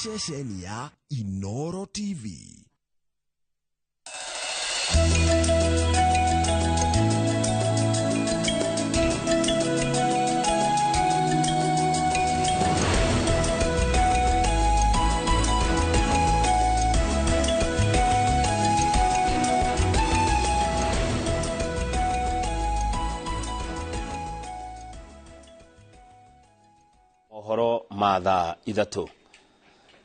Ceceni ya Inoro TV. Mohoro ma thaa 3.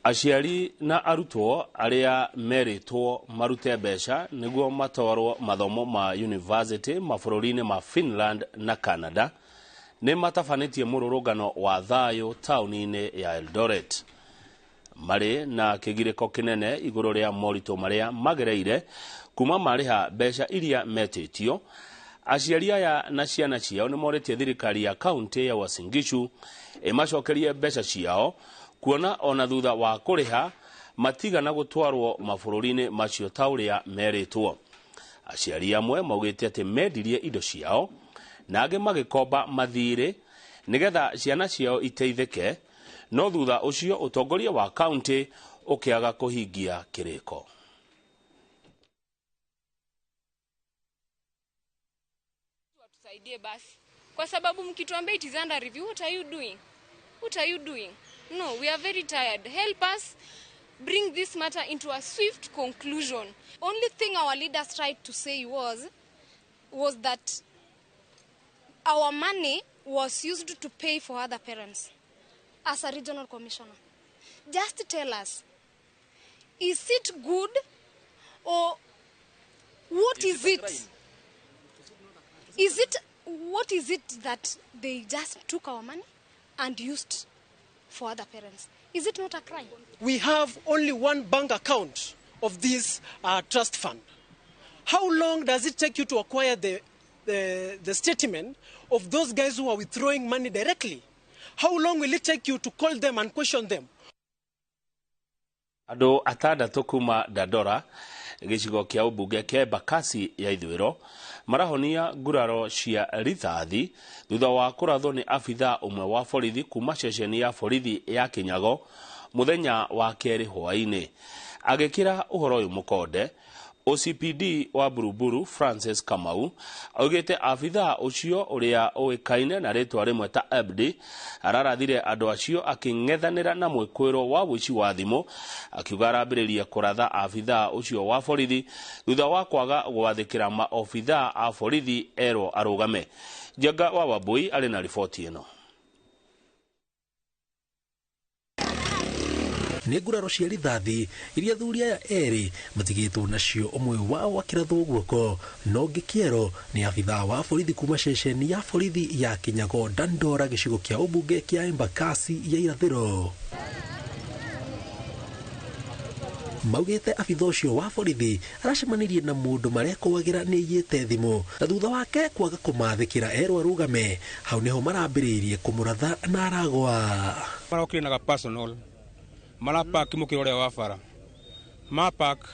Aciari na arutwo arĩa merĩtwo marute mbeca nĩguo matwarwo mathomo ma university mabũrũri-inĩ ma Finland na Canada nĩ matabanĩtie mũrũrũngano wa thayũ taũni-inĩ ya Eldoret. Marĩ na kĩgirĩko kĩnene igũrũ rĩa moritũ marĩa magereire kuma marĩha mbeca iria metĩtio. Aciari aya na ciana ciao nĩ morĩtie thirikari ya kaunti ya Uasin Gishu ĩmacokerie mbeca ciao kuona ona thutha wa kũrĩha matigana gũtwarwo mabũrũri-inĩ macio ta ũrĩa merĩtwo. Aciari amwe maugĩte atĩ mendirie indo ciao na angĩ magĩkomba mathirĩ nĩgetha ciana ciao iteithĩke, no thutha ũcio ũtongoria wa kaunti ũkĩaga kũhingia kĩrĩko. Tusaidie basi, kwa sababu mkituambia it is under review, what are you doing? What are you doing? No, we are very tired. Help us bring this matter into a swift conclusion. Only thing our leaders tried to say was that our money was used to pay for other parents. As a regional commissioner, just tell us, is it good or what is it? Is it, what is it that they just took our money and used for other parents? Is it not a crime? We have only one bank account of this trust fund. How long does it take you to acquire the statement of those guys who are withdrawing money directly? How long will it take you to call them and question them? Andũ atandatũ kuma Dandora gĩcigo kĩa ũmbunge kĩa Embakasi ya ithũĩro marahonia nguraro cia rithathi thutha wa kũrathwo nĩ abithaa ũmwe wa borithi kuma ceceni ya borithi ya Kinyago mũthenya wa kerĩ hwaĩ-inĩ. Agĩkĩra ũhoro ũyũ mũkonde, OCPD wa Buruburu Francis Kamau augĩte abithaa ũcio ũrĩa ũĩkaine na rĩtwa rĩmwe ta Abdi ararathire andũ acio akĩng'ethanĩra na mwĩkũĩro wa ũici wa thimũ, akiuga arambĩrĩria kũratha abithaa ũcio wa borithi thutha wa kwaga gwathĩkĩra maobithaa a borithi erwo arũgame. Njenga wa Wambui arĩ na riboti ĩno. Nĩ nguraro cia rithathi iria athuri aya erĩ matigĩtwo nacio, ũmwe wao akĩrathwo guoko no ũngĩ kĩero nĩ abithaa wa borithi kuma ceceni ya borithi ya Kinyago Dandora gĩcigo kĩa ũmbunge kĩa Embakasi ya irathĩro. Maugĩte abithaa ũcio wa borithi aracemanirie na mũndũ marekũagĩra nĩ aiyĩte thimũ na thutha wake kwaga kũmathĩkĩra erwo arũgame, hau nĩho marambĩrĩirie kũmũratha na aragwa. Marokire na personal marapark mũkĩra ũrĩa wa bara mapark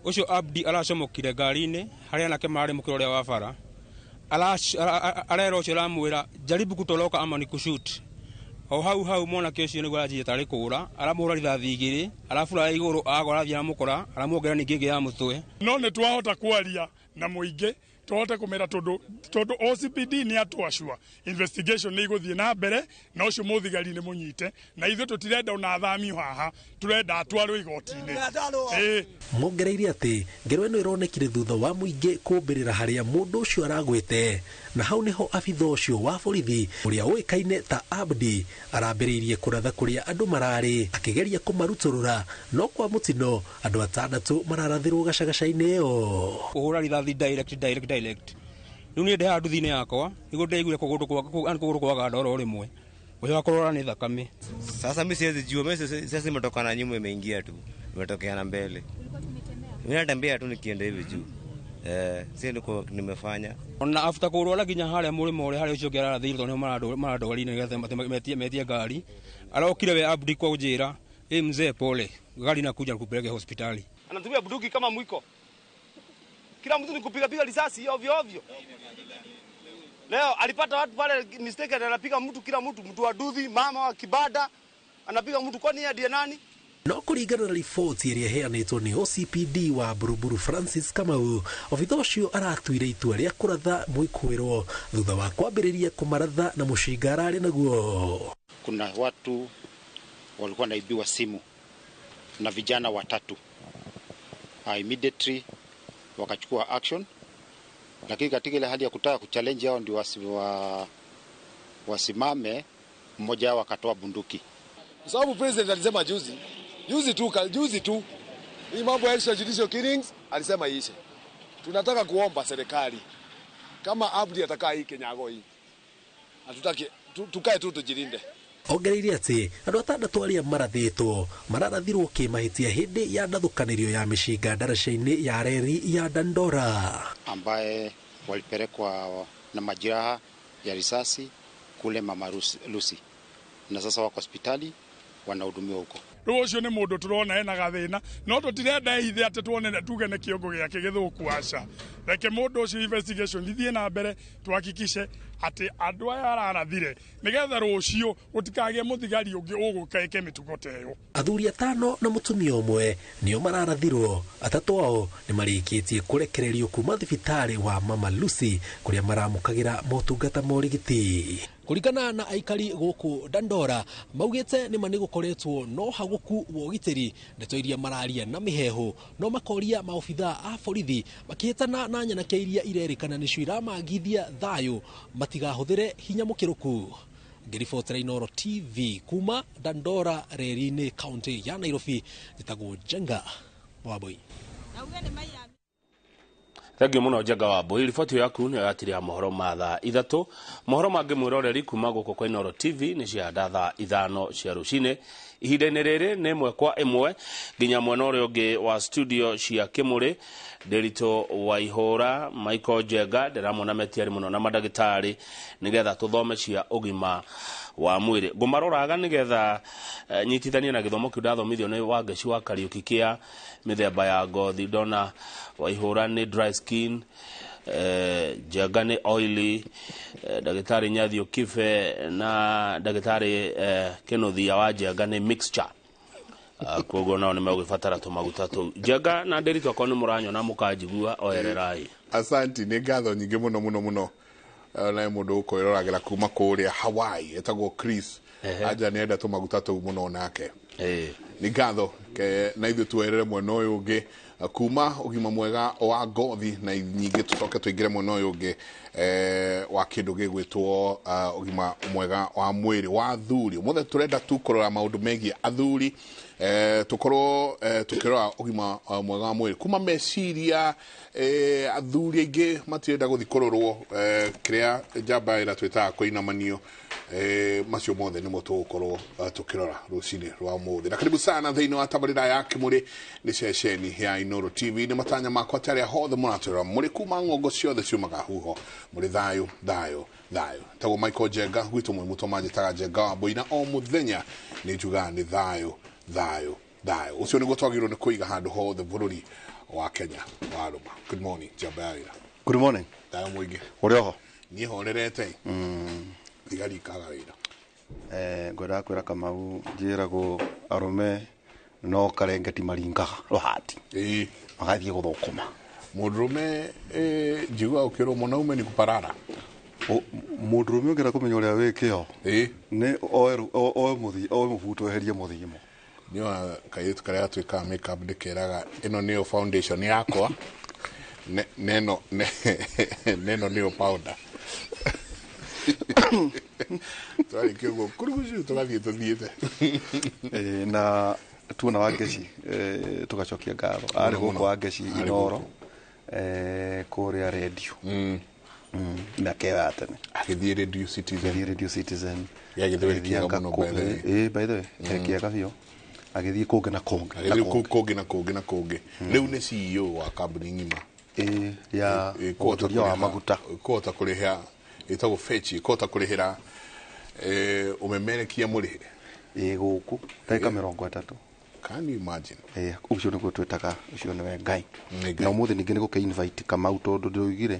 ũcio Abdi aracomokire ngari-inĩ harĩa anake mararĩ mũkĩra ũrĩa wa bara, arera ũcio aramwĩra jaribu kutoroka ama ni kushoot. O hau hau mwanake ũcio nĩguo aranjia tarĩ kũra, aramũhũra rithathi igĩrĩ, arabura igũrũ agwa arathiĩ aramũkora, aramuongerera ningĩ ĩngĩ ya mũtwe. No nĩ twahota kwaria na mũingĩ tũhote kũmera tondũ OCPD nĩ atwacua investigation nĩ igũthiĩ na mbere na ũcio mũthigari nĩ mũnyite, na ithuĩ tũtirenda ona athamio haha, tũrenda atwarwo igoti-inĩ. Mongereire atĩ ngero ĩno ĩronekire thutha wa mũingĩ kũmbĩrĩra harĩa mũndũ ũcio aragwĩte, na hau nĩho abithaa ũcio wa borithi ũrĩa ũĩkaine ta Abdi arambĩrĩirie kũratha kũrĩa andũ mararĩ akĩgeria kũmarutũrũra, no kwa mũtino andũ atandatũ mararathĩrwo gacagaca-inĩ ĩyo. Kũhũra rithathi direct direct direct. Rĩu niĩ ndehaga nduthi-inĩ yakwa nĩguo ndeiguire kũgũrũ kwaga ndoro rĩmwe ũcio wa kũrora nĩ thakame. Sasa mimi siwezi jua, mimi sasa nimetoka na nyuma imeingia tu, imetokea na mbele. Mimi natembea tu nikienda hivi juu. Si niko nimefanya. Ona after kũrwara nginya harĩa mũrĩmo ũrĩa harĩa ũcio ũngĩ ararathĩirwo tondũ nĩho marandwarire nĩgetha metie ngari. Arokire we Abdi kwa njĩra, ĩ mzee pole, gari nakuja kupeleke hospitali. Anatumia bunduki kama mwiko. Kila mtu ni kupiga piga risasi ovyo ovyo. Leo alipata watu pale mistake, anapiga mtu kila mtu, mtu wa duthi, mama wa kibada, anapiga mtu. Kwani yeye ndiye nani? No kũringana na riboti ĩrĩa ĩheanĩtwo nĩ OCPD wa Buruburu Francis Kamau, obitha ũcio aratuire itua rĩa kũratha mwĩkũĩrwo thutha wa kwambĩrĩria kũmaratha na mũcinga ararĩ naguo. Kuna watu walikuwa naibiwa simu na vijana watatu. Immediately wakachukua action, lakini katika ile hali ya kutaka kuchallenge hao ndio wasimame, mmoja wao akatoa bunduki. Sababu president alisema juzi tu hii mambo ya extrajudicial killings alisema iishe. Tunataka kuomba serikali kama Abdi atakaa hii Kenyago hii, hatutaki tukae tu tujilinde. Ongereire atĩ andũ atandatũ arĩa marathĩtwo mararathirwo kĩmahĩtia hĩndĩ ya ndathũkanĩrio ya mĩcinga ndaraca-inĩ ya reri ya Dandora, ambaye walipelekwa na majeraha ya risasi kule Mama Lucy, na sasa wako hospitali wanahudumiwa huko. Rĩu ũcio nĩ mũndũ tũrona ena gathĩna, no tũtirenda ehithe atĩ tuone tuge nĩ kĩongo gĩake gĩthũku, aca. Reke mũndũ ũcio investigation ithiĩ na mbere, tuhakikishe atĩ andũ aya ararathire nĩgetha rũciũ gũtikagĩe mũthigari ũngĩ ũgũka eke mĩtugo ta ĩyo. Athuri atano na mũtumia ũmwe nĩo mararathirwo, atatũ ao nĩ marĩkĩtie kũrekererio kuma thibitarĩ wa Mama Lucy kũrĩa maramũkagĩra motungata ma ũrigiti. Kũringana na aikari gũkũ Dandora maugĩte nĩma nĩ gũkoretwo no haguku wa ũgitĩri, ndeto iria mararia na mĩhehu no makoria maobitha a borithi makĩhĩtana na nyanake iria irerĩkana nĩcio iramagithia thayũ matigahũthĩre hinya mũkĩrũku. Ngĩribotera Inooro TV kuma Dandora reri-inĩ kaunti ya Nairobi, njĩtagwo Njenga Wambui. Thengiũ mũno Njenga Wambui, riboti yaku nĩyo yatiria mohoro ma thaa 3. Mohoro mangĩ mwĩroreri kuma gũkũ kwa Inooro TV nĩ cia thaa 5 cia rũcinĩ. Ihinda-inĩ rĩrĩ nĩ 1 kwa 1 nginya mwena ũrĩa ũngĩ wa studio cia Kĩmũrĩ. Ndĩritũ wa Ihũra Michael Njenga ndĩramwona metiari mũno na mandagĩtarĩ nĩgetha tũthome cia ũgima wa mwĩrĩ. Ngũmaroraga nĩgetha nyitithanie na gĩthomo kĩu ndathomithio nĩ Wangeci wa Kariũki kĩa mĩthemba ya ngothi. Ndona Waihũra nĩ dry skin, Njenga nĩ oily, ndagĩtarĩ Nyathio Kibe na ndagĩtarĩ Kĩnuthia wa Njenga nĩ mixture. Koguo nao nĩmegũgĩbatara tũmaguta tũu. Njenga na Ndĩritũ akorwo nĩ mũranyona mũkanjigua oererai. Asanti, nĩ ngatho nyingĩ mũno mũno mũno. Na mũndũ ũkwĩroragĩra kuma kũrĩa Hawaii etagwo Chris. Aja nĩenda tũmaguta tũu mũno nake. Nĩ ngatho na ithuĩ tuerere mwena ũyũ ũngĩ kuma ũgima mwega wa ngothi, na nyingĩ tũcoke tũingĩre mwena ũyũ ũngĩ wa kĩndũ gĩgwĩtwo ũgima mwega wa mwĩrĩ wa athuri. Ũmũthĩ tũrenda tu kũrora maũndũ megiĩ athuri, tũkorwo tũkĩrora ũgima mwega wa mwĩrĩ kuma meciria. Athuri aingĩ matirenda gũthiĩ kũrorwo kĩrĩa njamba ĩrĩa twĩtaga kũinamanio. Macio mothe nĩmo tũgũkorwo tũkĩrora rũcinĩ rwa ũmũthĩ. Na karibu sana thĩinĩ wa tabarĩra ya Kĩmũrĩ nĩ ceceni ya Inooro TV. Nĩ matanya makwa atĩ arĩa hothe mũratũrora mũrĩ kuma ng'ongo ciothe ciumaga huho, mũrĩ thayũ thayũ thayũ. Tagwo Michael Njenga gwitũ mwĩ mũtũ manjĩtaga Njenga Wambui, na o mũthenya nĩ njugaga nĩ thayũ thayũ thayũ. Ũcio nĩguo twagĩrĩirwo nĩ kũiga handũ hothe bũrũri wa Kenya warũma. Good morning njamba ya wĩra. Good morning. Thayũ mũingĩ. Ũrĩ oho? Niĩ horerete. Thigari ikaga wĩra. Ngwendaga kwĩra Kamau njĩragwo arũme no karengeti maringaga rũhati magathiĩ gũthũkũma. Mũndũrũme njiguaga ũkĩrwo mwanaume ni kuparara. Mũndũrũme ũngĩenda kũmenya ũrĩa wĩ kĩo nĩ oe mũbuto eherie mũthimo. Nĩona kairĩtu karĩa gatuĩkaga makeup ndĩkeraga ĩno nĩyo foundation yakwa, neno nĩyo powder. Twarĩkia ũguo kurugucu tũgathiĩ tũthiĩte. Na tuona Wangeci tũgacokia ngatho. Arĩ gũkũ Wangeci Inooro kũrĩa redio mĩaka ĩyo ya tene. Agĩthiĩ Radio Citizen. Agĩthiĩ Radio Citizen. Gĩagĩthĩ mũno by the way. By the way, kĩega biũ. Agĩthiĩ kũngĩ na kũngĩ. Agĩthiĩ kũngĩ na kũngĩ na kũngĩ. Rĩu nĩ CEO wa kambuni ng'ima. Ya ũturia wa maguta. Kũhota kũrĩha ĩtagwo Fechi, kũhota kũrĩhĩra ũmemerekia mũrĩhĩre. Gũkũ ndagĩka 30. Can you imagine? Ũcio nĩguo twĩtaga ũcio nĩwe Ngai. Na ũmũthĩ ningĩ nĩ gũkĩ invite Kamau tondũ ndĩroigire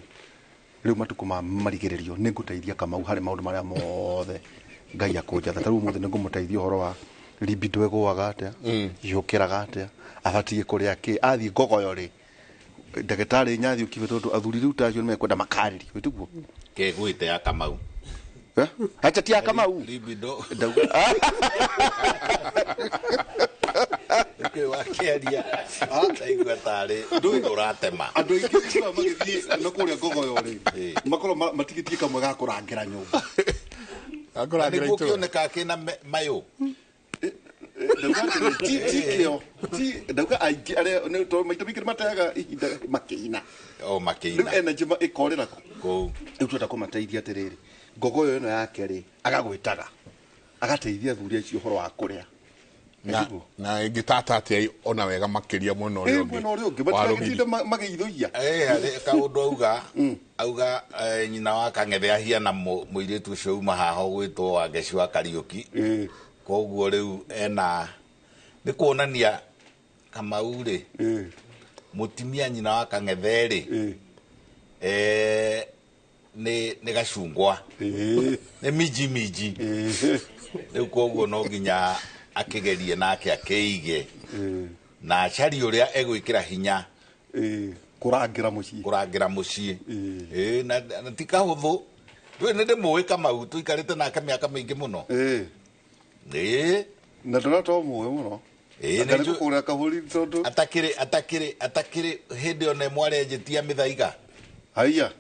rĩu matukũ ma marigĩrĩrio nĩ ngũteithia Kamau harĩ maũndũ marĩa mothe Ngai akũnjatha. Ta rĩu ũmũthĩ nĩ ngũmũteithia ũhoro wa Libido ĩgũaga atĩa, yũkĩraga atĩa, abatiĩ kũrĩa kĩ, athiĩ ngogoyo rĩ, ndagĩtarĩ nyathi ũkibe tondũ athuri rĩu ta acio nĩmekwenda makarĩrio, ĩtiguo? Kegwite ya Kamau. Acha ti ya Kamau. Libido. Ndauga Nĩkĩ wakĩaria ndaigua tarĩ ndũĩ ũratema. Andũ aingĩ ũguo magĩthiĩ na kũrĩa ngogoyo rĩ, makorwo matigĩtie kamwe ga kũrangĩra nyũmba. Na nĩguo kĩonekaga kĩna mayũ. Ndauga atĩrĩ, ti kĩo, ti ndauga aingĩ arĩa nĩ tondũ maita maingĩ nĩmateaga ihinda makĩina. O makĩina. Rĩu energy ĩkorĩra kũ? Kũu. Rĩu twenda kũmateithia atĩrĩrĩ, ngogoyo ĩno yake rĩ, agagwĩtaga, agateithia athuri acio ũhoro wa kũrĩa. Na ĩngĩtata atĩa ona wega makĩria mwena ũrĩa ũngĩ. Mwena ũrĩa ũngĩ, matiragĩtinda magĩithũia. Harĩ kaũndũ auga nyina wa Kang'ethe ahiana mũirĩtu ũcio uma haha ũgwĩtwo Wangeci wa Kariũki. Koguo rĩu ena nĩ kuonania Kamau rĩ, mũtumia nyina wa Kang'ethe rĩ, nĩ gacungwa, nĩ minji minji. Rĩu koguo no nginya akĩgerie nake akĩige na acarie ũrĩa egwĩkĩra hinya kũrangĩra mũciĩ, kũrangĩra mũciĩ. Na ti kahũthũ. Ndũĩ nĩ ndĩmũĩ Kamau, tũikarĩte nake mĩaka mĩingĩ mũno. Na ndona to mũĩ mũno. Anga nĩ kũgũra kahũri tondũ atakĩrĩ hĩndĩ ona ĩmwe arenjĩtia mĩthaiga. Haiya.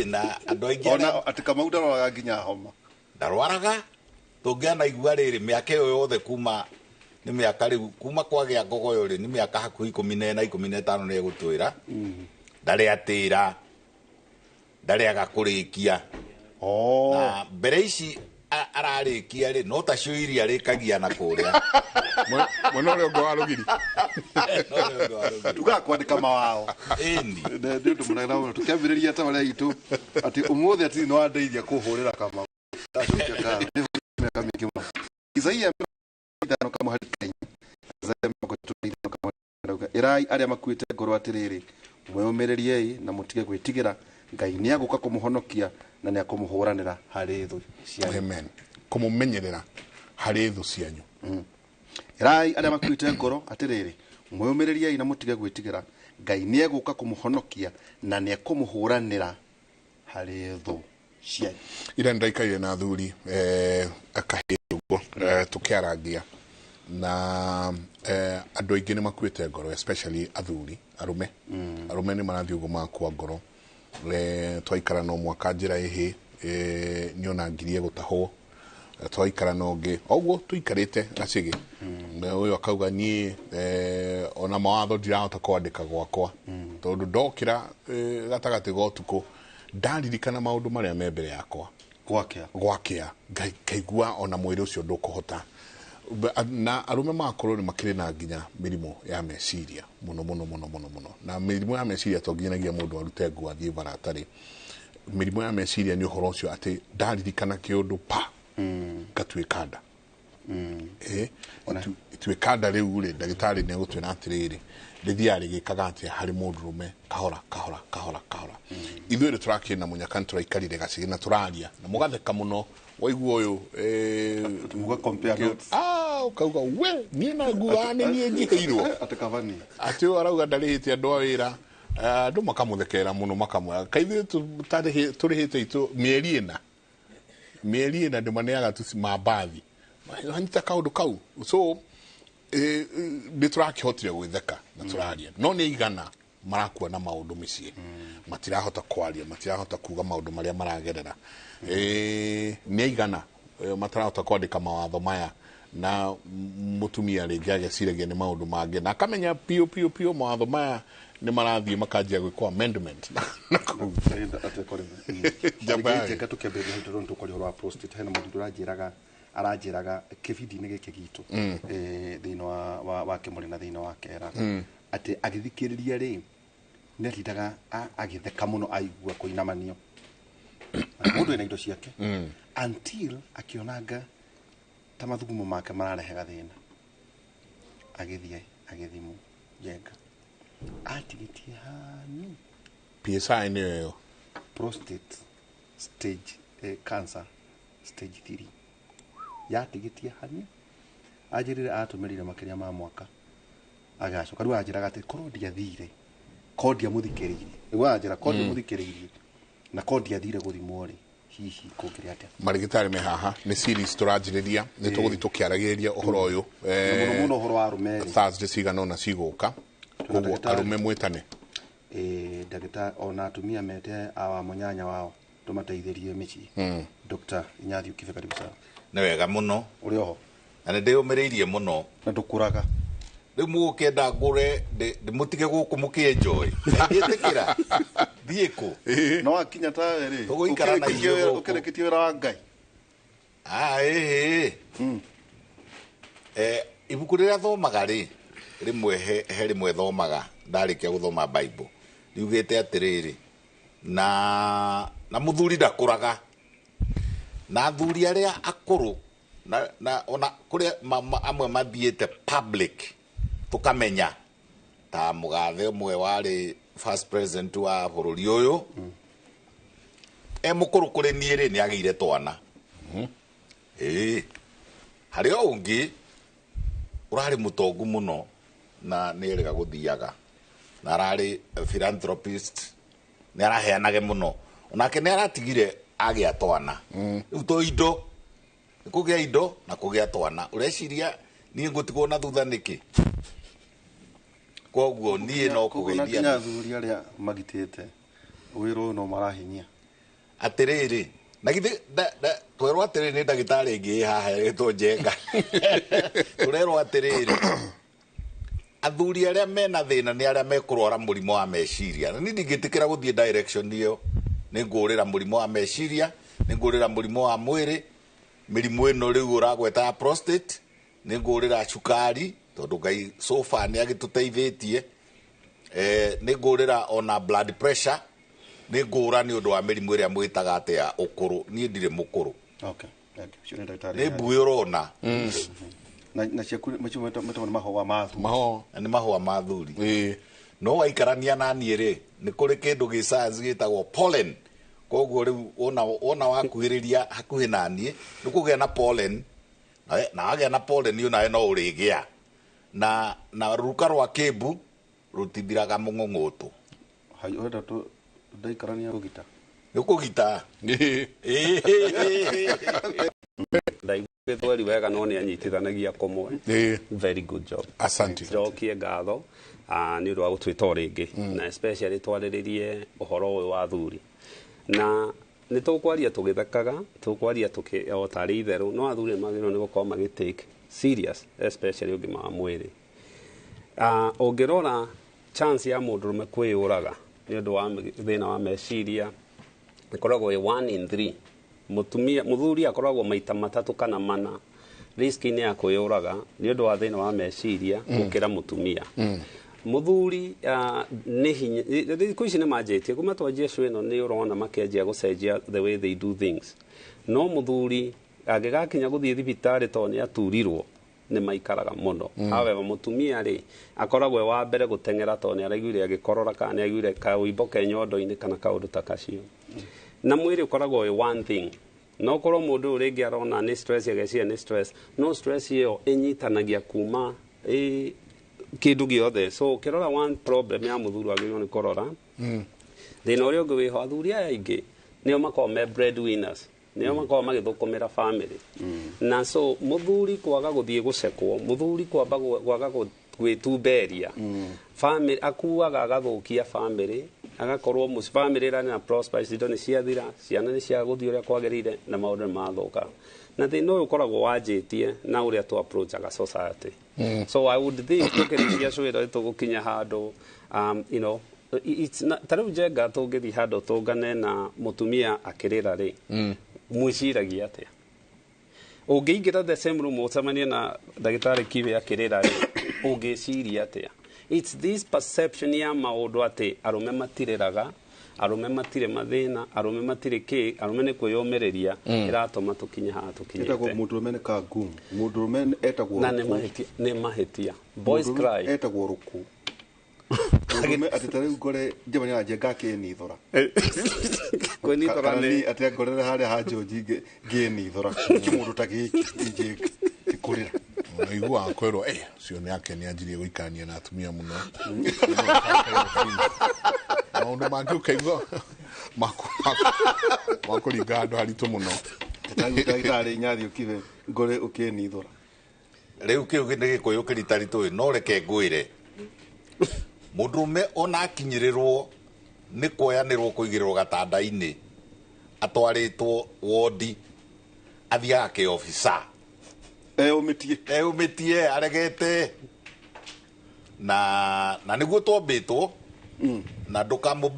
Na andũ aingĩ ona atĩ Kamau ndarwaraga nginya homa. Ndarwaraga. Tũngĩanaigua rĩrĩ mĩaka ĩyo yothe kuma nĩ mĩaka rĩu kuma kwagĩa ngogoyo rĩ, nĩ mĩaka hakuhĩ 14 15 nĩ egũtwĩra. Ndarĩ atĩra, ndarĩ aga kũrĩkia. Na mbere ici ararĩkia rĩ, no tacio iria arĩkagia na kũrĩa. Mwena ũrĩa ũngĩ wa rũgiri. Tugaga kwandĩka mawao. Ĩni. Nĩ ũndũ mũnene mũno. Tũkĩambĩrĩria tabarĩra itũ atĩ ũmũthĩ atĩ nĩ wandeithia kũhũrĩra Kamau. Ndacokia ngatho. Nĩ mĩaka mĩingĩ mũno. Isaia 5 kamũhari ka 4. Isaia 35 kamũhari ka 4. Ĩrai arĩa makuĩte ngoro atĩrĩrĩ, mwĩyũmĩrĩriei na mũtige gwĩtigĩra, Ngai nĩagũka kũmũhonokia na nĩakũmũhũranĩra harĩ thũ cianyu. Amen. Kũmũmenyerera harĩ thũ cianyu. Ĩrai arĩa makuĩte ngoro atĩrĩrĩ, mwĩyũmĩrĩriei na mũtige gwĩtigĩra, Ngai nĩegũka kũmũhonokia na nĩekũmũhũranĩra harĩ thũ cianyu. Ira nĩndaikarire na athuri akahĩndĩ ũguo tũkĩarangia na andũ aingĩ nĩ makuĩte ngoro, especially athuri, arũme. Arũme nĩ marathiĩ ũguo magakua ngoro. Twaikara no mwaka njĩra ĩhĩ, nĩona ngirie gũtahwo. Twaikara na ũngĩ oguo tũikarĩte gacĩgĩ. Ũyũ akauga niĩ ona mawatho ndirahota kwandĩka gwakwa tondũ ndokĩra gatagatĩ ga ũtukũ ndaririkana maũndũ marĩa me mbere yakwa gwakĩa ngaigua ona mwĩrĩ ũcio ndũkũhota. Na arũme magakorwo nĩ makĩrĩ na nginya mĩrimũ ya meciria mũno mũno mũno mũno mũno. Na mĩrimũ ya meciria to nginyagia mũndũ arute nguo athiĩ bara atarĩ. Mĩrimũ ya meciria nĩ ũhoro ũcio atĩ ndaririkana kĩũndũ pa ngatuĩka nda. Ituĩka nda rĩu rĩ, ndagĩtarĩ nĩ egũtwĩra atĩrĩrĩ, rĩthiaga rĩgĩkaga atĩa harĩ mũndũrũme kahora kahora kahora kahora. Ithuĩ rĩ tũrakĩrĩ na mũnyaka nĩ tũraikarire gacĩgĩ na tũraria na mũgatheka mũno waigua ũyũ ũkauga we niĩ na ngugaga nĩ niĩ njihĩirwo. Atĩ ũyũ arauga ndarĩhĩte andũ a wĩra, andũ makamũthekera mũno makamwĩra kaithuĩ tũrĩhĩte itũ mĩeri ĩna. Mĩeri ĩna ndĩmaneaga tu mambathi. Anyita kaũndũ kau. So nĩ tũrakĩhotire gwĩtheka na tũraria no nĩ igana marakua na maũndũ mĩciĩ, matirahota kwaria, matirahota kuga maũndũ marĩa maragerera. Nĩ igana matarahota kwandĩka mawatho maya na mũtumia rĩngĩ ageciragia nĩ maũndũ mangĩ na akamenya piũ piũ piũ mawatho maya nĩ marathiĩ makanjia gwĩkwo amendment. Njega tũkĩambĩrĩria hau tondũ nĩtũkwaria ũhoro wa prostate, hena mũndũ ũranjĩraga aranjĩraga kĩbindi-inĩ gĩkĩ gitũ thĩinĩ wa Kĩmũrĩ na thĩinĩ wa Kera atĩ agĩthikĩrĩria rĩ nĩ atindaga agĩtheka mũno aigua kũinamanio mũndũ ena indo ciake until akĩonanga ta mathugumo make mararehe gathĩna, agĩthiĩ agĩthimwo njenga atigĩtie hani PSI nĩyo ĩyo prostate stage cancer stage 3 yatigĩtie hani. Anjĩrire atũmĩrire makĩria ma mwaka agacoka rĩu anjĩraga atĩ korwo ndiathire korwo ndiamũthikĩrĩirie nĩguo anjĩra korwo ndiamũthikĩrĩirie na korwo ndiathire gũthimwo rĩ hihi kũngĩrĩ atĩa. Marigitari me haha nĩ series tũranjĩrĩria nĩ tũgũthiĩ tũkĩaragĩrĩria ũhoro ũyũ mũno mũno ũhoro wa arũme rĩ. Thursday cigana ũna cigũka koguo arũme mwĩtane ndagĩtarĩ ona atumia mete awa mũnyanya wao tũmateithĩrie mĩciĩ. Dr. Inyathiũ Kibe, karibu sana. Nĩ wega mũno. Ũrĩ oho? Na nĩ ndĩyũmĩrĩirie mũno. Na ndũkũraga. Rĩu mũgũkĩenda ngũre ndĩmũtige gũkũ mũkĩenjoy. Ndĩtĩkĩra. Thiĩ kũ? No wakinya tawe rĩ. Tũgũikara na ithuĩ gũkũ. Ũkĩrĩkĩtie wĩra wa Ngai. Ĩĩ. Ibuku rĩrĩa thomaga rĩ, rĩmwe he rĩmwe thomaga ndarĩkia gũthoma Bible. Riugĩte atĩrĩrĩ, na mũthuri ndakũraga. Na athuri arĩa akũrũ na ona kũrĩa amwe mathiĩte public tũkamenya ta mũgathe ũmwe warĩ first president wa bũrũri ũyũ e mũkũrũ kũrĩ niĩ rĩ nĩ agĩire twana. Ĩĩ harĩ o ũngĩ ũrarĩ mũtongu mũno na nĩ erĩga gũthiaga na ararĩ philanthropist nĩ araheanage mũno onake nĩ aratigire agĩa twana. Rĩu to indo nĩ kũgĩa indo na kũgĩa twana ũreciria niĩ ngũtigwo na thutha nĩkĩ? Koguo niĩ no kũgeithia nginya athuri arĩa magitĩte wĩra ũyũ no marahinyia atĩrĩrĩ na githĩ twerwo atĩrĩrĩ nĩ ndagĩtarĩ ĩngĩ ĩ haha ĩtwo Njenga. Tũrerwo atĩrĩrĩ athuri arĩa mena thĩna nĩ arĩa mekũrwara mũrimũ wa meciria na niĩ ndingĩtĩkĩra gũthiĩ direction ĩyo. Nĩ ngũrĩra mũrimũ wa meciria, nĩ ngũrĩra mũrimũ wa mwĩrĩ, mĩrimũ ĩno rĩu ũragweta ya prostate, nĩ ngũrĩra cukari tondũ Ngai so far nĩ agĩtũteithĩtie, nĩ ngũrĩra ona blood pressure, nĩ ngũra nĩ ũndũ wa mĩrimũ ĩrĩa mwĩtaga atĩ ya ũkũrũ. Niĩ ndirĩ mũkũrũ. Okay. Nĩ mbuĩ ũrona. Na ciaku macio metagwo nĩ mahũa ma athuri. Nĩ mahũa ma athuri. No waikarania na niĩ rĩ nĩ kũrĩ kĩndũ gĩ science gĩtagwo pollen. Koguo rĩu wona wakuhĩrĩria hakuhĩ na niĩ nĩ kũgĩa na pollen na wagĩa na pollen ĩyo nawe no ũrĩgĩa na ruka rwa kĩmbu rũtithiraga mũng'ũng'ũtũ. Ũrenda ndaikarania kũgita? Nĩ kũgita. Ndaiguĩtwo wega no nĩ anyitithanagia kũmwe. Very good job. Asante. Njokie ngatho nĩ ũndũ wa gũtwĩta o rĩngĩ na especially twarĩrĩrie ũhoro ũyũ wa athuri. Na nĩ tũkwaria tũgĩthekaga, tũkwaria o tarĩ itherũ, no athuri nĩ magĩrĩirwo nĩ gũkorwo magĩ take serious especially ũgima wa mwĩrĩ. Ũngĩrora chance ya mũndũrũme kwĩyũraga nĩ ũndũ wa thĩna wa meciria ĩkoragwo ĩ 1 in 3. Mũtumia mũthuri akoragwo maita matatũ kana mana risk-inĩ ya kwĩyũraga nĩ ũndũ wa thĩna wa meciria gũkĩra mũtumia. Mũthuri nĩ hinya thikũ ici nĩ manjĩtie kuma twanjie show ĩno nĩ ũrona makĩanjia gũcenjia the way they do things. No mũthuri angĩgakinya gũthiĩ thibitarĩ tondũ nĩ aturirwo nĩ maikaraga mũno. However mũtumia rĩ akoragwo e wa mbere gũteng'era tondũ nĩ araiguire agĩkorora kana nĩ aiguire kaũimbo ke nyondo-inĩ kana kaũndũ ta kacio. Na mwĩrĩ ũkoragwo wĩ one thing. No korwo mũndũ ũyũ rĩngĩ arona nĩ stress ageciria nĩ stress, no stress ĩyo ĩnyitanagia kuma kĩndũ gĩothe. So ũkĩrora one problem ya mũthuri wagĩrĩirwo nĩ kũrora thĩna ũrĩa ũngĩ wĩho athuri aya aingĩ nĩo makoragwo me breadwinners, nĩo makoragwo magĩthũkũmĩra family. Na so mũthuri kwaga gũthiĩ gũcekwo, mũthuri kwamba kwaga gwĩtumberia family, akuaga agathũkia family, agakorwo family ĩrarĩ na prosper, indo nĩ ciathira, ciana nĩ cia gũthiĩ ũrĩa kwagĩrĩire na maũndũ nĩ mathũka. Na thĩna ũyũ ũkoragwo wanjĩtie na ũrĩa tũ approachaga society. So I would think tũkĩrĩkia show ĩno tũgũkinya handũ you know it's not ta rĩu Njenga tũngĩthiĩ handũ tũngane na mũtumia akĩrĩra rĩ mwĩciragia atĩa? Ũngĩingĩra the same room ũcemanie na ndagĩtarĩ Kibe akĩrĩra rĩ ũngĩciria atĩa? It's this perception ya maũndũ atĩ arũme matirĩraga, arũme matirĩ mathĩna, arũme matirĩ kĩ, arũme nĩ kwĩyũmĩrĩria ĩratũma tũkinye haha tũkinyĩte. Etagwo mũndũrũme nĩ kangumu, mũndũrũme etagwo na nĩ mahĩtia. Boys cry. Etagwo rũkũ. Mũndũrũme atĩ ta rĩu ngore njemania na Njenga akĩnithũra. Kwĩnithũra nĩ atĩ ngorere harĩa ha George ngĩnithũra. Kĩmũndũ ta gĩkĩ Njenga ti kũrĩra. Naiguaga kwĩrwo ũcio nĩ ake nĩ anjirie gũikarania na atumia mũno. Maũndũ mangĩ ũkaigua makũringa handũ haritũ mũno. Ndagĩtarĩ Nyathi ũkibe ngore ũkĩnithũra. Rĩu kĩu nĩ gĩkũyũ kĩritaritũ no reke ngwĩre mũndũrũme ona akinyĩrĩrwo nĩ kuoyanĩrwo kũigĩrĩrwo gatanda-inĩ atwarĩtwo wondi athiaga kĩobisa eũmĩtie aregete na nĩguo twombĩtwo na ndũkamũ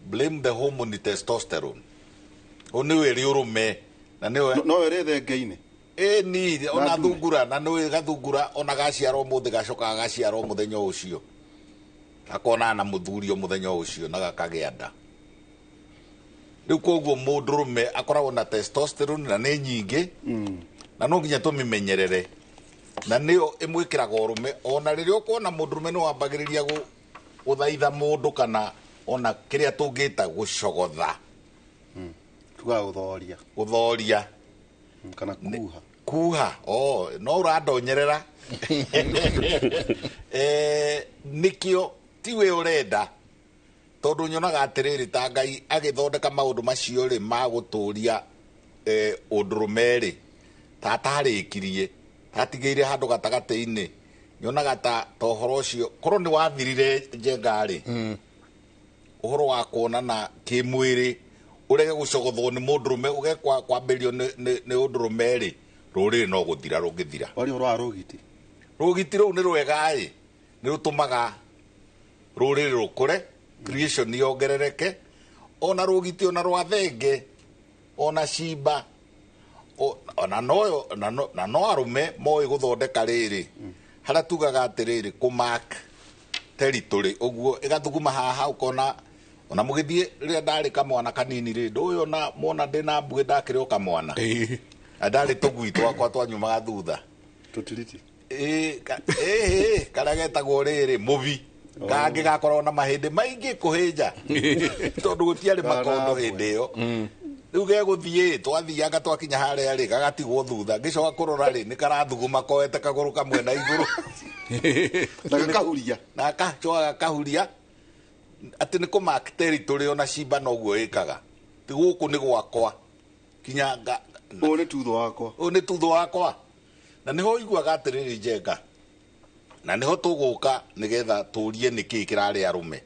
blame the hormone testosterone ũyũ nĩwe ĩrĩ ũrũme na nĩwe no ĩrĩ thenge-inĩ ĩni ona thungura na nĩwe gathungura ona gaciarwo mũthĩ gacokaga gaciarwo mũthenya ũcio akonana na mũthuri o mũthenya ũcio na gakagĩa nda. Rĩu koguo mũndũrũme akoragwo na testosterone na nĩ nyingĩ na no nginya tũmĩmenyerere na nĩyo ĩmwĩkĩraga ũrũme ona rĩrĩa ũkuona mũndũrũme nĩ wambagĩrĩria gũthaitha mũndũ kana ona kĩrĩa tũngĩta gũcogotha tugaga gũthoria gũthoria kana kuha kuha oh no ũrandonyerera nĩkĩo tiwe ũrenda tondũ nyonaga atĩrĩrĩ ta Ngai agĩthondeka maũndũ macio rĩ ma gũtũria ũndũrũme rĩ ta atarĩkirie tatigĩire handũ gatagatĩ-inĩ nyonaga ta ũhoro ũcio korwo nĩ wathirire Njenga rĩ ũhoro wa kuonana kĩmwĩrĩ ũrege gũcogothwo nĩ mũndũrũme ũge kwambĩrĩrio nĩ ũndũrũme rĩ rũrĩrĩ no gũthira rũngĩthira. Wari ũhoro wa rũgiti rũgiti rũu nĩ rwega ĩ nĩ rũtũmaga rũrĩrĩ rũkũre creation yongerereke ona rũgiti ona rwa thenge ona cimba ona na no arũme moĩ gũthondeka rĩrĩ harĩa tugaga atĩrĩrĩ kũmark territory ũguo ĩgathuguma haha ũkona ona mũgĩthiĩ rĩrĩa ndarĩ kamwana kanini rĩ ndũĩ ona mona ndĩna mbuĩ ndakĩrĩ o kamwana na ndarĩ tũgui twakwa twanyumaga thutha tũtiriti karĩa getagwo rĩrĩ mũbi kangĩ gakoragwo na mahĩndĩ maingĩ kũhĩnja tondũ gũtiarĩ makondo hĩndĩ ĩyo rĩu gegũthiĩ twathianga twakinya harĩa rĩ gagatigwo thutha ngĩcoka kũrora rĩ nĩ karathuguma koete kagũrũ kamwe na igũrũ na gakahuria na gacoka gakahuria atĩ nĩ kũmark territory ona cimba noguo ĩkaga ti gũkũ nĩ gwakwa kinya ũyũ nĩ tutho wakwa ũyũ nĩ tutho wakwa na nĩho iguaga atĩrĩrĩ Njenga na nĩho tũgũka nĩgetha tũrie nĩkĩĩ kĩrarĩ arũme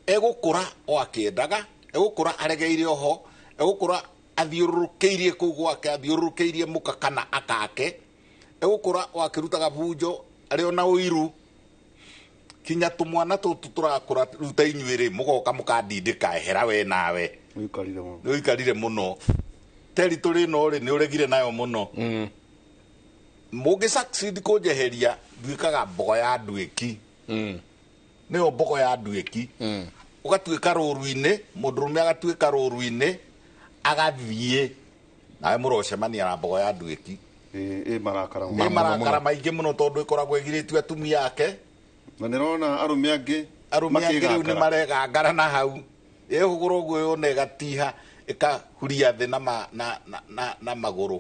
egũkũra o akĩendaga egũkũra aregeire oho egũkũra athiũrũrũkĩirie kũu gwake athiũrũrũkĩirie mũka kana akake egũkũra o akĩrutaga bunjo arĩ ona ũiru kinya tũmwana tũtũ tũrakũra rĩu ta inyuĩ rĩ mũgoka mũkandindĩka ehera we nawe nĩ ũikarire mũno territory ĩno rĩ nĩ ũregire nayo mũno mũngĩ succeed kũnjeheria nduĩkaga mbogo ya nduĩki nĩyo mbogo ya nduĩki ũgatuĩka rũru-inĩ mũndũrũme agatuĩka rũru-inĩ agathiĩ nawe mũrocemania na mbogo ya nduĩki ĩ marakara ĩ marakara maingĩ mũno tondũ ĩkoragwo ĩgirĩtio atumia ake na nĩrona arũme angĩ rĩu nĩ maregangara na hau ĩhũgũra ũguo yona ĩgatiha ĩkahuria thĩ na magũrũ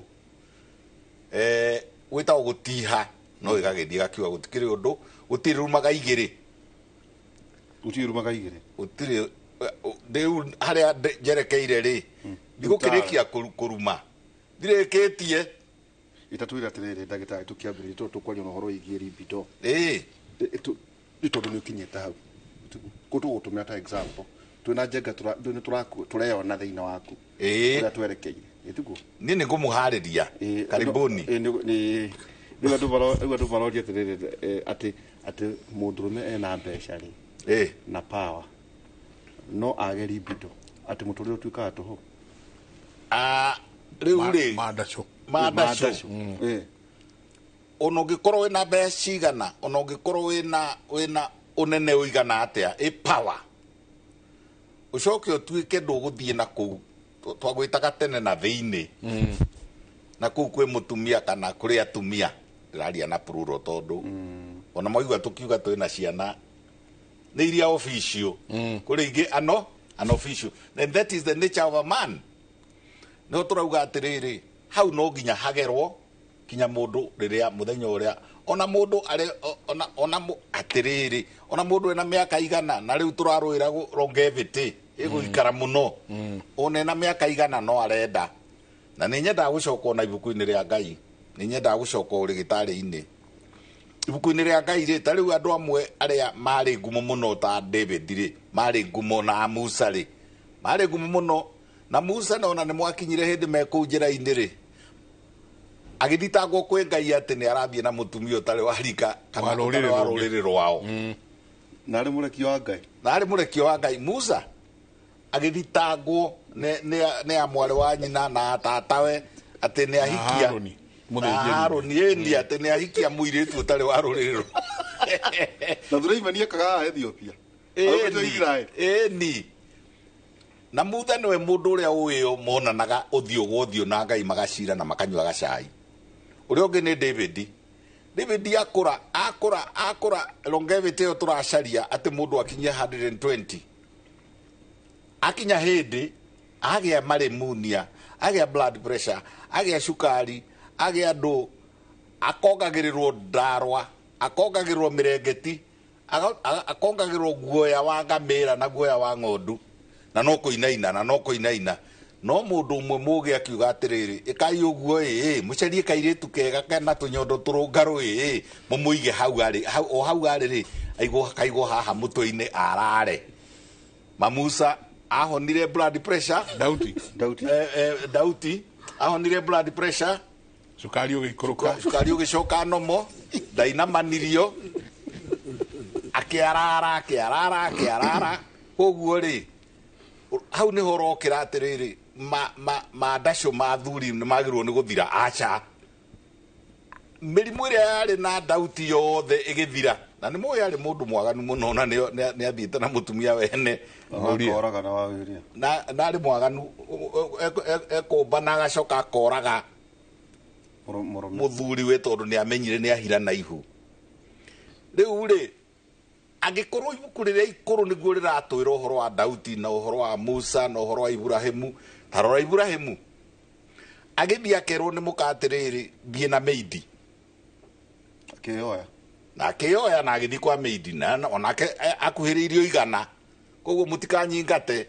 gwĩtagwo gũtiha no ĩgagĩthiĩ gakiuga gũtikĩrĩ ũndũ gũtirĩ rumaga igĩrĩ gũtirĩ rumaga igĩrĩ gũtirĩ rĩu harĩa njerekeire rĩ ndigũkĩrĩkia kũruma ndirĩkĩtie itatwĩra atĩrĩrĩ ndagĩtarĩ tũkĩambĩrĩria tondũ tũkwaria na ũhoro wĩgiĩ libido nĩ tondũ nĩ ũkinyĩte hau tũgũtũmĩra ta example twĩna Njenga tũreyona thĩinĩ waku ũrĩa twerekeire ĩtiguo niĩ nĩ ngũmũharĩria karibuni rĩu andũ maroria atĩrĩrĩ atĩ mũndũrũme ena mbeca rĩ na power no age libido atĩ mũtũrĩre ũtuĩkaga tũhũ rĩu rĩ mandacũ ona ũngĩkorwo wĩna mbeca cigana ona ũngĩkorwo wĩna ũnene ũigana atĩa ĩ power ũcoke ũtuĩke ndũgũthiĩ na kũu twagwĩtaga tene na thĩinĩ na kũu kwĩ mũtumia kana kũrĩ atumia ndĩraria na plural tondũ ona maigua tũkiuga twĩna ciana nĩ iria official kũrĩ ingĩ ano unofficial and that is the nature of a man nĩho tũrauga atĩrĩrĩ hau no nginya hagerwo Kinya mũndũ rĩrĩa mũthenya ũrĩa ona mũndũ arĩ ona atĩrĩrĩ, ona mũndũ ena mĩaka igana na rĩu tũrarũĩra longevity ĩgũikara mũno, ona ena mĩaka igana no arenda. Na nĩ nyendaga gũcoka ona ibuku-inĩ rĩa Ngai, nĩ nyendaga gũcoka ũrĩgĩtarĩ-inĩ. Ibuku-inĩ rĩa Ngai rĩ, ta rĩu andũ amwe arĩa marĩ ngumo mũno ta David rĩ, marĩ ngumo na Musa rĩ, marĩ ngumo mũno na Musa, na ona nĩ mwakinyire hĩndĩ me kũu njĩra-inĩ rĩ, agĩthitangwo kwĩ Ngai atĩ nĩ arathiĩ na mũtumia ũtarĩ wa rika kana ũtarĩ wa rũrĩrĩ rwao. Na arĩ mũrekio wa Ngai. Na arĩ mũrekio wa Ngai. Musa agĩthitangwo nĩ a mwarĩ wa nyina na tatawe atĩ nĩ ahikia Harũni ĩni atĩ nĩ ahikia mũirĩtu ũtarĩ wa rũrĩrĩ rwao. Na Thuraimani ekaga Ethiopia. Ĩni. Na Mutha nĩwe mũndũ ũrĩa ũĩyo monanaga ũthiũ gwa ũthiũ na Ngai, magacira na makanyua gacai. Ũrĩa ũngĩ nĩ David. David akũra longevity ĩyo tũracaria atĩ mũndũ akinyie 120. Akinya hĩndĩ agĩa maremunia, agĩa blood pressure, agĩa cukari, agĩa ndũ, akongagĩrĩrwo ndarwa, akongagĩrĩrwo mĩrengeti, akongagĩrĩrwo guoya wa ngamĩra na guoya wa ng'ondu, na no kũinaina na no kũinaina. No mũndũ ũmwe mũgĩ akiuga atĩrĩrĩ, ĩkai ũguo ĩ, mũcarie kairĩtu kega kena tũnyondo tũrũngarũ ĩ, mũmũige hau arĩ, o hau arĩ rĩ, kaigwo haha mũtwe-inĩ arare. Mamusa ahonire blood pressure. Dauti ahonire blood pressure, cukari ũgĩikũrũka, cukari ũgĩcoka nomo, ndainamanirio, akĩarara. Koguo rĩ, hau nĩho ũrokĩra atĩrĩrĩ, mandacũ ma athuri nĩ magĩrĩirwo nĩ gũthira. Aca, mĩrimũ ĩrĩa yarĩ na Dauti yothe ĩgĩthira. Na nĩ mũĩ arĩ mũndũ mwaganu mũno, na nĩ athiĩte na mũtumia wene na arĩ mwaganu, ekũmba na agacoka akoraga mũthuri we tondũ nĩ amenyire nĩ ahira na ihu. Rĩu rĩ, angĩkorwo ibuku rĩrĩa ikũrũ nĩguo rĩratwĩra ũhoro wa Dauti na ũhoro wa Musa na ũhoro wa Iburahĩmu, ta rora Iburahĩmu agĩthiĩ akerwo nĩ mũka atĩrĩrĩ, thiĩ na meidi. Akĩoya. Na akĩoya na agĩthiĩ kwa meidi, na onake akuhĩrĩirio igana. Koguo mũtikanyingate.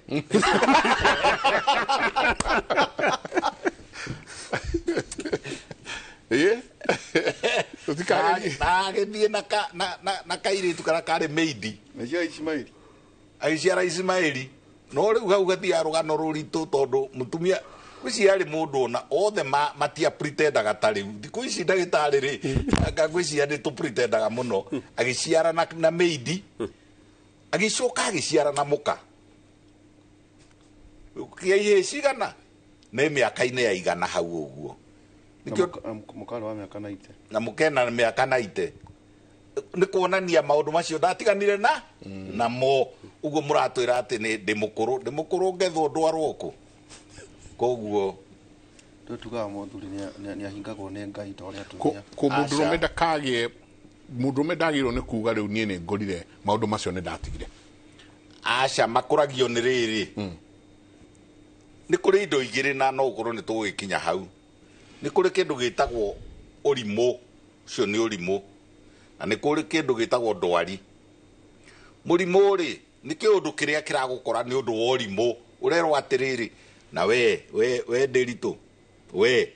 Na agĩthiĩ na kairĩtu karĩa karĩ meidi. Agĩciara Ismaili. No rĩu hau gathiaga rũgano rũritũ tondũ mũtumia ũcio arĩ mũndũ ona othe matia pretendaga ta rĩu. Thikũ ici ndagĩtarĩ rĩ, anga ngwĩciria nĩ tũ pretendaga mũno. Agĩciara na meidi, agĩcoka agĩciara na mũka. Kĩa ihĩĩ cigana? Nĩ mĩaka-inĩ ya igana hau ũguo. Mũkarĩ wa mĩaka 90. Na mũkena mĩaka 90. Nĩ kuonania maũndũ macio ndatiganire na namo. Ũguo mũratwĩra atĩ nĩ ndĩ mũkũrũ ngethwo ndwarwo kũ. Koguo tugaga mũthuri nĩ ahingagwo nĩ Ngai ta ũrĩa atumia. Kũ mũndũrũme ndakagĩe, mũndũrũme ndagĩrĩirwo nĩ kuga rĩu niĩ nĩ ngũrire maũndũ macio nĩ ndatigire. Aca, makũragio nĩ rĩrĩ. Nĩ kũrĩ indo igĩrĩ na no ũkorwo nĩ tũgũgĩkinya hau. Nĩ kũrĩ kĩndũ gĩtagwo ũrimũ, ũcio nĩ ũrimũ. Na nĩ kũrĩ kĩndũ gĩtagwo ndwari. Mũrimũ rĩ, nĩ kĩũndũ kĩrĩa kĩragũkora nĩ ũndũ wa ũrimũ. Ũrerwo atĩrĩrĩ, na we Ndĩritũ, we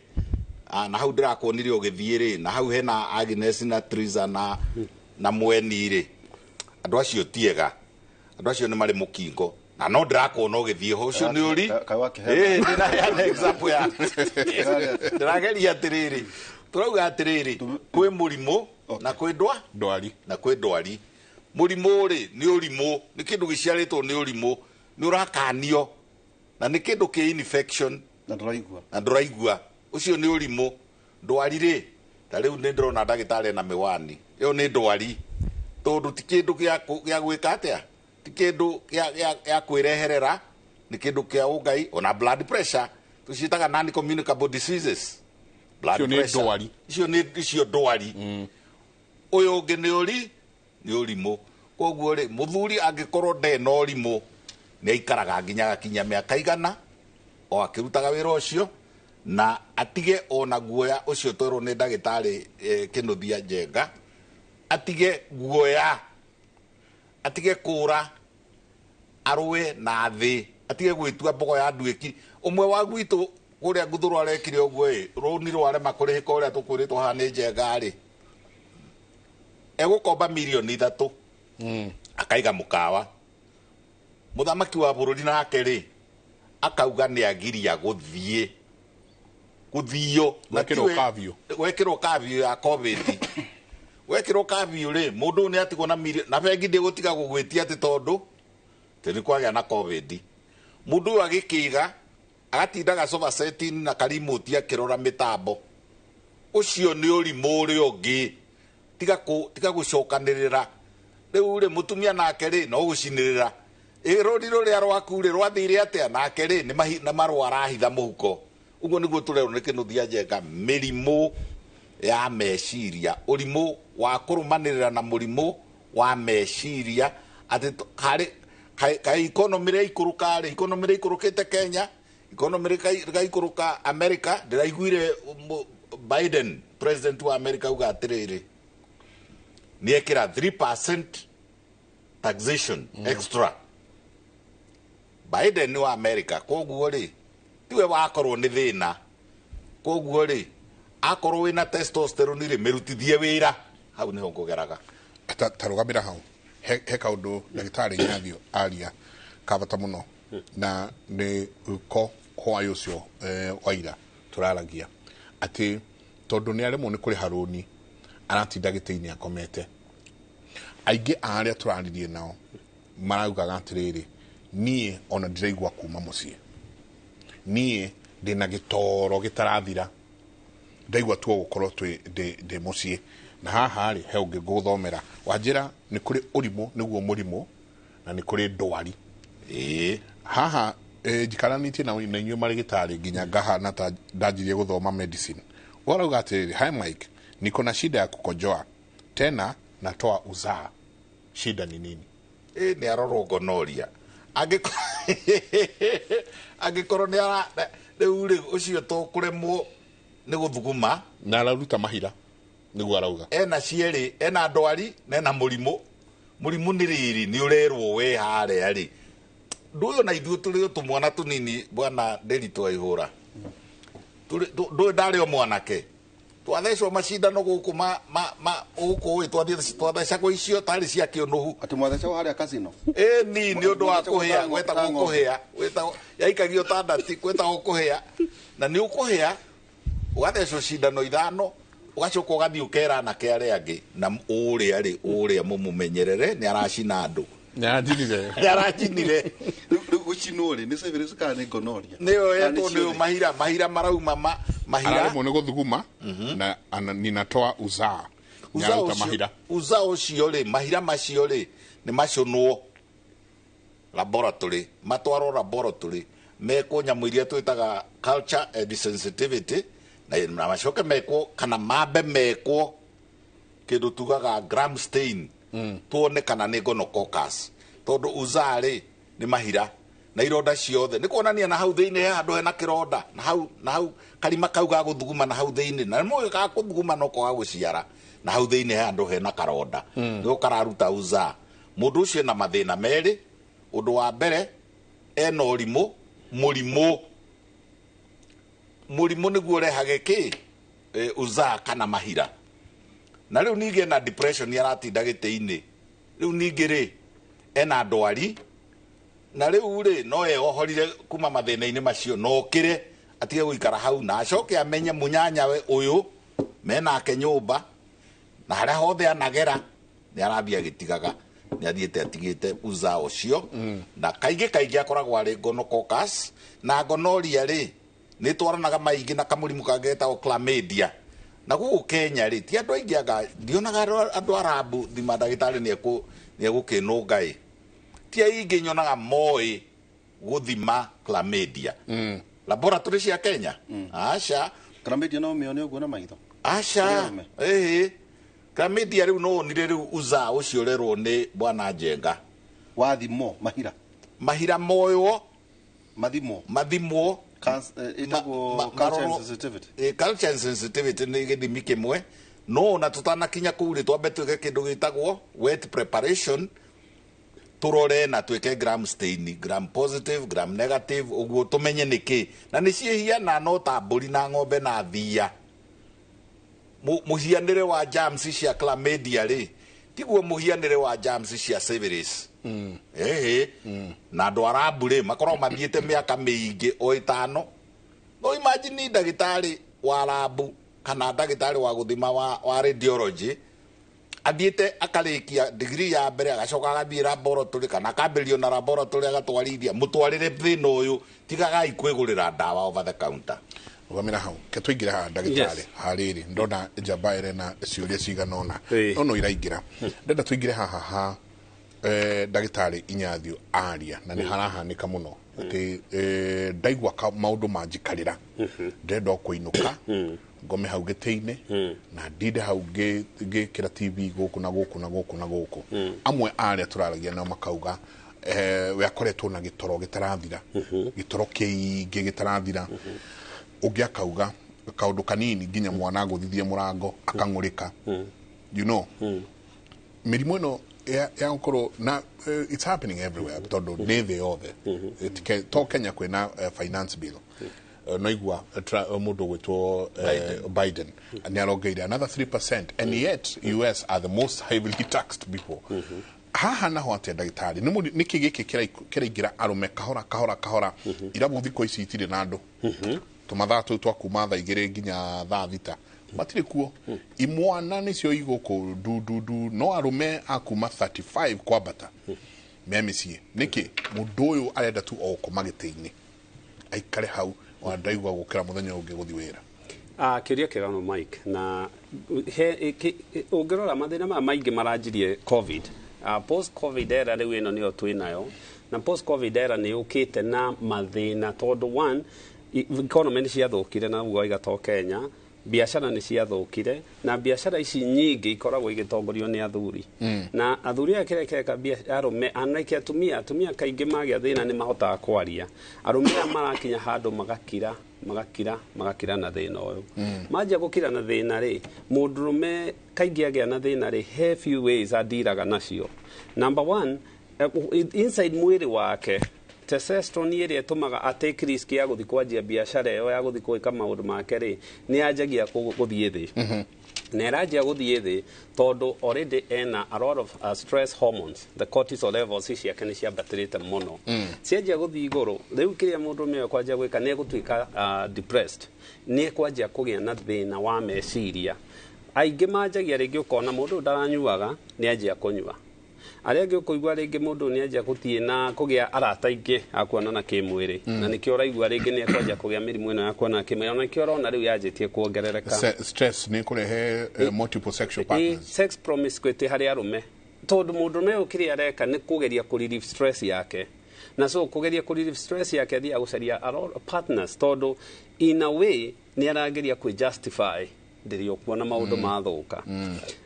na hau ndĩrakuonire ũgĩthiĩ rĩ, na hau hena Agnes na Triza na Mweni rĩ, andũ acio ti ega, andũ acio nĩ marĩ mũkingo, na no ndĩrakuona ũgĩthiĩ ho, ũcio nĩ ũri. Ndĩraheana example ya ndĩrageria atĩrĩrĩ, tũrauga atĩrĩrĩ, kwĩ mũrimũ na kwĩ ndwari. Na kwĩ ndwari. Mũrimũ rĩ nĩ ũrimũ, nĩ kĩndũ gĩciarĩtwo nĩ ũrimũ, nĩ ũrakanio na nĩ kĩndũ kĩ infection na ndũraigua. Na ndũraigua. Ũcio nĩ ũrimũ. Ndwari rĩ, ta rĩu nĩ ndĩrona ndagĩtarĩ na mĩwani, ĩyo nĩ ndwari tondũ ti kĩndũ gĩa gwĩka atĩa, ti kĩndũ gĩa kwĩreherera, nĩ kĩndũ kĩa ũngai. Ona blood pressure tũciĩtaga non communicable diseases. Blood pressure icio nĩ icio ndwari. Ũyũ ũngĩ nĩ ũri, nĩ ũrimũ. Koguo rĩ, mũthuri angĩkorwo ndarĩ na ũrimũ, nĩ aikaraga nginya agakinyia mĩaka igana o akĩrutaga wĩra ũcio, Na atige ona guoya ũcio twerwo nĩ ndagĩtarĩ Kĩnuthia Njenga, atige guoya, atige kũra, arũe na thĩ, atige gwĩtua mbogo ya nduĩki. Ũmwe wa gwitũ kũrĩa nguthũrwo arekire ũguo ĩ, rũni rwarema kũrĩhĩka ũrĩa tũkwĩrĩtwo haha nĩ Njenga rĩ, egũkomba mirioni 3 akaiga mũkawa. Mũthamaki wa bũrũri nake rĩ akauga nĩ agiria gũthiĩ gũthio gwekĩrwo kavio ya COVID. Gwekĩrwo kavio rĩ, mũndũ nĩ atigwo na mirioni na bengi ndĩgũtiga gũgwĩtia atĩ tondũ tĩri kwagĩa na COVID. Mũndũ ũyũ agĩkĩiga agatindaga sofa set-inĩ na karimoti akĩrora mĩtambo. Ũcio nĩ ũrimũ ũrĩa ũngĩ. Tiga gũcokanĩrĩra. Rĩu rĩ mũtumia nake rĩ no gũcinĩrĩra. Rũri rũrĩa rwaku rĩ rwathire atĩa nake rĩ nĩ marũa arahitha mũhuko. Ũguo nĩguo tũrerwo nĩ Kĩnuthia Njenga, mĩrimũ ya meciria, ũrimũ wa kũrũmanĩrĩra na mũrimũ wa meciria atĩ harĩ kaĩ economy rĩikũrũka rĩ, economy rĩikũrũkĩte Kenya, economy rĩgaikũrũka America. Ndĩraiguire Biden president wa America uga atĩrĩrĩ, nĩekĩra 3% taxation extra. Biden nĩ wa America, koguo rĩ tiwe wakorwo nĩ thĩna. Koguo rĩ akorwo wĩna testosterone rĩ mĩrutithie wĩra. Hau nĩho ngũgeraga. Ta rũgamĩra hau he kaũndũ ndagĩtarĩ Nyathio aria kabata mũno, na nĩ ko hwaĩ ũcio waira tũraragia atĩ tondũ nĩ aremwo nĩ kũrĩha rũni aratinda gĩtĩ-inĩ akomete. Aingĩ a arĩa tũraririe nao maraugaga atĩrĩrĩ, niĩ ona ndĩraigua kuma mũciĩ, niĩ ndĩna gĩtoro gĩtarathira, ndaigua tu gũkorwo ndĩ mũciĩ. Na haha rĩ he ũngĩ ngũthomera wanjĩra nĩ kũrĩ ũrimũ nĩguo mũrimũ na nĩ kũrĩ ndwari. Haha njikaranĩtie na inyuĩ marĩgĩtarĩ nginya ngahana ta ndanjirie gũthoma medicine. Warauga atĩrĩrĩ, hi Mike, niko na shida ya kukojoa tena natoa uzaa, shida ni nini? Nĩ arorwo gonorrhea. Angĩkorwo nĩ ara rĩu rĩ ũcio tũkũremwo nĩ gũthuguma na araruta mahira nĩguo arauga ena cierĩ, ena ndwari na ena mũrimũ. Mũrimũ nĩ rĩrĩ nĩ ũrerwo we harĩa rĩ ndũ ũyũ na ithuĩ tũrĩ o tũmwana tũnini bwana Nderitu Waihũra, ndũĩ ndarĩ o mwanake twathecwo macindano gũkũ gũkũ ĩ twathecagwo icio tarĩ cia kĩũnũhu. Atĩ mwathecagwo harĩa casino? Ĩ ni nĩ ũndũ wa kũhĩa, gwetagwo kũhĩa, yaikagio ta ndati, gwetagwo kũhĩa. Na nĩ ũkũhĩa ũgathecwo cindano 5 ũgacoka ũgathiĩ ũkera anake arĩa angĩ na ũrĩa rĩ ũrĩa mũmũmenyerere nĩ aracina andũ. Nĩ aracinire. Rĩu gũcinwo rĩ nĩ syphilis kana nĩ gonorrhea? Nĩyo yetwo nĩ mahira, mahira marauma mahira. Araremwo nĩ gũthuguma na ninatoa uzaa. Nĩaruta mahira. Uzaa ũcio rĩ, mahira macio rĩ nĩ macũnwo laboratory, matwarwo laboratory, mekwo nyamũ iria twĩtaga culture and sensitivity, na macoke mekwo kana mambe mekwo kĩndũ tugaga gram stain, tuone kana nĩ gonococcus. Tondũ uzaa rĩ nĩ mahira na ironda ciothe nĩ kuonania na hau thĩinĩ he handũ hena kĩronda, na hau karima kau ga gũthuguma na hau thĩinĩ, na nĩmũĩ ga gũthuguma no kwaga gũciara, na hau thĩinĩ he handũ hena karonda nĩko kararuta uzaa. Mũndũ ũcio ena mathĩna merĩ. Ũndũ wa mbere ena ũrimũ, mũrimũ mũrimũ nĩguo ũrehage kĩ uzaa kana mahira. Na rĩu ningĩ ena depression aratinda gĩtĩ-inĩ, rĩu ningĩ rĩ ena ndwari, na rĩu rĩ no eohorire kuma mathĩna-inĩ macio, no okĩre atige gũikara hau na acoke amenye mũnyanyawe ũyũ menake nyũmba na harĩa hothe anagera nĩ arathiĩ agĩtigaga, nĩ athiĩte atigĩte uzaa ũcio. Na kaingĩ kaingĩ akoragwo arĩ gonococcus, na gonorrhea rĩ nĩ twaranaga maingĩ na kamũrimũ kangĩ getagwo chlamydia. Na gũkũ Kenya rĩ ti andũ aingĩ anga ndionaga andũ arabu thima ndagĩtarĩ nĩ egũkĩnũnga ĩ, ti aingĩ nyonaga moĩ gũthima chlamydia. Laboratory cia Kenya aca chlamydia no mĩone ũguo na maitho aca ĩhĩ chlamydia rĩu no wonire rĩu uzaa ũcio ũrerwo nĩ bwana Njenga wathimwo mahira, mahira moywo mathimwo mathimwo Ĩtagwo culture and sensitivity. Culture and sensitivity nĩ gĩthimi kĩmwe, no ona tũtanakinya kũu rĩ, twambe twĩke kĩndũ gĩtagwo wet preparation, tũrore na twĩke gram stain, gram positive, gram negative, ũguo tũmenye nĩkĩ na nĩ ciĩhiana no ta mbũri na ng'ombe na thia. Mũhianĩre wa germs cia chlamydia rĩ, tiguo mũhianĩre wa germs cia syphilis. Ĩhĩ, na andũ arabu rĩ, makoragwo mathiĩte mĩaka mĩingĩ o 5. No imagine ndagĩtarĩ wa rabu kana ndagĩtarĩ wa gũthima wa radiology athiĩte akarĩkia degree ya mbere, agacoka agathiĩ laboratory kana akambĩrĩrio na laboratory, agatwarithia mũtwarĩre thĩna ũyũ. Tigagai kwĩgũrĩra ndawa over the counter. Rũgamĩra hau, ke tũingĩre haha, ndagĩtarĩ. Harĩrĩ ndona njamba ĩrĩ na ciũria cigana ũna, no iraingĩra. Ndenda tũingĩre haha ha ndagĩtarĩ Inyathio aria na nĩ harahanĩka mũno atĩ ndaigua maũndũ manjikarĩra, ndĩrenda o kũinũka ngome hau gĩtĩ-inĩ na ndinde hau ngĩkĩra TV gũkũ na gũkũ na gũkũ na gũkũ. Amwe arĩa tũraragia nao makauga we akoretwo na gĩtoro gĩtarathira, gĩtoro kĩingĩ gĩtarathira. Ũngĩ akauga kaũndũ kanini nginya mwana agũthithie mũrango akang'ũrĩka. Mĩrimũ ĩno ya gũkorwo na it's happening everywhere tondũ nĩ thĩ yothe. To Kenya kwĩna finance bill. Naigua mũndũ ũgwĩtwo Biden nĩ arongeire another 3%, and yet US are the most heavily taxed people. Haha naho atĩa, ndagĩtarĩ? Nĩkĩ gĩkĩ kĩraingĩra arũme kahora kahora kahora? Irabu thikũ ici itirĩ na andũ, tũmathaa tũu twa kuma thaa 2 nginya thaa 6 matirĩ kuo. Imwana nĩcio igũkũ ndundundu, no arũme a kuma 35 kwambata me mĩciĩ. Nĩkĩ mũndũ ũyũ arenda tu o gũkoma gĩtĩ-inĩ aikare hau, ona ndaigua gũkĩra mũthenya ũngĩ gũthiĩ wĩra? Kĩũria kĩega mũno, Mike. Na ũngĩrora mathĩna maya maingĩ maranjirie COVID, post COVID era. Rĩu ĩno nĩyo twĩ nayo, na post COVID era nĩ yũkĩte na mathĩna tondũ one, economy nĩ ciathũkire, na ũguo waiga to Kenya biacara nĩ ciathũkire, na biacara ici nyingĩ ikoragwo igĩtongorio nĩ athuri, na athuri aya kĩrĩa kĩreka arũme anake atumia kaingĩ magĩa thĩna nĩ mahotaga kwaria. Arũme aya marakinya handũ magakira, magakira, magakira na thĩna ũyũ. Manjia gũkira na thĩna rĩ, mũndũrũme kaingĩ agĩa na thĩna rĩ, he few ways andiraga nacio. Number one, inside mwĩrĩ wake testosterone ĩrĩa ĩtũmaga atake risk ya gũthiĩ kwanjia biacara ĩyo, ya gũthiĩ gwĩka maũndũ make rĩ, nĩ yanjagia gũthiĩ thĩ, na ĩranjia gũthiĩ thĩ tondũ already ena a lot of stress hormones. The cortisol levels ciake nĩ ciambatĩrĩte mũno. Cianjia gũthiĩ igũrũ rĩu, kĩrĩa mũndũ ũyũ kwanjia gwĩka nĩ egũtuĩka depressed, nĩ ekwanjia kũgĩa na thĩna wa meciria. Aingĩ manjagia rĩngĩ ũkona mũndũ ũyũ ndaranyuaga nĩ anjia kũnyua. Arĩa angĩ ũkũigua rĩngĩ mũndũ nĩ anjia gũthiĩ na kũgĩa arata aingĩ a kuonana kĩmwĩrĩ, na nĩkĩo ũraigua rĩngĩ nĩ ekwanjia kũgĩa mĩrimũ ĩno ya kuonana kĩmwĩrĩ, ona nĩkĩo ũrona rĩu yanjĩtie kuongerereka. Stress nĩ kũrehe multiple sexual partners. Sex promiscuity harĩ arũme, tondũ mũndũrũme ũyũ kĩrĩa areka nĩ kũgeria kũ relieve stress yake, na so kũgeria kũ relieve stress yake athiaga gũcaria a lot of partners, tondũ in a way nĩ arageria kwĩ justify ndĩrĩ okuona maũndũ mathũka.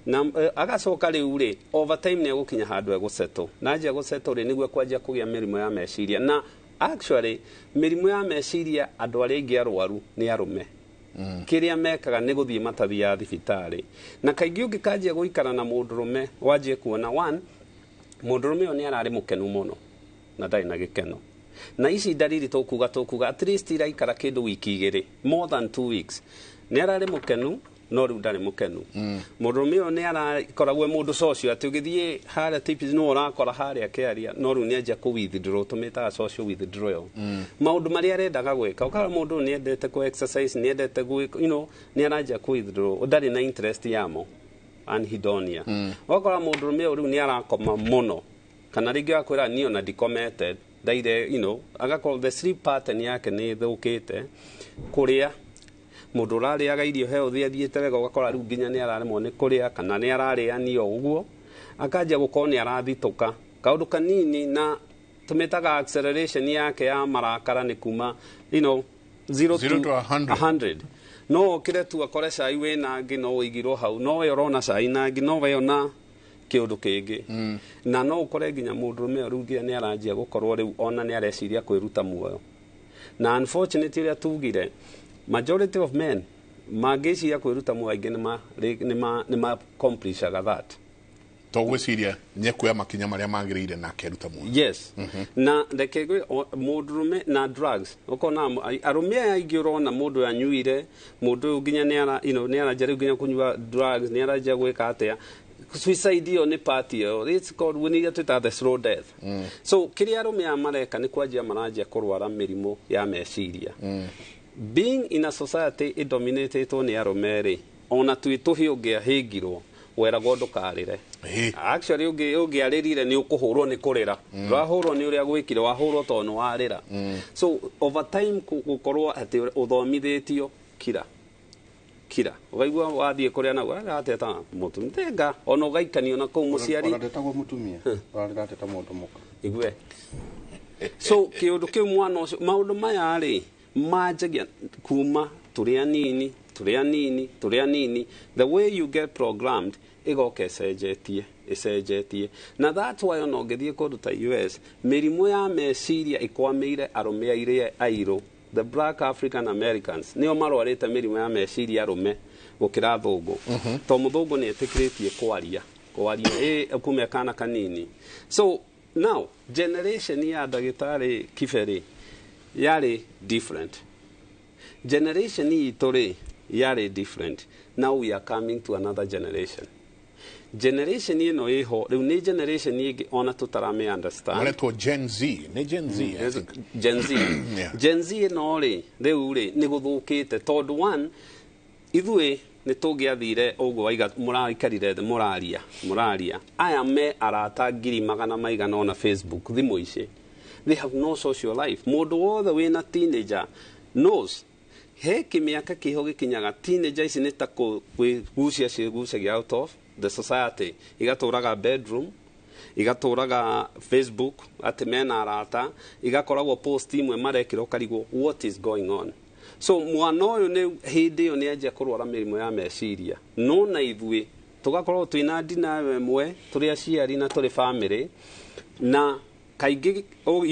Na agacoka rĩu rĩ, over time nĩ egũkinya handũ egũsettle, na anjia gũsettle rĩ, nĩguo kwanjia kũgĩa mĩrimũ ya meciria. Na actually mĩrimũ ya meciria, andũ arĩa aingĩ arwaru nĩ arũme. Kĩrĩa mekaga nĩ gũthiĩ matathiaga thibitarĩ, na kaingĩ ũngĩkanjia gũikara na mũndũrũme wanjie kuona one, mũndũrũme ũyũ nĩ ararĩ mũkenu mũno na ndarĩ na gĩkeno, na ici ndariri tũkuga at least iraikara kĩndũ wiki 2, more than 2 weeks. Nĩ ararĩ mũkenu no rĩu ndarĩ mũkenu. Mũndũrũme ũyũ nĩ arakoragwo e mũndũ social, atĩ ũgĩthiĩ harĩa tips no ũrakora harĩa akĩaria, no rĩu nĩ anjia kũ withdraw, tũmĩtaga social withdrawal. Maũndũ marĩa arendaga gwĩka, ũkora mũndũ ũyũ nĩ endete kũ exercise, nĩ endete gwĩka, nĩ aranjia kũ withdraw, ndarĩ na interest yamo, anhedonia. Ũgakora mũndũrũme ũyũ rĩu nĩ arakoma mũno, kana rĩngĩ akwĩra niĩ ona ndikomete ndaire, agakorwo the sleep pattern yake nĩ ĩthũkĩte. Kũrĩa, mũndũ ũrarĩaga irio healthy athiĩte wega, ũgakora rĩu nginya nĩ araremwo nĩ kũrĩa kana nĩ ararĩania ũguo, akanjia gũkorwo nĩ arathitũka kaũndũ kanini, na tũmĩtaga acceleration yake ya marakara nĩ kuma 0 Zero to 100. 100. No ũkĩre tu akore cai wĩna ngĩ no ũigirwo hau, no we ũrona cai na ngĩ, no we ona kĩũndũ kĩngĩ. Na no ũkore nginya mũndũrũme ũyũ rĩu nginya nĩ aranjia gũkorwo rĩu ona nĩ areciria kwĩruta muoyo. Na unfortunately ũrĩa tugire, majority of men mangĩciria kwĩruta muoyo, aingĩ nĩma accomplishaga that. To gwĩciria nĩ ekuoya makinya marĩa magĩrĩire na akeruta muoyo. Yes. Na reke mũndũrũme na drugs, ũkona arũme aya aingĩ ũrona mũndũ anyuire, mũndũ ũyũ nginya nĩ ara you know, nĩ aranjia rĩu nginya kũnyua drugs, nĩ aranjia gwĩka atĩa, suicide ĩyo nĩ part ĩyo, it's called, nĩ iria twĩtaga the slow death. So kĩrĩa arũme aya mareka nĩ kwanjia maranjia kũrwara mĩrimũ ya meciria. Being in a society ĩdominatĩtwo nĩ arũme rĩ, ona twĩ tũhĩ ũngĩahĩngirwo weragwo ndũkarĩre. Actually ũngĩarĩrire nĩ ũkũhũrwo nĩ kũrĩra. Ndũrahũrwo nĩ ũrĩa gwĩkire, wahũrwo tondũ nĩ warĩra. So over time gũkorwo atĩ ũthomithĩtio kira kira, ũkaigua wathiĩ kũrĩa naguo arateta mũtumia thenga, ona ũgaikanio na kũu mũciari. Ona ndetagwo mũtumia, ona ndĩrateta mũndũ mũka. Igue. So kĩũndũ kĩu mwana ũcio, maũndũ maya rĩ manjagia kuma tũrĩ anini, tũrĩ anini, tũrĩ anini. The way you get programmed ĩgoka ĩcenjetie ĩcenjetie, na that's why ona ũngĩthiĩ kũndũ ta US, mĩrimũ ya meciria ĩkwamĩire arũme airĩa airũ, the black African Americans, nĩo marwarĩte mĩrimũ ya meciria arũme gũkĩra athũngũ, to mũthũngũ nĩ etĩkĩrĩtie kwaria kwaria ĩ kuma kana kanini. So now generation ya ndagĩtarĩ Kibere yarĩ different, generation itũ rĩ yarĩ different. Now we are coming to another generation. Generation ĩno ĩho rĩu nĩ generation ĩngĩ ona tũtarame understand. Maretwo Gen Z, nĩ Gen Z, I think. Gen Z. Gen Z ĩno rĩ, rĩu rĩ nĩ gũthũkĩte tondũ one, ithuĩ nĩ tũngĩathire ũguo waiga mũraikarire thĩ mũraria mũraria, aya me arata ngiri magana maigana ona Facebook thimũ ici. They have no social life. Mũndũ wothe wĩna teenager knows he kĩmĩaka kĩho gĩkinyaga teenager ici nĩ ta kwĩgucia ciĩgucagia out of the society, igatũraga bedroom, igatũraga Facebook atĩ mena arata, igakoragwo post imwe marekĩra ũkarigwo what is going on. So mwana ũyũ nĩ hĩndĩ ĩyo nĩ anjia kũrwara mĩrimũ ya meciria. No na ithuĩ tũgakorwo twĩna ndina ĩmwe, tũrĩ aciari na tũrĩ family, na kaingĩ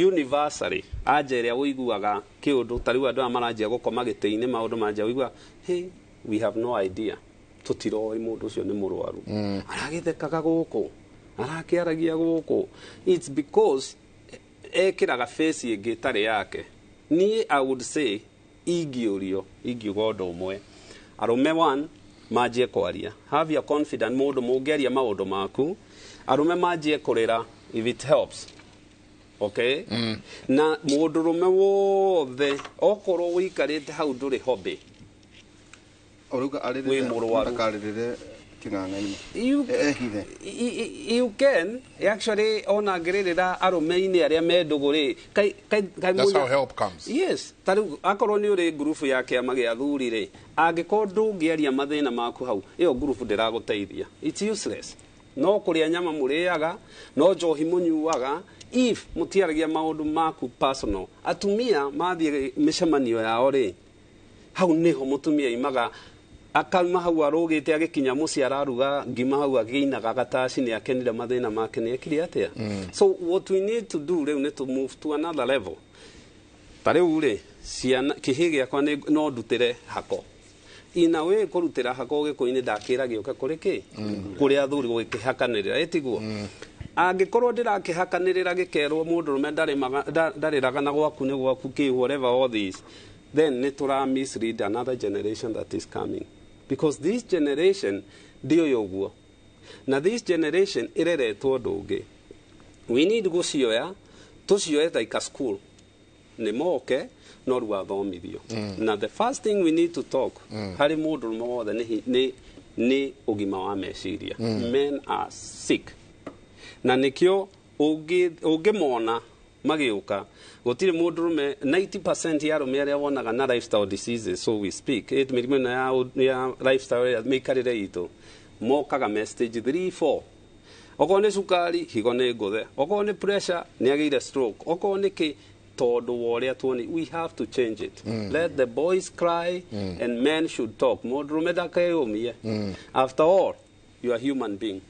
universally anja ĩrĩa ũiguaga kĩũndũ ta rĩu andũ aya maranjia gũkoma gĩtĩ-inĩ, maũndũ manjia ũigua hey, we have no idea, tũtiroĩ mũndũ ũcio nĩ mũrwaru. Aragĩthekaga gũkũ, arakĩaragia gũkũ. It's because ekĩraga face ĩngĩ ĩtarĩ yake. Niĩ I would say ingĩũrio, ingiuga ũndũ ũmwe, arũme one manjie kwaria, have your confidence, mũndũ mũngĩaria maũndũ maku, arũme manjie kũrĩra if it helps. Okay? Na mũndũrũme wothe okorwo ũikarĩte hau ndũrĩ hobby, Ũrauga arĩrĩre, wĩ mũrwaru. Ndakarĩrĩre kĩng'ang'a-inĩ. Ehithe. You can actually ona ngĩrĩrĩra arũme-inĩ arĩa me ndũgũ rĩ, kai That's how help comes. Yes, ta rĩu akorwo nĩ ũrĩ ngurubu ya kĩama gĩa athuri rĩ, angĩkorwo ndũngĩaria mathĩna maku hau, ĩyo ngurubu ndĩragũteithia. It's useless. No kũrĩa nyama mũrĩaga, no njohi mũnyuaga, if mũtiaragia maũndũ maku personal. Atumia mathiĩ mĩcemanio yao rĩ, hau nĩho mũtumia imaga akauma hau arũgĩte agĩkinya mũciĩ araruga ngima hau agĩinaga gataci nĩ akenire mathĩna make nĩ ekire atĩa. So what we need to do rĩu nĩ to move to another level. Ta rĩu rĩ, ciana kĩhĩ gĩakwa nĩ no ndutĩre hako. Ina we kũrutĩra hako gĩkũyũ-inĩ ndakĩra gĩũke kũrĩ kĩ? Kũrĩ athuri gũgĩkĩhakanĩrĩra, ĩtiguo? Angĩkorwo ndĩrakĩhakanĩrĩra gĩkerwo mũndũrũme ndarĩraga na gwaku nĩ gwaku kĩ, whatever all this, then nĩ tũra mislead another generation that is coming. Because this generation ndĩũĩ ũguo. Na this generation ĩreretwo ũndũ ũngĩ. We need gũcioya, tũcioe like a school. Nĩ moke no rĩu athomithio. Na the first thing we need to talk harĩ mũndũrũme wothe nĩ ũgima wa meciria. Men are sick. Na nĩkĩo ũngĩmona magĩũka, gũtirĩ mũndũrũme, 90% ya arũme arĩa wonaga na lifestyle diseases, so we speak, mĩrimũ ĩno ya lifestyle ya mĩikarĩre itũ, mokaga me stage 3, 4. Okorwo nĩ cukari, higo nĩ ngũthe. Okorwo nĩ pressure, nĩ agĩire stroke. Okorwo nĩ kĩ, tondũ wa ũrĩa tuoni, we have to change it. Let the boys cry and men should talk. Mũndũrũme ndakeyũmie. After all, you are human being.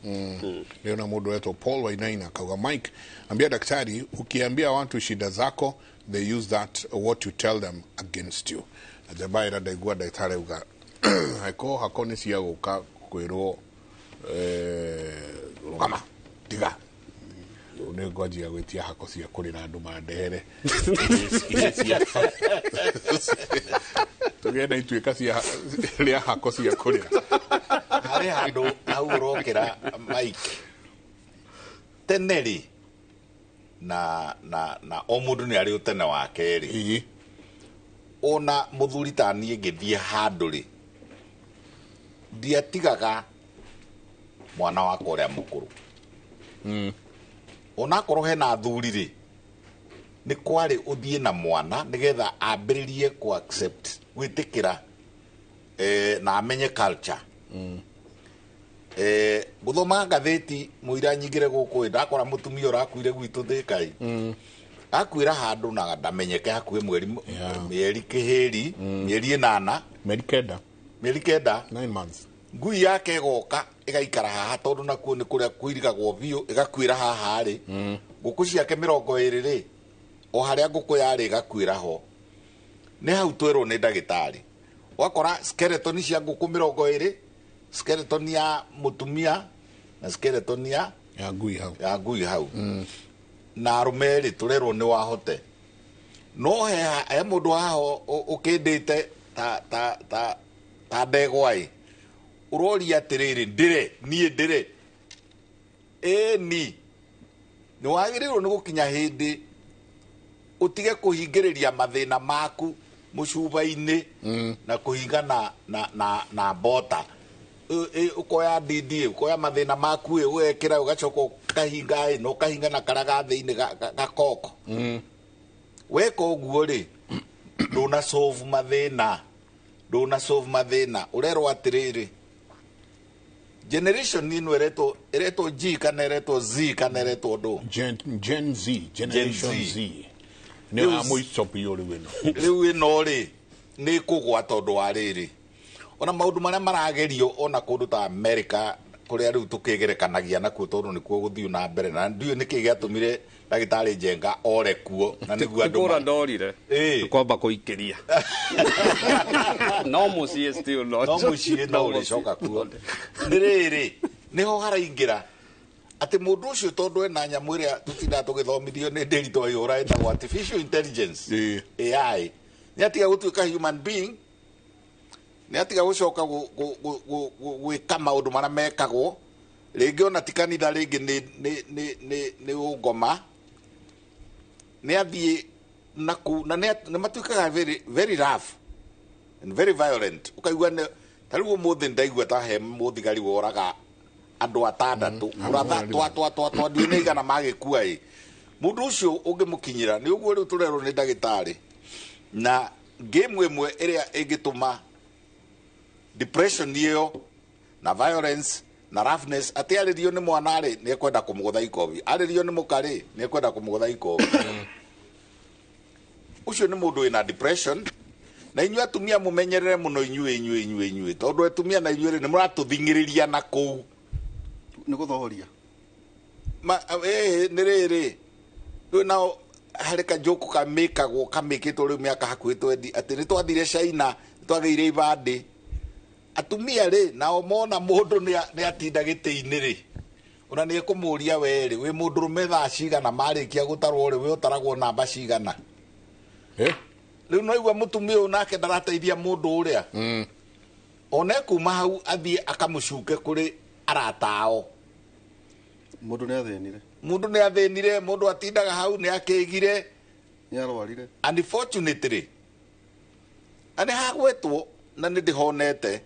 Leo na mũndũ wetwo Paul Wainaina akauga, Mike, ambia daktari ukiambia watu shida zako They use that, what you tell them, against you. Na njamba ĩra ndaigua ndagĩtarĩ auga angĩkorwo hako nĩ cia gũka kwĩrwo rũgama tiga nĩ ngwanjia gwĩtia hako cia kũrĩra andũ mandehere iria cia tũgĩe na ituĩka cia rĩa hako cia kũrĩra. Harĩ handũ hau ũrokĩra Mike tene rĩ na o mũndũ nĩ arĩ ũtene wake rĩ, ona mũthuri ta niĩ ngĩthiĩ handũ rĩ, ndiatigaga mwana wakwa ũrĩa mũkũrũ. Onakorwo hena athuri rĩ, nĩ kwarĩ ũthiĩ na mwana nĩgetha ambĩrĩrie ku accept gwĩtĩkĩra na amenye culture. Gũthoma ngathĩti mũira nyingĩre gũkũ ĩ, ndakora mũtumia ũrakuire gwitũ Thĩka ĩ, akuĩra handũ na ndamenyeke hakuhĩ mweri mĩeri kĩhĩri mĩeri 8 mĩeri 9 mĩeri 9 9 months. Ngui yake ĩgoka ĩgaikara haha tondũ nakuo nĩ kũrĩa kũirigagwo biũ, ĩgakuĩra haha rĩ, ngũkũ ciake 20 rĩ, o harĩa ngũkũ yarĩ ĩgakuĩra ho. Nĩ hau twerwo nĩ ndagĩtarĩ, wakora skeleton cia ngũkũ 20, skeleton ya mũtumia na skeleton ya ngui hau, ya ngui hau. Na arũme rĩ, tũrerwo nĩ wahote, no he mũndũ haha ũkĩndĩte ta ta ta ta ndegwa ĩ, ũroria atĩrĩrĩ, ndĩre niĩ ndĩre ĩni nĩ wagĩrĩirwo nĩ gũkinya hĩndĩ ũtige kũhingĩrĩria mathĩna maku mũcuba-inĩ na kũhinga na mbota. Ũkoya ndindi, ũkoya mathĩna maku ĩ, ũgekĩra ũgacoka ũkahinga ĩ, na ũkahinga na karaga thĩinĩ gakoko. Weka ũguo rĩ, ndũna solve mathĩna, ndũna solve mathĩna. Ũrerwo atĩrĩrĩ, generation ĩno ĩretwo G kana ĩretwo Z kana ĩretwo ndũ? Gen Z, Generation Z. Nĩ wa mũico biũ rĩu ĩno. Rĩu ĩno rĩ, nĩ kũgwa tondũ wa rĩrĩ, ona maũndũ marĩa maragerio ona kũndũ ta America kũrĩa rĩu tũkĩgerekanagia nakuo tondũ nĩkuo gũthiũ na mbere, na ndiũĩ nĩkĩ gĩatũmire ndagĩtarĩ Njenga ore kuo na nĩguo andũ kũra ndorire kwamba kũikĩria no mũciĩ still no mũciĩ no ũrĩcoka kuo. Nĩ rĩrĩ, nĩho haraingĩra atĩ mũndũ ũcio tondũ ena nyamũ ĩrĩa tũtindaga tũgĩthomithio nĩ ndĩri twaihũra ĩtagwo artificial intelligence AI, nĩ atiga gũtuĩka human being, nĩ atiga gũcoka gwĩka maũndũ marĩa mekagwo rĩngĩ ona ti kanitha, rĩngĩ nĩ ũngoma, nĩ athiĩ naku na nĩ matuĩkaga very, very rough and very violent. Ũkaigua ta rĩu ũmũthĩ ndaigua ta he mũthigari woraga andũ 6 ũratha twa ndiũĩ nĩ igana magĩkua ĩ, mũndũ ũcio ũngĩmũkinyĩra nĩ ũguo rĩu tũrerwo nĩ ndagĩtarĩ. Na game ĩmwe ĩrĩa ĩngĩtũma depression ĩyo na violence na roughness, atĩ arĩrio nĩ mwana rĩ, nĩ ekwenda kũmũgũtha ikobi, arĩrio nĩ mũka rĩ, nĩ ekwenda kũmũgũtha ikobi. Ũcio nĩ mũndũ wĩna depression. Na inyuĩ atumia mũmenyerere mũno, inyuĩ tondũ atumia na inyuĩ rĩ, nĩ mũratũthing'ĩrĩria na kũu nĩ gũthoria nĩ rĩrĩ rĩu nao harĩ kajoku kamĩkagwo kamĩkĩtwo rĩu mĩaka hakuhĩ 20 atĩ nĩ twathire China, nĩ twagĩire ibandĩ. Atumia rĩ, nao mona mũndũ nĩ atinda gĩtĩ-inĩ rĩ, ona nĩ ekũmũria we rĩ, wĩ mũndũrũme thaa cigana, marĩkia gũtarwo rĩ, we ũtaragwo namba cigana. Rĩu no igua mũtumia ũyũ nake ndarateithia mũndũ ũrĩa, ona ekuma hau athiĩ akamũcuke kũrĩ arata ao. Mũndũ nĩ athĩnire, mũndũ nĩ athĩnire, mũndũ atindaga hau nĩ akĩgire, nĩ arwarire. Unfortunately, nĩ hagwetwo na nĩ ndĩhonete,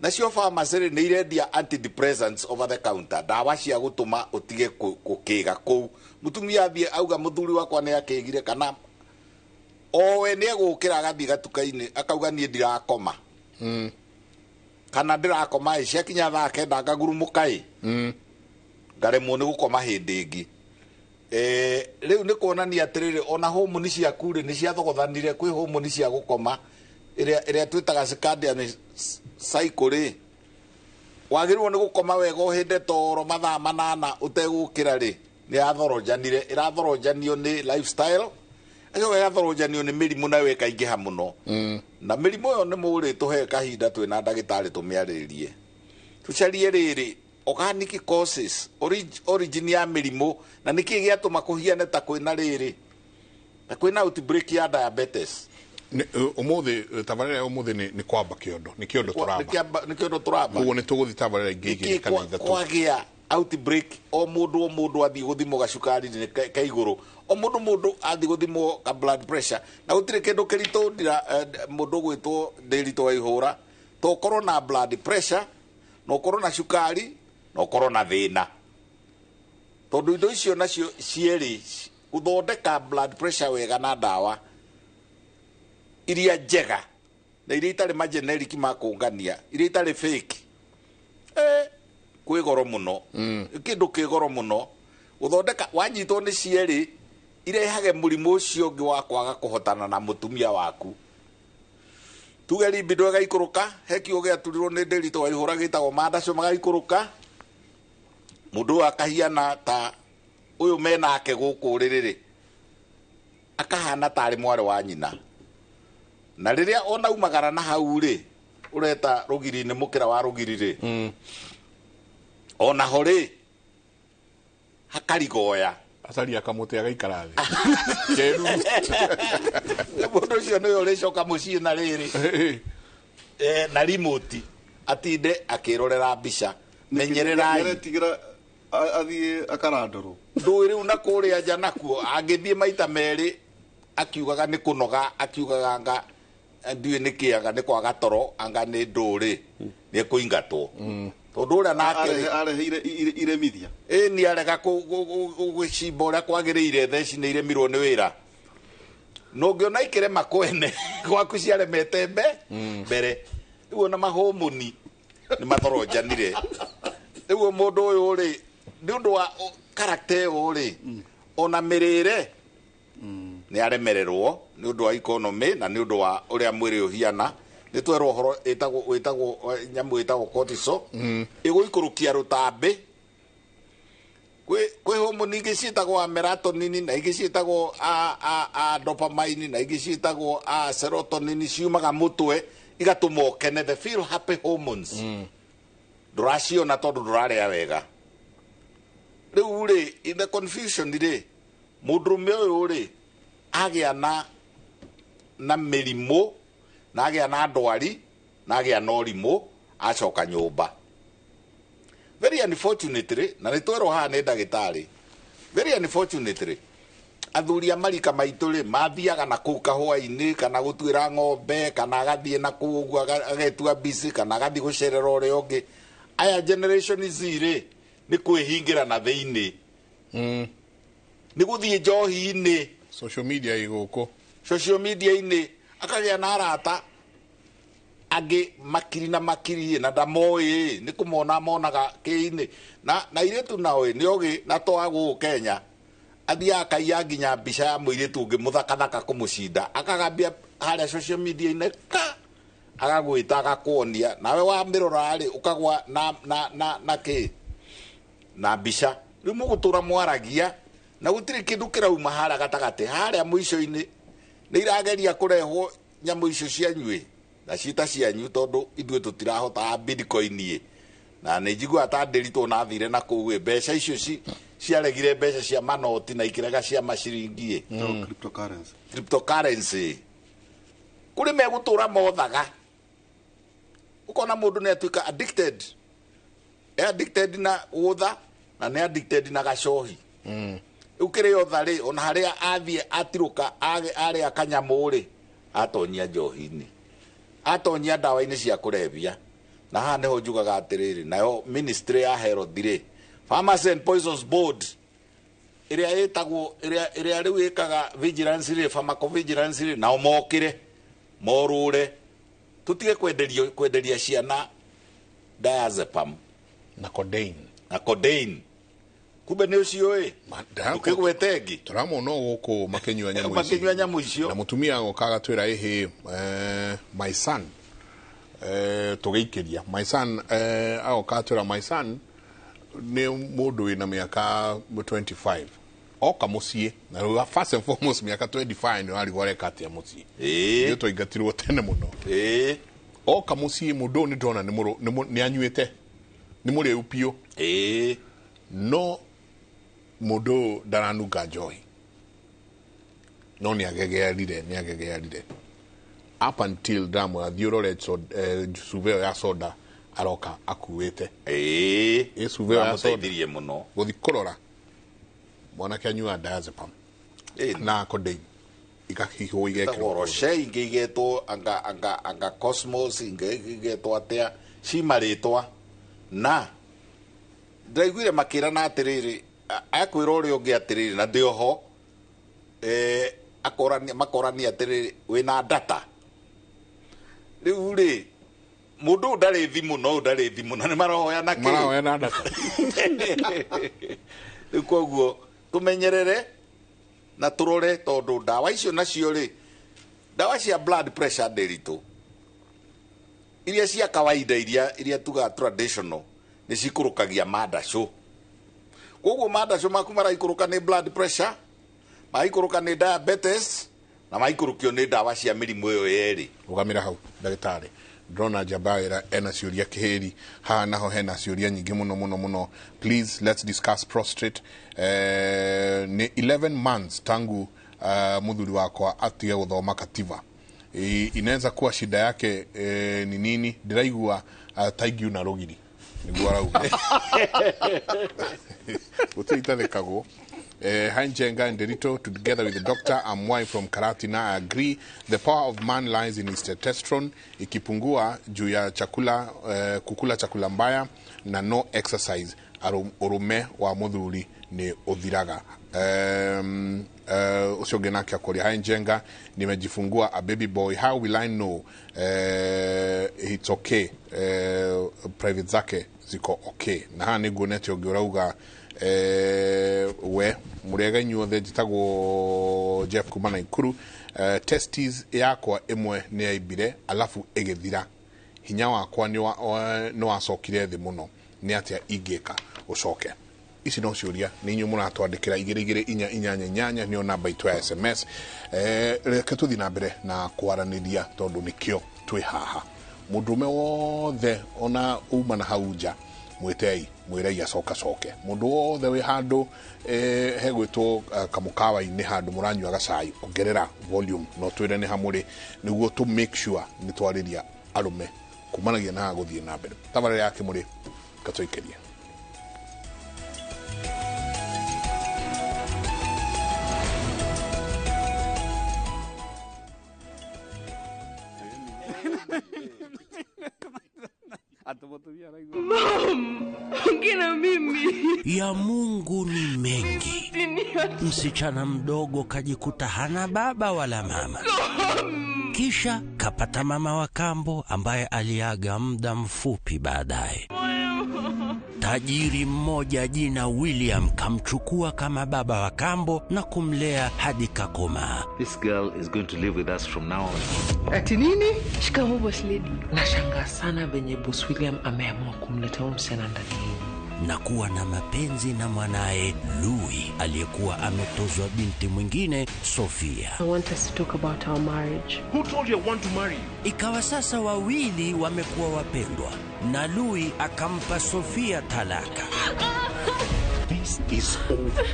nacio pharmacy rĩ, nĩ irendia antidepressants over the counter, ndawa cia gũtũma ũtige gũkĩga kũu. Mũtumia athiĩ auga mũthuri wakwa nĩ akĩgire, kana owe nĩ egũkĩra agathiĩ gatuka-inĩ akauga niĩ ndirakoma, kana ndĩrakoma ĩ, ciakinya thaa 9 ngagurumũka ĩ, ngaremwo nĩ gũkoma hĩndĩ ĩngĩ. Rĩu nĩ kuonania atĩrĩrĩ, ona homoni ciaku rĩ, nĩ ciathogothanire. Kwĩ homoni cia gũkoma ĩrĩa twĩtaga circadian cycle rĩ, wagĩrĩirwo nĩ gũkoma wega ũhĩnde toro mathaa 8 ũtegũkĩra rĩ, nĩ yathoronjanire. Ĩrathoronjanio nĩ lifestyle, Acoka ĩgathoronjanio nĩ mĩrimũ nayo ĩkaingĩha mũno. Na mĩrimũ ĩyo nĩ mũrĩ tũhe kahinda twĩna ndagĩtarĩ tũmĩarĩrĩrie, tũcarie rĩrĩ organic causes, origin ya mĩrimũ, na nĩkĩ gĩatũma kũhiane ta kwĩna rĩrĩ, ta kwĩna outbreak ya diabetes. Ũmũthĩ tabarĩra ya ũmũthĩ nĩ kwamba kĩondo, nĩ kĩondo tũramba. Nĩ kĩondo tũramba. Koguo nĩ tũgũthiĩ tabarĩra ingĩ igĩrĩ kana ithatũ. Kwagĩa outbreak, o mũndũ o mũndũ athiĩ gũthimwo gacukari nĩ ka igũrũ, o mũndũ mũndũ athiĩ gũthimwo ka blood pressure, na gũtirĩ kĩndũ kĩritũ ndira mũndũ gwĩtwo ndĩritũ wa ihũra to ũkorwo na blood pressure na ũkorwo na cukari na ũkorwo na thĩna, tondũ indo icio nacio cierĩ gũthondeka blood pressure wega na ndawa iria njega na iria itarĩ mageneric ma kũngania, iria itarĩ fake, kwĩ goro mũno. Kĩndũ kĩ goro mũno gũthondeka. Wanyitwo nĩ cierĩ irehage mũrimũ ũcio ũngĩ wa kwaga kũhotana na mũtumia waku. Tuge libido ĩgaikũrũka, he kiugo gĩaturirwo nĩ ndĩritũ wa ihũra gĩtagwo mandacio magaikũrũka, mũndũ ũyũ akahiana ta ũyũ menake gũkũ rĩrĩ, akahana tarĩ mwarĩ wa nyina. Na rĩrĩa ona umagara na hau rĩ, ũreta rũgiri-inĩ, mũkĩra wa rũgiri rĩ, ona ho rĩ hakarigoya, acaria kamũtĩ agaikara thĩ. Mũndũ ũcio nĩwe ũrĩcoka mũciĩ na rĩrĩ na remote atinde akĩrorera mbica. Menyererai. Nĩaretigĩra athiĩ akarandũrwo. Ndũĩ rĩu na kũrĩa nja nakuo angĩthiĩ maita merĩ akiugaga nĩ kũnoga, akiugaga anga ndiũĩ nĩ kĩ, anga nĩ kwaga toro, anga nĩ ndũrĩ, nĩ ekũingatwo. Tondũ ũrĩa nake rĩ, areheire iremithia. Ĩ nĩ arega gwĩcimba ũrĩa kwagĩrĩire, theci nĩ iremirwo nĩ wĩra. Na ũngĩona ikĩrema kwene gwaku ciaremete mbere, rĩu ona mahũmũni nĩ mathoronjanire. Rĩu mũndũ ũyũ rĩ, nĩ ũndũ wa character ĩyo rĩ, ona mĩrĩre nĩ aremererwo nĩ ũndũ wa economy na nĩ ũndũ wa ũrĩa mwĩrĩ ũhiana. Nĩ twerwo ũhoro ĩtagwo nyamũ ĩtagwo cortisol ĩgũikũrũkia rũtambĩ. Kwĩ hormone ingĩ ciĩtagwo melatonin na ingĩ ciĩtagwo a dopamine na ingĩ ciĩtagwo a serotonin, ciumaga mũtwe igatũma ũkene, the feel happy hormones. Ndũraciona tondũ ndũrarĩa wega. Rĩu rĩ, in the confusion rĩ, mũndũrũme ũyũ rĩ agĩa na mĩrimũ na agĩa na ndwari na agĩa na ũrimũ acoka nyũmba. Very unfortunately, na nĩ twerwo haha nĩ ndagĩtarĩ, very unfortunately athuri a marika maitũ rĩ mathiaga na kũu kahũa-inĩ kana gũtuĩra ng'ombe kana agathiĩ na kũu ũguo agetua busy kana agathiĩ gũcerera ũrĩa ũngĩ. Aya generation Z rĩ nĩ kwĩhingĩra na thĩinĩ, nĩ gũthiĩ njohi-inĩ, social media ĩ gũkũ, social media-inĩ, akagĩa na arata angĩ makiri na makiri na ndamoĩ, nĩ kũmona monaga kĩ-inĩ. Na airĩtu nao nĩ ogĩ na to a gũkũ Kenya, athiaga akaiya nginya mbica ya mũirĩtu ũngĩ mũthakathaka kũmũcinda, akagambia harĩa social media-inĩ ka agagwĩta agakuonia, nawe wamĩrora rĩ ũkagwa na kĩ na mbica. Rĩu mũgũtũra mwaragia na gũtirĩ kĩndũ kĩrauma harĩa gatagatĩ. Harĩa mũico-inĩ nĩ irageria kũrehwo nyamũ icio cianyu na ciĩta cianyu, tondũ ithuĩ tũtirahota bitcoin ĩ, na nĩ njiguaga ta ndĩritwo na thire na kũu ĩ, mbeca icio ciaregire mbeca cia manoti na ikĩrega cia maciringi ĩ. Cryptocurrency. Cryptocurrency. Kũrĩ megũtũra mothaga, ũkona mũndũ nĩ atuĩka addicted, e addicted na gũtha na nĩ addicted na gacohi. Rĩu kĩrĩa otha rĩ, ona harĩa athiĩ atirũka arĩa kanyamũ rĩ, atonyia njohi-inĩ, atonyia ndawa-inĩ cia kũrebia. Na haha nĩho njugaga atĩrĩrĩ, nayo ministry ya health rĩ, Pharmacy and Poisons Board ĩrĩa ĩtagwo ĩrĩa rĩu ĩkaga vigilance rĩ, pharmacovigilance rĩ, nao mokĩre morũre, tũtige kwenderia ciana diazepam na codeine, na codeine. Kumbe nĩ ũcio ĩ ũkĩgwete ĩngĩ tũramona gũkũ makĩnyua nyamũ icio, makĩnyua nyamũ icio, na mũtumia agoka agatwĩra ĩhĩ, my son, tũgĩikĩria my son, agoka atwĩra my son nĩ mũndũ wĩna mĩaka 25 Oka mũciĩ na rĩu first and foremost mĩaka 25 nĩ warigwo areka atĩa mũciĩ. Ithuĩ twaingatirwo tene mũno. Oka mũciĩ mũndũ ũyũ nĩ ndĩrona nĩ anyuĩte, nĩ mũrĩu biũ. No mũndũ ũyũ ndaranunga njohi, no nĩ agegearire up until ndamwĩra thiĩ ũrore cuba ĩyo ya soda aroka akuĩte. Ĩ cuba ĩyo ya soda Ndamũteithirie mũno. Gũthiĩ kũrora mwanake anyuaga diazepam na codeine ikahihwo igekĩrwo. Roche ingĩ igetwo anga anga anga Cosmos, ingĩ igetwo atĩa ci marĩtwa, na ndĩraiguire makĩrana atĩrĩrĩ, akwĩra ũrĩa ũngĩ atĩrĩrĩ, na ndĩ oho akorania makorania atĩrĩrĩ, wĩna data rĩu rĩ, mũndũ ũyũ ndarĩ thimũ, no ũyũ ndarĩ thimũ, na nĩ marohoyana kĩ? Marahoyana data. Rĩu koguo tũmenyerere na tũrore, tondũ ndawa icio nacio rĩ, ndawa cia blood pressure ndĩritũ iria cia kawaida, iria tugaga traditional, nĩ cikũrũkagia mandacũ. Koguo mandacũ maku maraikũrũka nĩ blood pressure, maraikũrũka nĩ diabetes, na maikũrũkio nĩ ndawa cia mĩrimũ ĩyo yerĩ. Rũgamĩra hau ndagĩtarĩ, ndĩrona njamba wĩra ena ciũria kĩhĩri haha, naho hena ciũria nyingĩ mũno mũno mũno. Please let's discuss prostate. Nĩ 11 months tangu mũthuri wakwa atige gũthoma katiba. Inaweza kuwa shida yake ni nini? Ndĩraigua ta ingiuna rũgiri nĩguo arauga gũtirĩ itathekagwo. Hi Njenga and Derito, together with the doctor. I'm Y from Karatina. I agree. The power of man lies in his testosterone. Ikipungua juu ya chakula, kukula chakula mbaya na no exercise, urume wa muthuri ni uthiraga. Ucio ũngĩ nake akoria, hi Njenga, nimejifungua a baby boy, how will I know it's okay? Private zake ziko okay? Na haha nĩnguonete ũngĩ ũrauga, we mũrĩega inyuothe, njĩtagwo Jeff kuma Naikuru. Testes yakwa ĩmwe nĩ yaimbire alafu ĩgĩthira, hinya wakwa nĩ wacokire thĩ mũno, nĩ atĩa ingĩka ũcoke? Ici no ciũria nĩ inyuĩ mũratwandĩkĩra 22488 nĩyo namba itũ ya SMS. Reke tũthiĩ na mbere na kwaranĩria tondũ nĩkĩo twĩ haha. Mũndũrũme wothe ona uma na hau nja, mwĩtei mwĩrei acoka coke. Mũndũ wothe wĩ handũ hegwĩtwo kamũkawa-inĩ, handũ mũranyua gacai, ongerera volume no twĩre nĩ hamũrĩ, nĩguo tũ make sure nĩ twarĩria arũme kumanagia na haha gũthiĩ na mbere. Tabarĩra ya Kĩmũrĩ gatũikĩrie. Mom, ongea na mimi. Ya Mungu ni mengi. Msichana mdogo kajikuta hana baba wala mama. Kisha kapata mama wa kambo ambaye aliaga muda mfupi baadaye. Tajiri mmoja jina William kamchukua kama baba wa kambo na kumlea hadi kakomaa. This girl is going to live with us from now on. Ati nini? Shikamoo boss lady. Nashangaa sana venye boss William ameamua kumleta huyu msichana ndani yenu. Na kuwa na mapenzi na mwanae Louis aliyekuwa ametozwa binti mwingine Sofia. I want us to talk about our marriage. Who told you I want to marry you? Ikawa sasa wawili wamekuwa wapendwa na Louis akampa Sofia talaka. This is over.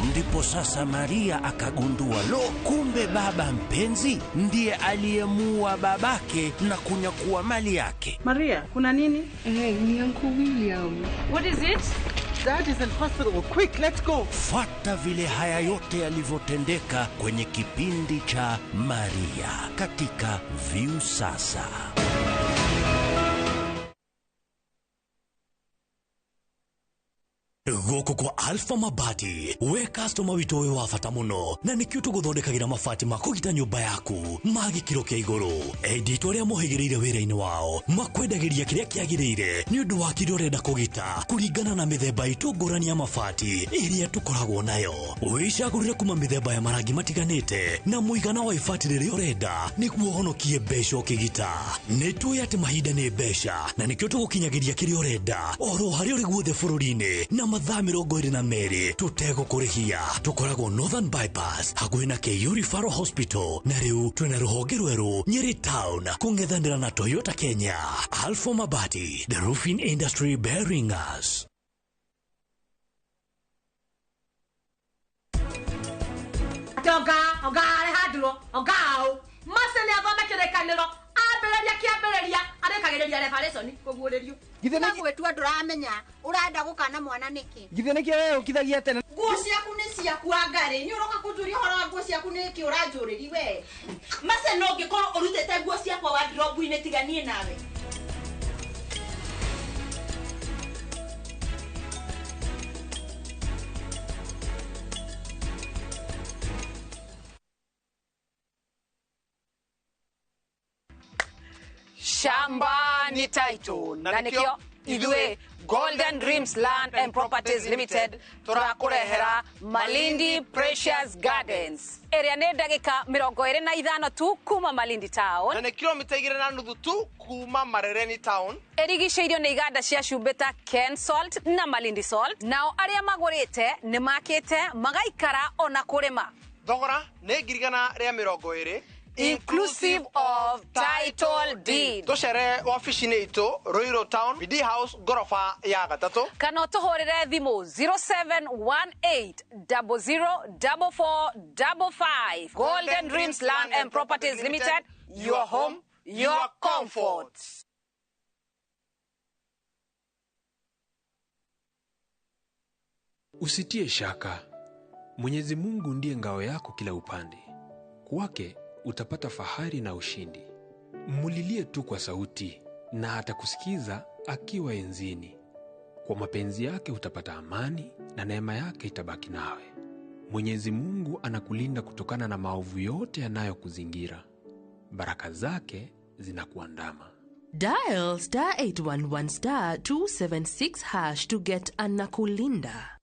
Ndipo sasa Maria akagundua, lo, kumbe baba mpenzi ndiye aliyemuua babake na kunyakua mali yake. Maria, kuna nini? Ni Uncle William. What is it? Dad is in hospital. Quick, let's go. Fuata vile haya yote yalivyotendeka kwenye kipindi cha Maria katika Viusasa. Gũkũ kwa Alpha Mabati, we customer witũ wĩ wa bata mũno, na nĩkĩo tũgũthondekagĩra mabati ma kũgita nyũmba yaku ma gĩkĩro kĩa igũrũ. Endia aitũ arĩa mohĩgĩrĩire wĩra-inĩ wao makwendagĩria kĩrĩa kĩagĩrĩire nĩ ũndũ wa kĩrĩa ũrenda kũgita kũringana na mĩthemba itũ ngũrani ya mabati ĩrĩa tũkoragwo nayo. Wĩcagũrĩre kuma mĩthemba ya marangi matiganĩte na mũigana wa ibati rĩrĩa ũrenda nĩguo ũhonokie mbeca ũkĩgita. Nĩ tũĩ atĩ mahinda nĩ mbeca na nĩkĩo tũgũkinyagĩria kĩrĩa ũrenda oro harĩa ũrĩ guothe bũrũri-inĩ na mathaa Mathaa 22 tũtegũkũrĩhia. Tũkoragwo Northern Bypass hakuhĩ na KU Referral Hospital, na rĩu twĩna rũhonge rwerũ Nyeri Town kũng'ethanĩra na Toyota Kenya. Alpha Mabati, the roofing industry bearing us. Oga, oga Alejandro, oga o. Mase nĩ athome kĩrĩkanĩro, ambĩrĩria kĩambĩrĩria, arĩkagĩrĩria revelation kũguũrĩrio. Githĩ nĩ gwĩtua ndũramenya ũrenda gũkana mwana nĩkĩ? Githĩ nĩkĩo we ũkithagia tene? Nguo ciaku nĩ ciaku angarĩ, nĩ ũroka kũnjũria ũhoro wa nguo ciaku nĩkĩ ũranjũrĩri we? Mase no ũngĩkorwo ũrutĩte nguo ciakwa wardrobe-inĩ tiga niĩ nawe. Shamba ni title na nikio ithuĩ Golden Dreams Land and Properties Limited tũrakũrehera Malindi Precious Gardens ĩrĩa nĩ ndagĩka 25 tu kuma Malindi Town na nĩ kilomita 2.5 tu kuma Marereni Town. Ĩrigicĩirio nĩ iganda cia cumbĩ ta Ken Salt na Malindi Salt, nao arĩa magũrĩte nĩ makĩte magaikara ona kũrĩma. Thogora nĩ 120,000 inclusive of title deed. Tucere wabici-inĩ itũ Ruiru Town, BD House, ngoroba ya 3, kana ũtũhũrĩre thimũ 0718004455. Golden Dreams Land and Properties Limited, your home, your comfort. Usitie shaka, Mwenyezi Mungu ndiye ngao yako kila upande. Kwake utapata fahari na ushindi. Mulilie tu kwa sauti na atakusikiza akiwa enzini. Kwa mapenzi yake utapata amani na neema yake itabaki nawe. Mwenyezi Mungu anakulinda kutokana na maovu yote yanayokuzingira. Baraka zake zinakuandama. Dial *811 *276# to get Anakulinda.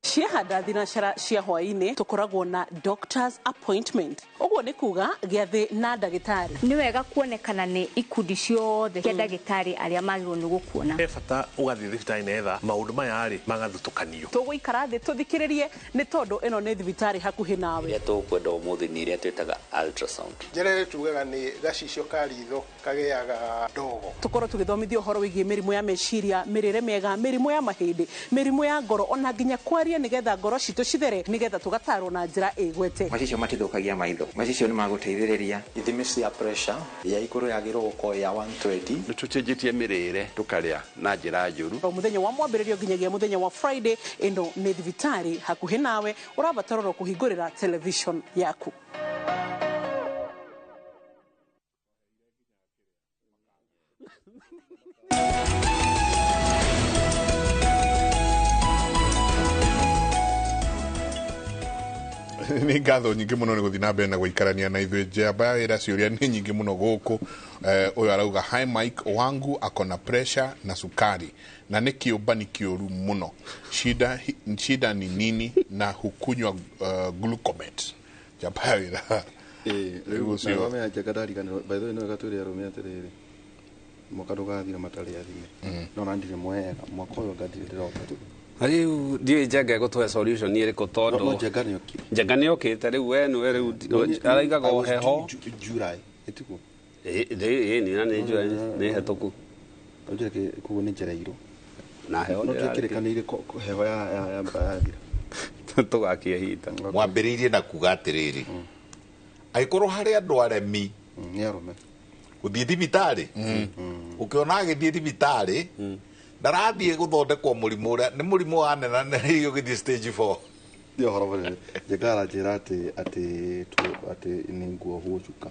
Ciahanda thinacara cia hwaĩ-inĩ tũkoragwo na doctor's appointment. Ũguo nĩ kuga gĩathĩ na ndagĩtarĩ. Nĩ wega kuonekana nĩ ikundi ciothe cia ndagĩtarĩ arĩa magĩrĩirwo nĩ gũkuona. He bata ũgathiĩ thibitarĩ netha maũndũ maya rĩ magathutũkanio. Tũgũikara thĩ tũthikĩrĩrie nĩ tondũ ĩno nĩ thibitarĩ hakuhĩ nawe. Iria tũkwenda ũmũthĩ nĩ iria twĩtaga ultrasound. Njĩra ĩrĩa tugaga nĩ gacicio ka ritho kagĩaga ndogo. Tũkorwo tũgĩthomithio ũhoro wĩgiĩ mĩrimũ ya meciria, mĩrĩre mĩega, mĩrimũ ya mahĩndĩ, mĩrimũ ya ngoro ona nginya kwaria nigetha ngoro citũ cithere nigetha tugatarwo na njĩra ĩgwete. Macicio matithũkagia maitho, macicio nĩ magũteithĩrĩria. Ithimi cia pressure ya igũrũ yagĩrĩirwo gũkorwo ya 120. Nĩ tũcenjetie mĩrĩre tũkarĩa na njĩra njũru. O mũthenya wa mwambĩrĩrio nginyagia mũthenya wa Friday, ĩno nĩ thibitarĩ hakuhĩ nawe, ũrabatarwo kũhingũrĩra television yaku. Nĩ ngatho nyingĩ mũno nĩ gũthiĩ na mbere na gũikarania na ithuĩ. Njamba ya wĩra ciũria nĩ nyingĩ mũno gũkũ. Ũyũ arauga hi Mike wangu akona pressure na sukari na nĩ kĩũmbani kĩũru mũno. Shida ni nini na hukunywa glucomet. Njamba ya wĩra. Rĩu na njenga ndariganĩrwo by the way no gatwĩre arũme atĩrĩrĩ mwaka ndũgathira matarĩ athime no na ndirĩ mwega mwaka ũyũ ngathire ndĩroka tu. Rĩu ndiũĩ njenga ĩgũtũhe solution ĩrĩkũ tondũ no njenga nĩokire. Njenga nĩokĩte rĩu we nĩwe rĩu araigaga o heho. July ĩtiguo? Ĩĩ nĩ nĩ July nĩ hetũku. Njĩke koguo nĩ njereirwo. Na heho no twĩkĩrĩkanĩire heho ya yathira. Tũgakia hita. Mwambĩrĩirie na kuga atĩrĩrĩ angĩkorwo harĩ andũ aremi nĩ arũme gũthiĩ thibitarĩ ũkĩona agĩthiĩ thibitarĩ ndarathiĩ gũthondekwo mũrimũ ũrĩa nĩ mũrimũ wa nena ũgĩthiĩ stage 4. Nĩ ũhoro mũnene. Njenga aranjĩra atĩ atĩ atĩ nĩ nguohwo cuka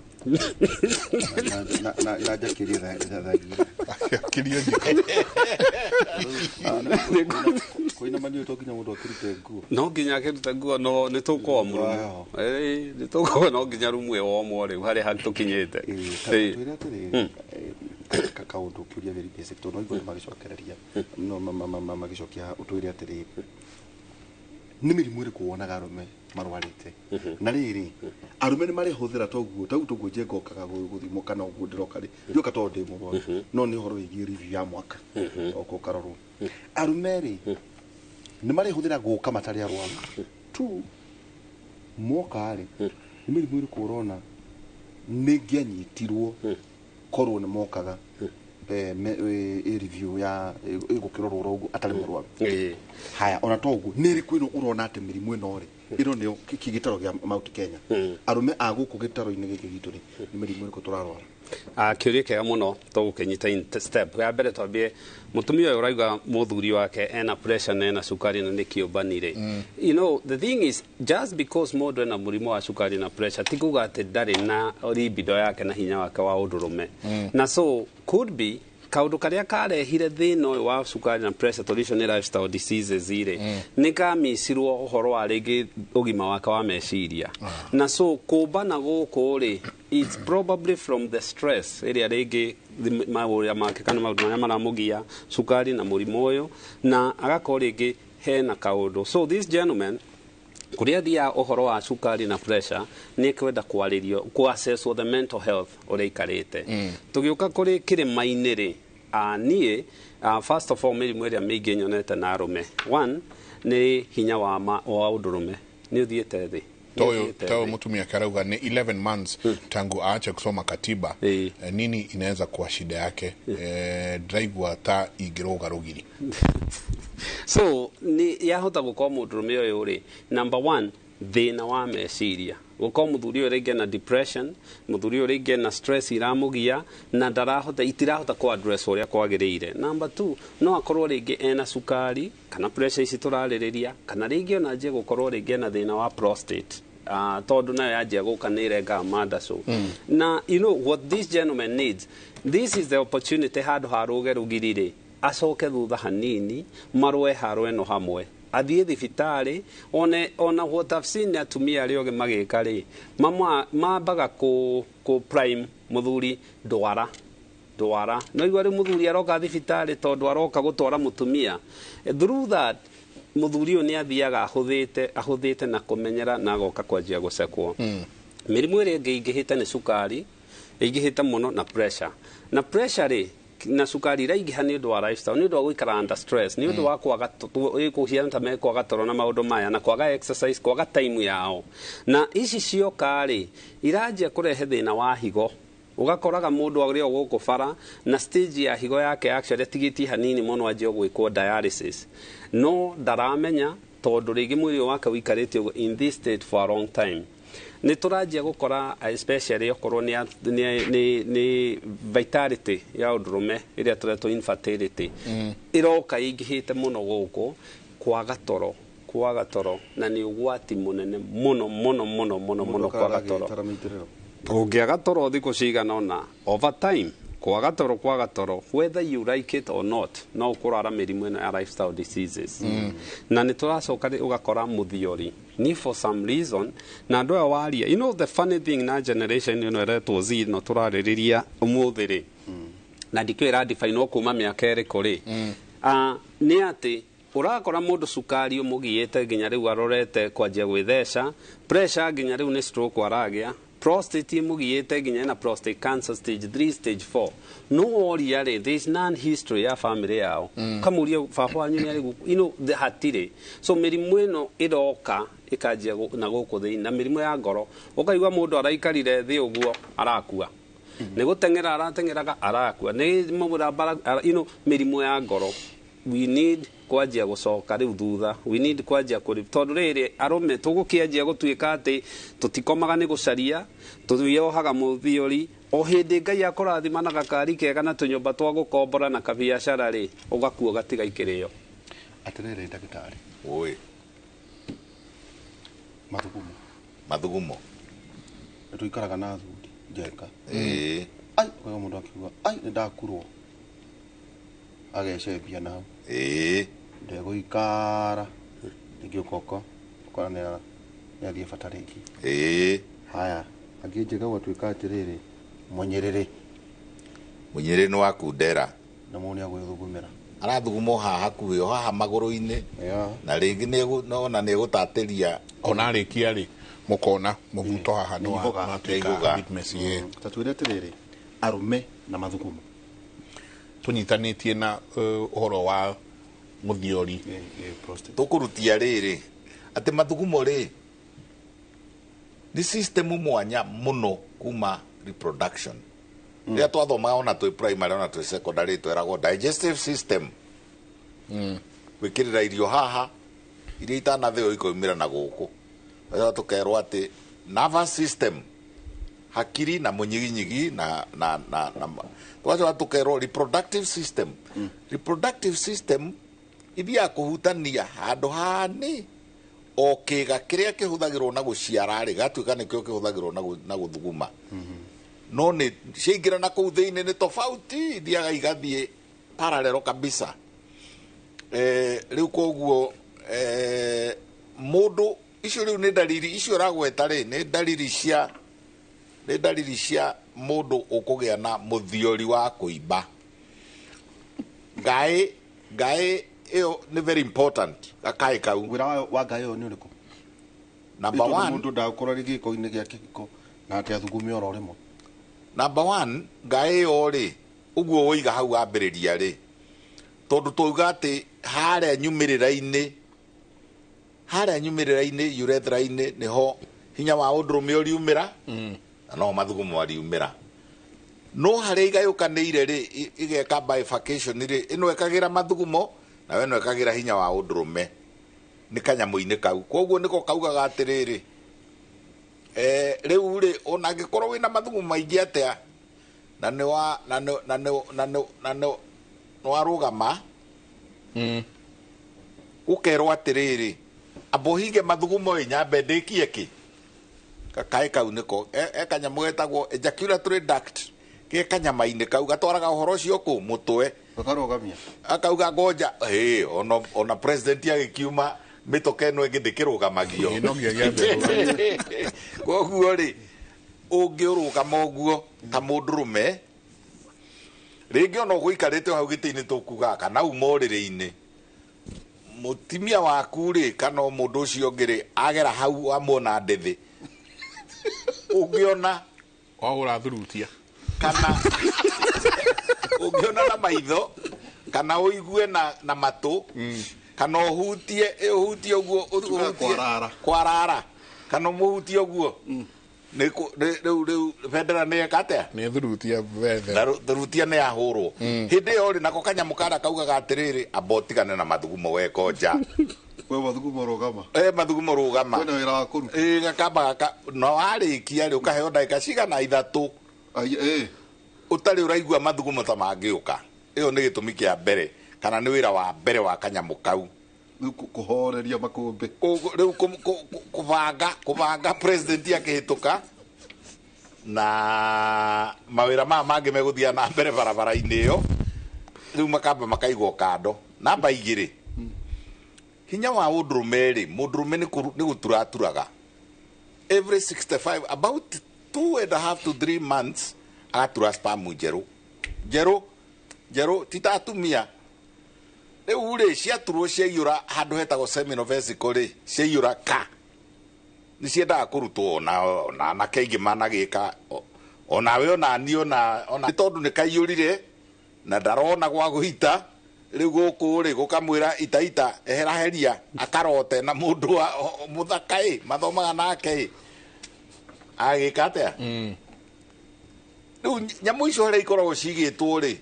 na njakĩrie thagia. Akĩrio njiko. Kũina mani to nginya mũndũ akĩrute nguo. No nginya akĩrute nguo no nĩ tũkũwa rumu. Nĩ tũkũwa no nginya rumu ĩwomwo rĩu harĩa hatũkinyĩte. Twĩre atĩrĩrĩ kaũndũ kĩũria very basic tondũ no igũrũ magĩcokereria no magĩcokia ũtwĩre atĩrĩrĩ Nĩ mĩrimũ ĩrĩkũ wonaga arũme marwarĩte? Na rĩrĩ, arũme nĩ marĩhũthĩra toguo tau toguo njenga okaga gũthimwo kana ũguo ndĩroka rĩ, ndioka tondũ ndĩ mũrwaru, no nĩ ũhoro wĩgiĩ review ya mwaka oka ũkarorwo. Arũme rĩ, nĩ marĩhũthĩra gũka matarĩ arwaru tu moka rĩ, nĩ mĩrimũ ĩrĩkũ ũrona nĩ ngĩanyitirwo korwo nĩ mokaga review ya ĩgũkĩrorwo oro ũguo atarĩ mũrwaru? Haya, ona to ũguo, nĩ ĩrĩkũ ĩno ũrona atĩ mĩrimũ ĩno rĩ, ĩno nĩyo gĩtaro gĩa Mount Kenya, arũme a gũkũ gĩtaro-inĩ gĩkĩ gitũ rĩ, nĩ mĩrimũ ĩrĩkũ tũrarwara? Kĩũria kĩega mũno. Tũgũkĩnyita in step ya mbere. Twambie mũtumia ũyũ ũrauga mũthuri wake ena pressure na ena cukari na nĩ kĩũmbani rĩ. You know, the thing is, just because mũndũ ena mũrimũ wa cukari na pressure ti kuga atĩ ndarĩ na libido yake na hinya wake wa ũndũrũme. Na so could be kaũndũ karĩa karehire thĩna ũyũ wa cukari na pressure, tondũ icio nĩ lifestyle diseases rĩ, nĩ kamicirwo ũhoro wa rĩngĩ ũgima wake wa meciria. Na so kũmbana gũkũ rĩ, it's probably from the stress ĩrĩa rĩngĩ maũrĩa make kana maũndũ marĩa maramũgia, cukari na mũrimũ ũyũ, na agakorwo rĩngĩ hena kaũndũ. So this gentleman kũrĩa athiaga ũhoro wa cukari na pressure, nĩ kwenda kwarĩrio, kũ-assesswo the mental health ũrĩa ikarĩte. Tũgĩũka kũrĩ kĩrĩma-inĩ rĩ, niĩ first of all, mĩrimũ ĩrĩa mĩingĩ nyonete na arũme, one nĩ hinya wa ũndũrũme nĩ ũthiĩte thĩ. Nĩ Toyo ũthiĩte toyo thĩ. Mutumia karauga ni 11 months tangu aache kusoma katiba. Nini inaweza kuwa shida yake? Ndaigua ta ingĩrũga rũgiri. So nĩ yahota gũkorwo mũndũrũme ũyũ rĩ, number one, thĩna wa meciria, gũkorwo mũthuri ũyũ rĩngĩ na depression, mũthuri ũyũ rĩngĩ na stress iramũgia na ndarahota, itirahota kũ address ũrĩa kwagĩrĩire. Number two, no akorwo rĩngĩ ena cukari kana pressure ici tũrarĩrĩria, kana rĩngĩ ona anjie gũkorwo rĩngĩ ena thĩna wa prostate, tondũ nayo yanjia gũka nĩ ĩrengaga mandacu. Na you know what this gentleman needs, this is the opportunity. Handũ ha rũge rũgiri rĩ, acoke thutha hanini, marũe haro ĩno hamwe, athiĩ thibitarĩ one. Ona what I've seen atumia arĩa ogĩ magĩka rĩ, mambaga kũ prime mũthuri, ndwara ndwara no igua rĩu mũthuri aroka thibitarĩ tondũ aroka gũtwara mũtumia. Through that, mũthuri ũyũ nĩ athiaga ahũthĩte ahũthĩte na kũmenyera na agoka kwanjia gũcekwo. Mĩrimũ ĩrĩa ĩngĩ ingĩhĩte nĩ cukari, ĩingĩhĩte mũno, na pressure. Na pressure rĩ na cukari iraingĩha nĩ ũndũ wa lifestyle, nĩ ũndũ wa gũikara under stress, nĩ ũndũ wa kwaga kũhiana ta mekwaga toro na maũndũ maya, na kwaga exercise, kwaga time yao. Na ici cioka rĩ, iranjia kũrehe thĩna wa higo. Ũgakoraga mũndũ arĩ o gũkũ bara na stage ya higo yake actually atigĩtie hanini mũno anjie gwĩkwo dialysis, no ndaramenya tondũ rĩngĩ mwĩrĩ wake ũikarĩte ũguo in this state for a long time. Nĩ tũranjia gũkora especially okorwo nĩ vitality ya ũndũrũme ĩrĩa tũretwo infertility, ĩroka ĩingĩhĩte mũno gũkũ. Kwaga toro na nĩ ũgwati mũnene mũno mũno mũno mũno mũno kwaga toro. Ũngĩaga toro thikũ cigana ũna, over time, kwaga toro, whether you like it or not, no ũkũrwara mĩrimũ ĩno ya lifestyle diseases. Na nĩ tũracoka rĩ, ũgakora mũthiori ni for some reason na andũ aya waria. You know the funny thing na generation ĩno ĩretwo Z no tũrarĩrĩria ũmũthĩ rĩ, na ndikĩũĩ ĩradifainwo kuma mĩaka ĩrĩkũ rĩ, nĩ atĩ ũrakora mũndũ cukari ũmũgiĩte nginya rĩu arorete kwanjia gwĩtheca, pressure nginya rĩu nĩ stroke aragĩa, prostate ĩmũgiĩte nginya ena prostate cancer stage 3, stage 4. No woria rĩ, there is none history ya family yao. Kamũria baba wanyu nĩ arĩ hatirĩ. So mĩrimũ ĩno ĩroka ĩkanjia na gũkũ thĩinĩ, na mĩrimũ ya ngoro, ũkaigua mũndũ araikarire thĩ ũguo arakua, nĩ gũteng'era arateng'eraga arakua, nĩ mũramba mĩrimũ ya ngoro. We need kwanjia gũcoka rĩu thutha, we need kwanjia kũrĩ tondũ rĩrĩ arũme tũgũkĩanjia gũtuĩka atĩ tũtikomaga nĩ gũcaria, tũyohaga mũthiori o hĩndĩ Ngai akũrathima na gakari kega na tũnyũmba twa gũkombora na kabiacara rĩ, ũgakua ũgatiga ikĩrĩo. Atĩrĩrĩ ndagĩtarĩ. Oi. Mathugumo. Mathugumo. Nĩ tũikaraga na athuri njenga. Ĩĩ. Ai, ũkaigua mũndũ akiuga, ai, nĩ ndakurwo, agecembia na hau. Ĩĩ. Ndegũikara rĩngĩ, ũkoka ũkora nĩ athiĩ bata rĩngĩ. Ĩĩ. Haya, angĩ njega gwatuĩka atĩrĩrĩ, mũnyĩrĩrĩ. Mũnyĩrĩ nĩ wakundera. Na mũndũ nĩ agwĩthugumĩra. Arathuguma o haha hakuhĩ, o haha magũrũ-inĩ. Na rĩngĩ ona nĩ egũtatĩria. Ona arĩkia rĩ, mũkona mũbuto haha nĩ watuĩka bit messy, ĩĩ. Ta twĩre atĩrĩrĩ, arũme na mathugumo. Tũnyitanĩtie na ũhoro wa mũthiori. Tũkũrutia rĩrĩ atĩ mathugumo rĩ nĩ system mwanya mũno kuma reproduction. Rĩrĩa twathomaga ona twĩ primary ona twĩ secondary tweragwo digestive system, gwĩkĩrĩra irio haha, iria itanathĩo ikoimĩra na gũkũ. Rĩrĩa tũkerwo atĩ nervous system, hakiri na mũnyiginyigi na na na na twacoka tũkerwo reproductive system. Reproductive system ithiaga kũhutania handũ hani o kĩga kĩrĩa kĩhũthagĩrwo na gũciara rĩ, gatuĩka nĩkĩo kĩhũthagĩrwo na gũthuguma. No nĩ ciaingĩra na kũu thĩinĩ nĩ tofauti, ithiaga igathiĩ parallel kabisa. Rĩu koguo mũndũ icio rĩu nĩ ndariri icio ũragweta rĩ, nĩ ndariri cia mũndũ ũkũgĩa na mũthiori wa kũimba. Ngaĩ ĩyo nĩ very important, gakaĩ kau. Wĩra wa ngaĩ ĩyo nĩ ũrĩkũ? Number one, mũndũ ndagũkorwo arĩ gĩko-inĩ gĩa kĩhiko na atĩ athugume oro rĩmwe. Number one, ngaĩ ĩyo rĩ, ũguo woiga hau wambĩrĩria rĩ, tondũ twauga atĩ harĩa nyumĩrĩra-inĩ urethra-inĩ nĩho hinya wa ũndũrũme ũriumĩra, na no mathugumo ariumĩra. No harĩa igayũkanĩire rĩ, igeka bifurcation rĩ, ĩno ĩkagĩra mathugumo na ĩno ĩkagĩra hinya wa ũndũrũme nĩ kanyamũ-inĩ kau. Koguo nĩko kaugaga atĩrĩrĩ, rĩu rĩ, ona angĩkorwo wĩna mathugumo maingĩ atĩa, na nĩ wa na nĩ na nĩ na nĩ na nĩ warũgama, ũkerwo atĩrĩrĩ, amba ũhinge mathugumo ĩ, nyambe ndĩkie kĩ. Gakaĩ kau nĩko e kanyamũ getagwo ejaculatory duct, ke kanyama-inĩ kau gatwaraga ũhoro ũcio kũ mũtwe, gakarũgamia, akauga ngoja. Ona president agĩkiuma mĩtoka ĩno ĩngĩ ndĩkĩrũgamagio. No nginya kĩambe. Koguo rĩ, ũngĩũrũgama ũguo ta mũndũrũme, rĩngĩ ona ũgũikarĩte hau gĩtĩ-inĩ tũkugaga kana uma ũrĩrĩ-inĩ, mũtumia waku rĩ kana mũndũ ũcio ũngĩ rĩ, agera hau amuona ndĩthĩ, ũngĩona wagũra thurutia, kana ũngĩona na maitho, kana ũigue na matũ, kana ũhutie ũhutie ũguo, ũhutie kwarara, kana ũmũhutie ũguo, rĩu rĩu bendera nĩ eka atĩa? Nĩ thurutia bendera. Thurutia nĩ yahũrwo. Hĩndĩ ĩyo rĩ, nako kanyamũ karĩa kaugaga atĩrĩrĩ, amba ũtigane na mathugumo weko nja. We mathugumo rũgama. Mathugumo rũgama. Kwĩna wĩra wa kũruta. Gakamba gaka, na warĩkia rĩ, ũkaheo ndagĩka cigana ithatũ. Ũtarĩ ũraigua mathugumo ta mangĩũka. Ĩyo nĩ gĩtũmi kĩa mbere, kana nĩ wĩra wa mbere wa kanyamũ kau. Rĩu kũhoreria makũmbĩ. Rĩu kũbanga president akĩhĩtũka, na mawĩra maya mangĩ megũthiĩ na mbere barabara-inĩ ĩyo, rĩu makamba makaigwo kando. Namba igĩrĩ, hinya wa ũndũrũme rĩ, mũndũrũme nĩ gũturaturaga. Every 65, about 2.5 to 3 months, agatura sperm njerũ. Njerũ, njerũ, ti ta atumia. Rĩu rĩ, ciaturwo ciaiyũra handũ hetagwo seminal vesicle rĩ, ciaiyũra ka. Nĩ ciendaga kũrutwo ona anake aingĩ managĩka, onawe onani ona nĩ tondũ nĩ kaiyũrire na ndarona gwa gũita, rĩu gũkũ rĩ gũkamwĩra ita ita eheraheria, akarote na mũndũ wa mũthaka ĩ, mathomaga nake ĩ, agĩka atĩa? Rĩu nyamũ icio harĩa ikoragwo cigĩtwo rĩ,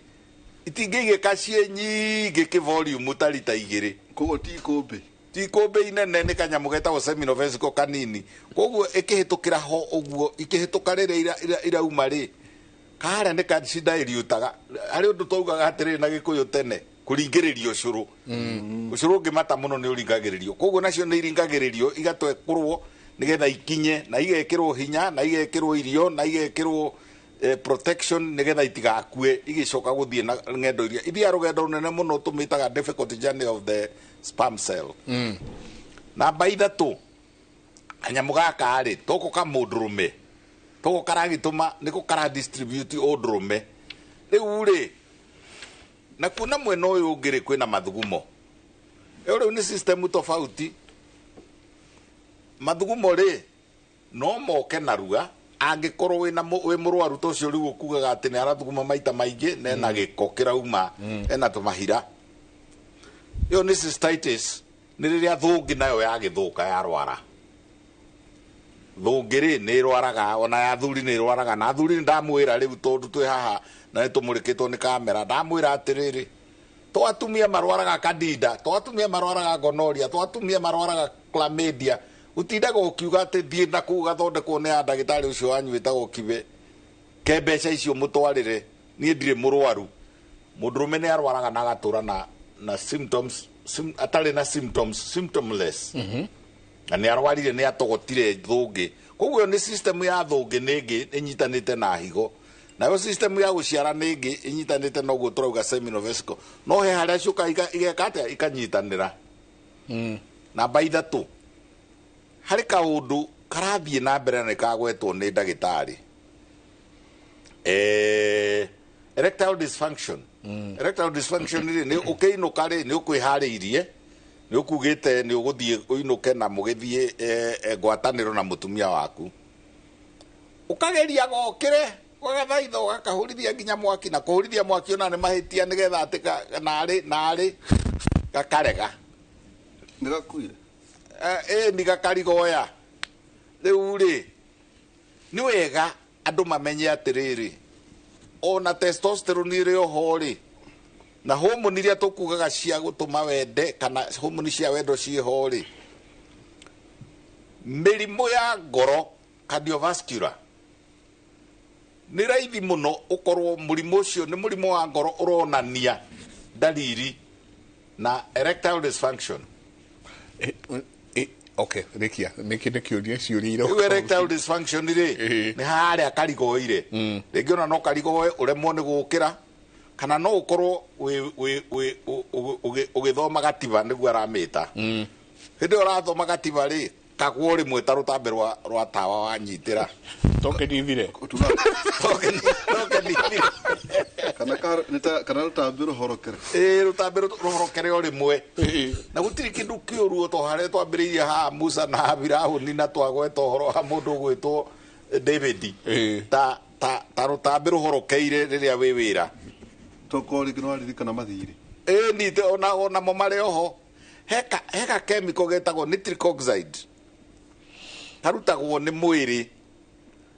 itingĩigĩka ciĩ nyingĩ kĩ volume ta rita igĩrĩ. Koguo ti ikũmbĩ. Ti ikũmbĩ inene, nĩ kanyamũ getagwo seminal vesicle kanini. Koguo ĩkĩhĩtũkĩra ho ũguo, ikĩhĩtũka rĩrĩa irauma rĩ, karĩa nĩ kacidairyutaga. Harĩ ũndũ twaugaga atĩrĩrĩ na Gĩkũyũ tene, kũringĩrĩrio ũcũrũ. Ũcũrũ ũngĩmata mũno nĩ ũringagĩrĩrio. Koguo nacio nĩ iringagĩrĩrio, igatwekũrwo nĩgetha ikinye, na igekĩrwo hinya, na igekĩrwo irio, na igekĩrwo protection nĩgetha itigakue, igĩcoka gũthiĩ na ng'endo iria ithiaga rũgendo rũnene mũno tũmĩtaga difficult journey of the sperm cell. Namba ithatũ, kanyamũ gaka rĩ, toko ka mũndũrũme, toko karagĩtũma nĩko kara distribute ũndũrũme. Rĩu rĩ, Na kuona mwena ũyũ ũngĩ rĩ kwĩna mathugumo. Ĩyo rĩu nĩ system tofauti. Mathugumo rĩ no moke narua angĩkorwo wĩna wĩ mũrwaru ta ũcio rĩu ũkugaga atĩ nĩ arathuguma maita maingĩ na ena gĩko kĩrauma, ena tũmahira. Ĩyo nĩ cystitis, nĩ rĩrĩa thũngĩ nayo yagĩthũka yarwara. Thũngĩ rĩ nĩ ĩrwaraga, ona ya athuri nĩ ĩrwaraga, na athuri nĩ ndamwĩra rĩu tondũ twĩ haha na nĩ tũmũrĩkĩtwo nĩ kamera, ndamwĩra atĩrĩrĩ, to atumia marwaraga candida, to atumia marwaraga gonorrhea, to atumia marwaraga chlamydia. Ũtindaga ũkiuga atĩ thiĩ na kũu gathondekwo nĩ a ndagĩtarĩ ũcio wanyu wĩtagwo Kibe, ke mbeca icio mũtwarĩre, niĩ ndirĩ mũrwaru. Mũndũrũme nĩ arwaraga na agatũra na symptoms, atarĩ na symptoms, symptomless. Na nĩ arwarire, nĩ atogotire thũngĩ. Koguo ĩyo nĩ system ya thũngĩ nĩ ĩngĩ ĩnyitanĩte na higo. Nayo system ya gũciara nĩ ĩngĩ ĩnyitanĩte na ũguo tũrauga seminal vesicle. No he harĩa ciũkaga igeka atĩa? Ikanyitanĩra. Namba 3, harĩ kaũndũ karathiĩ na mbere na nĩkagwetwo nĩ ndagĩtarĩ. Erectile dysfunction. Erectile dysfunction rĩ, nĩ ũkĩinũka rĩ, nĩ ũkwĩharĩirie, nĩ ũkugĩte nĩ ũgũthiĩ ũinũke na mũgĩthiĩ, ngwatanĩro na mũtumia waku. Ũkageria gokĩre, ũgagathaitha, ũgakahũrithia nginya mwaki, na kũhũrithia mwaki ona nĩ mahĩtia nĩgetha atĩ narĩ gakarega. Nĩ gakuire? Nĩ gakarigoya. Rĩu rĩ, nĩ wega andũ mamenye atĩrĩrĩ, ona testosterone ĩrĩ oho rĩ, na hormone iria tũkugaga cia gũtũma wende kana hormone cia wendo ciĩho rĩ, mĩrimũ ya ngoro cardiovascular nĩ raithi mũno ũkorwo mũrimũ ũcio nĩ mũrimũ wa ngoro ũronania dalili na erectile dysfunction. Okay, Rikia, niki nĩ kĩũria ciũria Rĩu erectile dysfunction rĩ, nĩ harĩa karigoire. Rĩngĩ ona no karigoe ũremwo nĩ gũkĩra, kana no ũkorwo ũgĩthoma gatiba nĩguo aramĩta. Hĩndĩ ĩyo ũrathoma gatiba rĩ, kagwo rĩmwe ta rũtambe rwa tawa wanyitĩra. Tokeni ithire. Tokeni ithire. Kana rũtambi rũhorokere. Rũtambi rũhorokere o rĩmwe. Na gũtirĩ kĩndũ kĩũru o ta harĩa twambĩrĩirie haha Musa na Firaũni na twagweta ũhoro wa mũndũ ũgwĩtwo David. Ta rũtambi rũhorokeire rĩrĩa wĩ wĩra. Tokorwo rĩngĩ nĩwaririkana mathirĩ. Nĩ onamo marĩ oho. Heka chemical getagwo nitric oxide. Karutagwo nĩ mwĩrĩ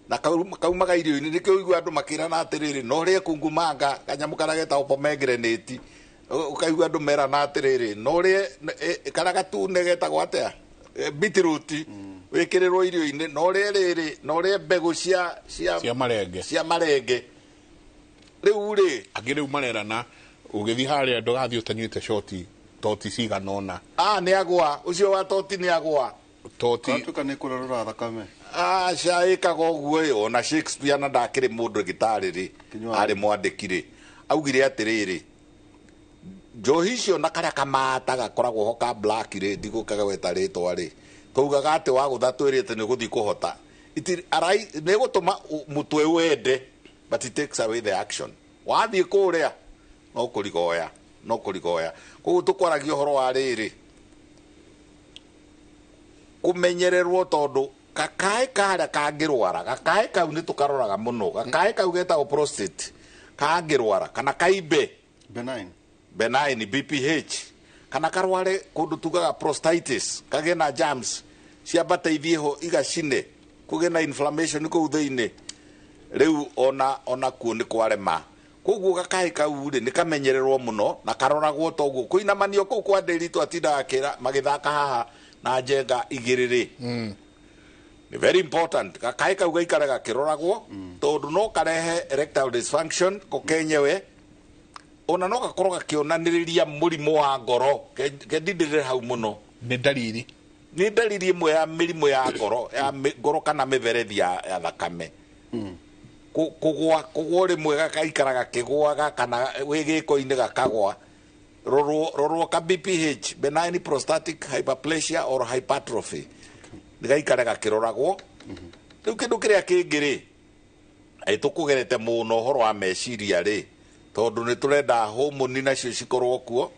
na kaumaga irio-inĩ, nĩkĩo ũiguaga andũ makĩrana atĩrĩrĩ, no ũrĩe kungumanga kanyamũ karĩa getagwo pomegranate, ũkaigua andũ merana atĩrĩrĩ, no ũrĩe karĩa gatune getagwo atĩa, beetroot, wĩkĩrĩrwo irio-inĩ, no ũrĩe rĩrĩ, no ũrĩe mbegũ cia marenge. Cia marenge. Rĩu rĩ, angĩ rĩu marerana ũgĩthiĩ harĩa ndũgathiĩ ũtanyuĩte shoti toti cigana ũna. Nĩ agwa, ũcio wa toti nĩ agwa. Toti. Gatuĩka nĩ kũrorora thakame. Aca, ĩkaga ũguo ĩ, ona Shakespeare na ndakĩrĩ mũndũ gĩtarĩ rĩ, arĩ mwandĩki rĩ, augire atĩrĩrĩ, njohi icio na karĩa kamata gakoragwo ho ka black rĩ, ndigũkagweta rĩtwa rĩ, twaugaga atĩ wagũtha twĩrĩte nĩ ũgũthiĩ kũhota. Nĩ ĩgũtũma mũtwe wende, but it takes away the action. Wathiĩ kũrĩa, no kũrigoya, no kũrigoya. Koguo tũkwaragia ũhoro wa rĩrĩ, kũmenyererwo tondũ gakaĩ karĩa kangĩrwara, gakaĩ kau nĩ tũkaroraga mũno, gakaĩ kau getagwo prostate kangĩrwara kana kaimbe benign, benign BPH, kana karware kũndũ tugaga prostatitis, kagĩe na germs ciambate ithiĩ ho igacine, kũgĩe na inflammation kũu thĩinĩ, rĩu ona kuo nĩ kwarema. Koguo gakaĩ kau rĩ nĩ kamenyererwo mũno na karoragwo toguo kũinamanio kũu kwa ndĩri twatindaga kĩra magĩthaka haha na njenga igĩrĩ rĩ. Nĩ very important gakaĩ kau gaikare gakĩroragwo, tondũ no karehe erectile dysfunction ko kenyewe, ona no gakorwo gakĩonanĩrĩria mũrimũ wa ngoro. Kendindĩrĩre hau mũno. Nĩ ndariri. Nĩ ndariri ĩmwe ya mĩrimũ ya ngoro, ya ngoro kana mĩberethi ya thakame. Kũgwa rĩmwe gakaikara gakĩgwaga kana wĩ gĩko-inĩ gakagwa. Rorwo ka BPH, benign prostatic hyperplasia or hypertrophy, nĩgaikare gakĩroragwo. Rĩu kĩndũ kĩrĩa kĩngĩ rĩ, tũkũgerete mũno ũhoro wa meciria rĩ, Tondu nĩ tũrenda hormone nacio cikorwo kuo.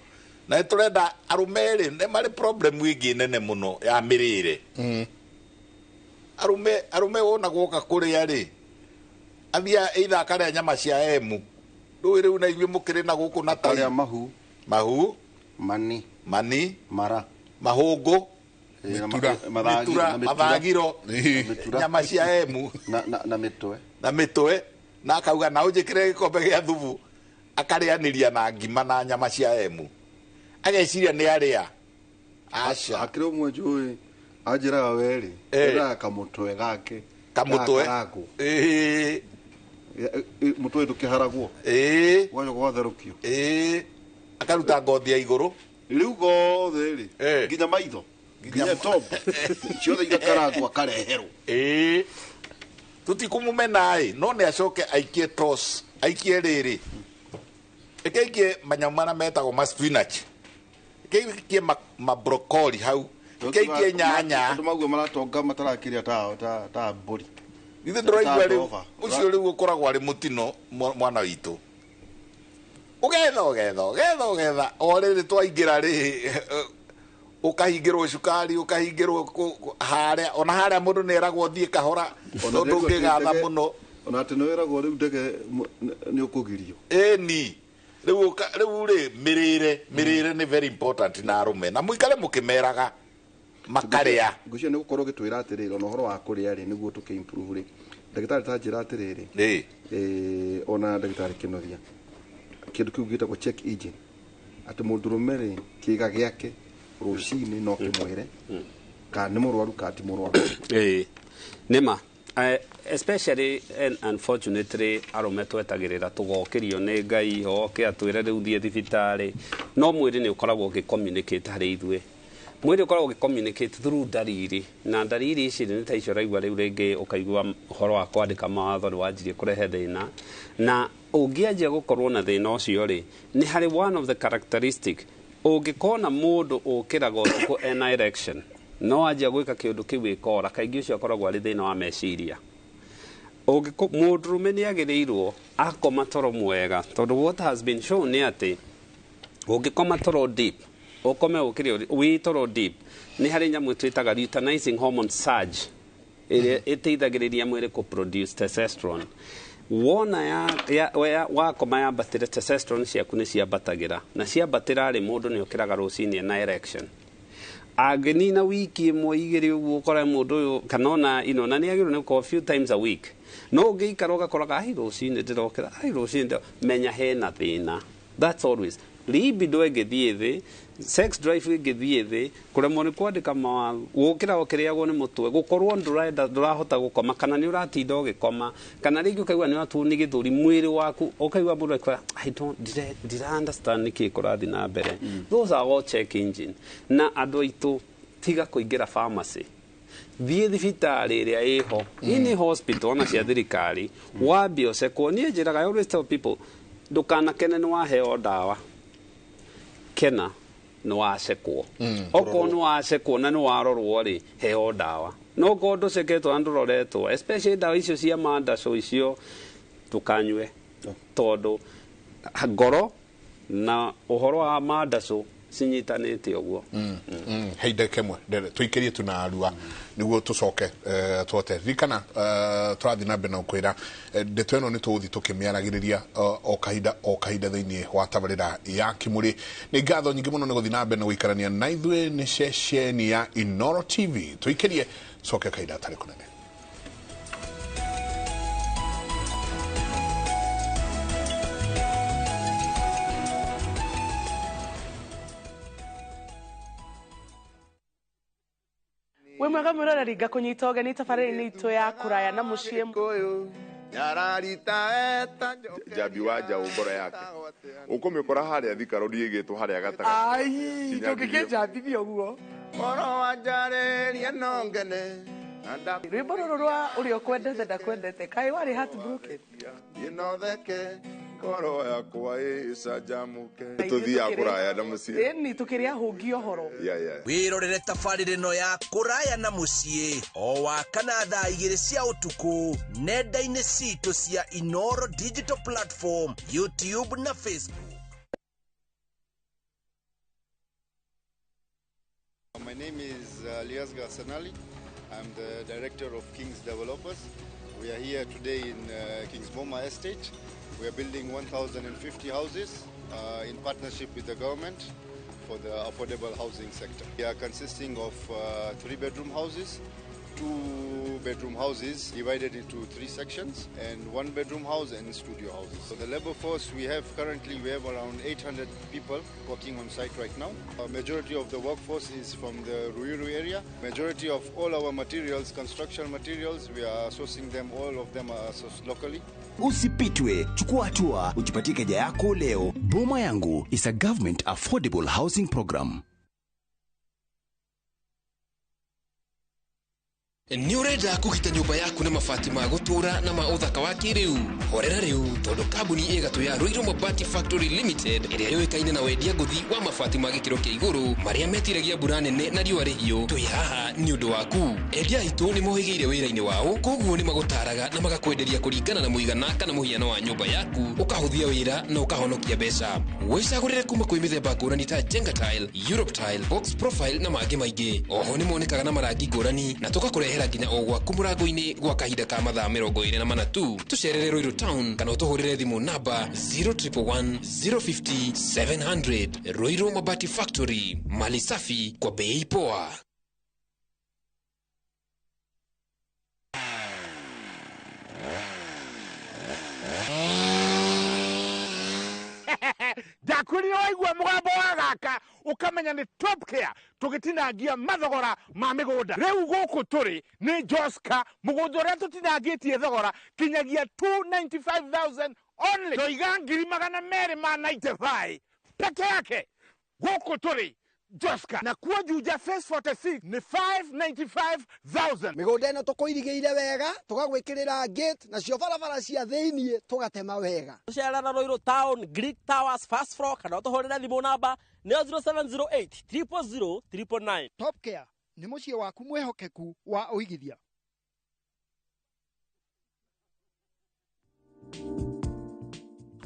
Na nĩ tũrenda arũme rĩ nĩ marĩ problem ĩngĩ nene mũno ya mĩrĩre. Arũme wona gwoka kũrĩa rĩ athia either akarĩa nyama cia emu. Rĩu rĩu na inyuĩ mũkĩrĩ na gũkũ na tai. Mahu. Mahu. Mani. Mani. Mara. Mahũngũ. Mĩtura, mathagiro, nyama cia emu na mĩtwe. Na mĩtwe na akauga na ũnjĩkĩre gĩkombe gĩa thubu akarĩanĩria na ngima na nyama cia emu. Ageciria nĩ arĩa. Aca. Akĩrĩ ũmwe njũĩ anjĩraga werĩ ĩraga kamũtwe gake. Kamũtwe. Ĩĩ. Mũtwe ndũkĩharagwo. Ĩĩ. Gwacoka gwatherũkio. Ĩĩ. Akaruta ngothi ya igũrũ. Rĩu gothe rĩ nginya maitho. Nginya top. Ciothe igakarangwo akareherwo. Ĩĩ. Tũtikũmũmena ĩ no nĩ acoke aikie toss aikie rĩrĩ. Ĩkaikie manyamũ marĩa metagwo ma spinach. Ĩkaikie ma broccoli hau. Ĩkaikie nyanya. Andũ maguo maratonga matarakĩrĩa ta mbũri. Githĩ ndũraigua rĩu ũcio rĩu ũkoragwo arĩ mũtino mwana witũ. Ũgetha ũgetha ũgetha ũgetha o rĩrĩ twaingĩra rĩ ũkahingĩrwo cukari ũkahingĩrwo harĩa ona harĩa mũndũ nĩ eragwo thiĩ kahora tondũ ũngĩgatha mũno. Ona atĩ nĩ wĩragwo rĩu ndege nĩ ũkũgirio. Ĩni rĩu rĩ mĩrĩre nĩ very important na arũme na mũikare mũkĩmeraga makarĩa. Ngwĩciria nĩ gũkorwo ũgĩtwĩra atĩrĩrĩ ona ũhoro wa kũrĩa rĩ nĩguo tũkĩ improve rĩ. Ndagĩtarĩ ta njĩra atĩrĩrĩ. Ona ndagĩtarĩ Kĩnothia kĩndũ kĩu gĩtagwo check engine atĩ mũndũrũme rĩ kĩga gĩake rũcinĩ no kĩmwĩre kana nĩ mũrwaru kana ti mũrwaru. Ĩĩ nĩma especially and unfortunately arũme twetagĩrĩra tũgokĩrio nĩ Ngai oke atwĩre rĩu thiĩ thibitarĩ no mwĩrĩ nĩ ũkoragwo ũgĩ-communicate harĩ ithuĩ. Mwĩrĩ ũkoragwo ũgĩ-communicate through ndariri na ndariri ici nĩ ta icio ũraigua rĩu rĩngĩ ũkaigua ũhoro wa kwandĩka mawatho nĩ wanjirie kũrehe thĩna na ũngĩanjia gũkorwo na thĩna ũcio rĩ nĩ harĩ one of the characteristic ũngĩkona mũndũ ũkĩraga ũtukũ ena erection no anjia gwĩka kĩũndũ kĩu ĩkora kaingĩ ũcio akoragwo arĩ thĩna wa meciria. Mũndũrũme nĩ agĩrĩirwo akoma toro mwega tondũ what has been shown nĩ atĩ ũngĩkoma toro deep ũkome ũkĩrĩ wĩ toro deep nĩ harĩ nyamũ twĩtaga luteinizing hormone surge ĩrĩa ĩteithagĩrĩria mwĩrĩ kũ produce testosterone. Wona wakoma yambatĩre testosterone ciaku nĩ ciambatagĩra na ciambatĩra rĩ mũndũ nĩ ũkĩraga rũcinĩ na erection. Angĩnina wiki ĩmwe igĩrĩ ũguo ũkore mũndũ ũyũ kana ona ino na nĩ agĩrĩirwo nĩ gũkorwo few times a week no ũngĩikara ũgakoraga ai rũcinĩ ndĩrokĩra ai rũcinĩ menya hena thĩna. That's always libido ĩngĩthiĩ thĩ, sex drive ĩngĩthiĩ thĩ, kũremwo nĩ kwandĩka mawatho, gũkĩra ũkĩrĩagwo nĩ mũtwe, gũkorwo ndũrahota gũkoma kana nĩ ũratinda ũgĩkoma kana rĩngĩ ũkaigua nĩ ũratuo nĩ gĩthũri mwĩrĩ waku ũkaigua mũndũ akiuga I don't ndira understand nĩkĩ kũrathiĩ na mbere. Those are all check engine. Na andũ aitũ tiga kũingĩra pharmacy thiĩ thibitarĩ ĩrĩa ĩho ini hospital ona cia thirikari wambie ũcekwo. Niĩ njĩraga I always tell people ndũkanakene nĩ waheo ndawa kena nĩ wacekwo. Okorwo nĩ wacekwo na nĩ warorwo rĩ heo ndawa no okorwo ndũceketwo na ndũroretwo especially ndawa icio cia mandaco icio ndũkanyue tondũ ngoro na ũhoro wa mandaco cinyitanĩte ũguo. Hei ndagĩka ĩmwe tũikĩrie tu na arua nĩguo tũcoke twote ririkana tũrathiĩ na mbere na gũkwĩra ndeto ĩno nĩ tũgũthiĩ tũkĩmĩaragĩrĩria o kahinda thĩinĩ wa tabarĩra ya Kĩmũrĩ. Nĩ ngatho nyingĩ mũno nĩ gũthiĩ na mbere na gũikarania na ithuĩ nĩ ceceni ya Inooro TV. Tũikĩrie coke kahinda gatarĩ kũnene. Wĩ mwega mwĩroreri ngakũnyita ũgeni tabarĩra-inĩ itũ ya kũraya na mũciĩ. Njambi wa njaũ ngoro yake ũkũmĩkora harĩa Thika Road ĩgĩtwo harĩa gatagatĩ. Ai ndũngĩkĩnjambithia ũguo. Rwĩmbo rũrũ rwa ũrĩa ũkwendete ndakwendete kaĩ warĩ heartbroken? Ngoro yakwa ĩcanjamũke. Tũthiaga kũraya na mũciĩ. Ĩni tũkĩrĩa hũngi ũhoro. Yeah. Wĩrorere tabarĩra ĩno ya kũraya na mũciĩ o wa kana thaa 2 cia ũtukũ nenda-inĩ citũ cia Inoro Digital Platform, YouTube na Facebook. My name is Aliasgar Sanali. I'm the director of Kings Developers. We are here today in Kings Boma Estate. We are building 1,050 houses in partnership with the government for the affordable housing sector. We are consisting of 3-bedroom houses, 2-bedroom houses divided into 3 sections, and 1-bedroom house and studio houses. So the labor force we have currently, we have around 800 people working on site right now. A majority of the workforce is from the Ruiru area. Majority of all our materials, construction materials, we are sourcing them, all of them are sourced locally. Usipitwe, chukua hatua, ujipatie keja yako leo. Boma Yangu is a government affordable housing program. Nĩ ũrenda kũgita nyũmba yaku na mabati ma gũtũũra na ma ũthaka wa kĩrĩu? Horera rĩu tondũ kambuni ĩgatũ ya Ruiru Mabati Factory Limited ĩrĩa yũĩkaine na wendia ngũthi wa mabati ma gĩkĩro kĩa igũrũ marĩa metiragia mbura nene na riũa rĩhiũ, twĩ haha nĩ ũndũ waku. Endia aitũ nĩ mohĩgĩire wĩra-inĩ wao, koguo nĩ magũtaraga na magakwenderia kũringana na mũigana kana mũhiano wa nyũmba yaku, ũkahũthia wĩra na ũkahonokia mbeca. Wĩcagũrĩre kuma kwĩ mĩthemba ngũrani ta Jenga Tile, Europe Tile, Box Profile na mangĩ maingĩ. Oho nĩ monekaga na marangi ngũrani na tũgakũrehera nginya o gwaku mũrango-inĩ gwa kahinda ka mathaa 24 tu. Tũcerere Ruiru Town kana ũtũhũrĩre thimũ namba 0111 050 700. Ruiru Mabati Factory, mali safi kwa bei poa. Ndakwĩrire waigua mũgambo wa gaka ũkamenya nĩ Top Care tũgĩtinangia mathogora ma mĩgũnda. Rĩu gũkũ tũrĩ nĩ Joska, mũgũnda ũrĩa tũtinangĩtie thogora kinyagia 295,000 only. Ndoiga 295,000 peke yake. Gũkũ tũrĩ Joska, na kuo Juja Phase 46 nĩ 595,000. Mĩgũnda ĩno tũkũirigĩire wega, tũgagwĩkĩrĩra gate, nacio barabara cia thĩiniĩ tũgatema wega. Tũcerera Ruiru Town, Greek Towers, first floor, kana ũtũhũrĩre thimũ namba nĩyo 0708 000 999. Top Care nĩ mũciĩ waku mwĩhokeku wa ũigithia.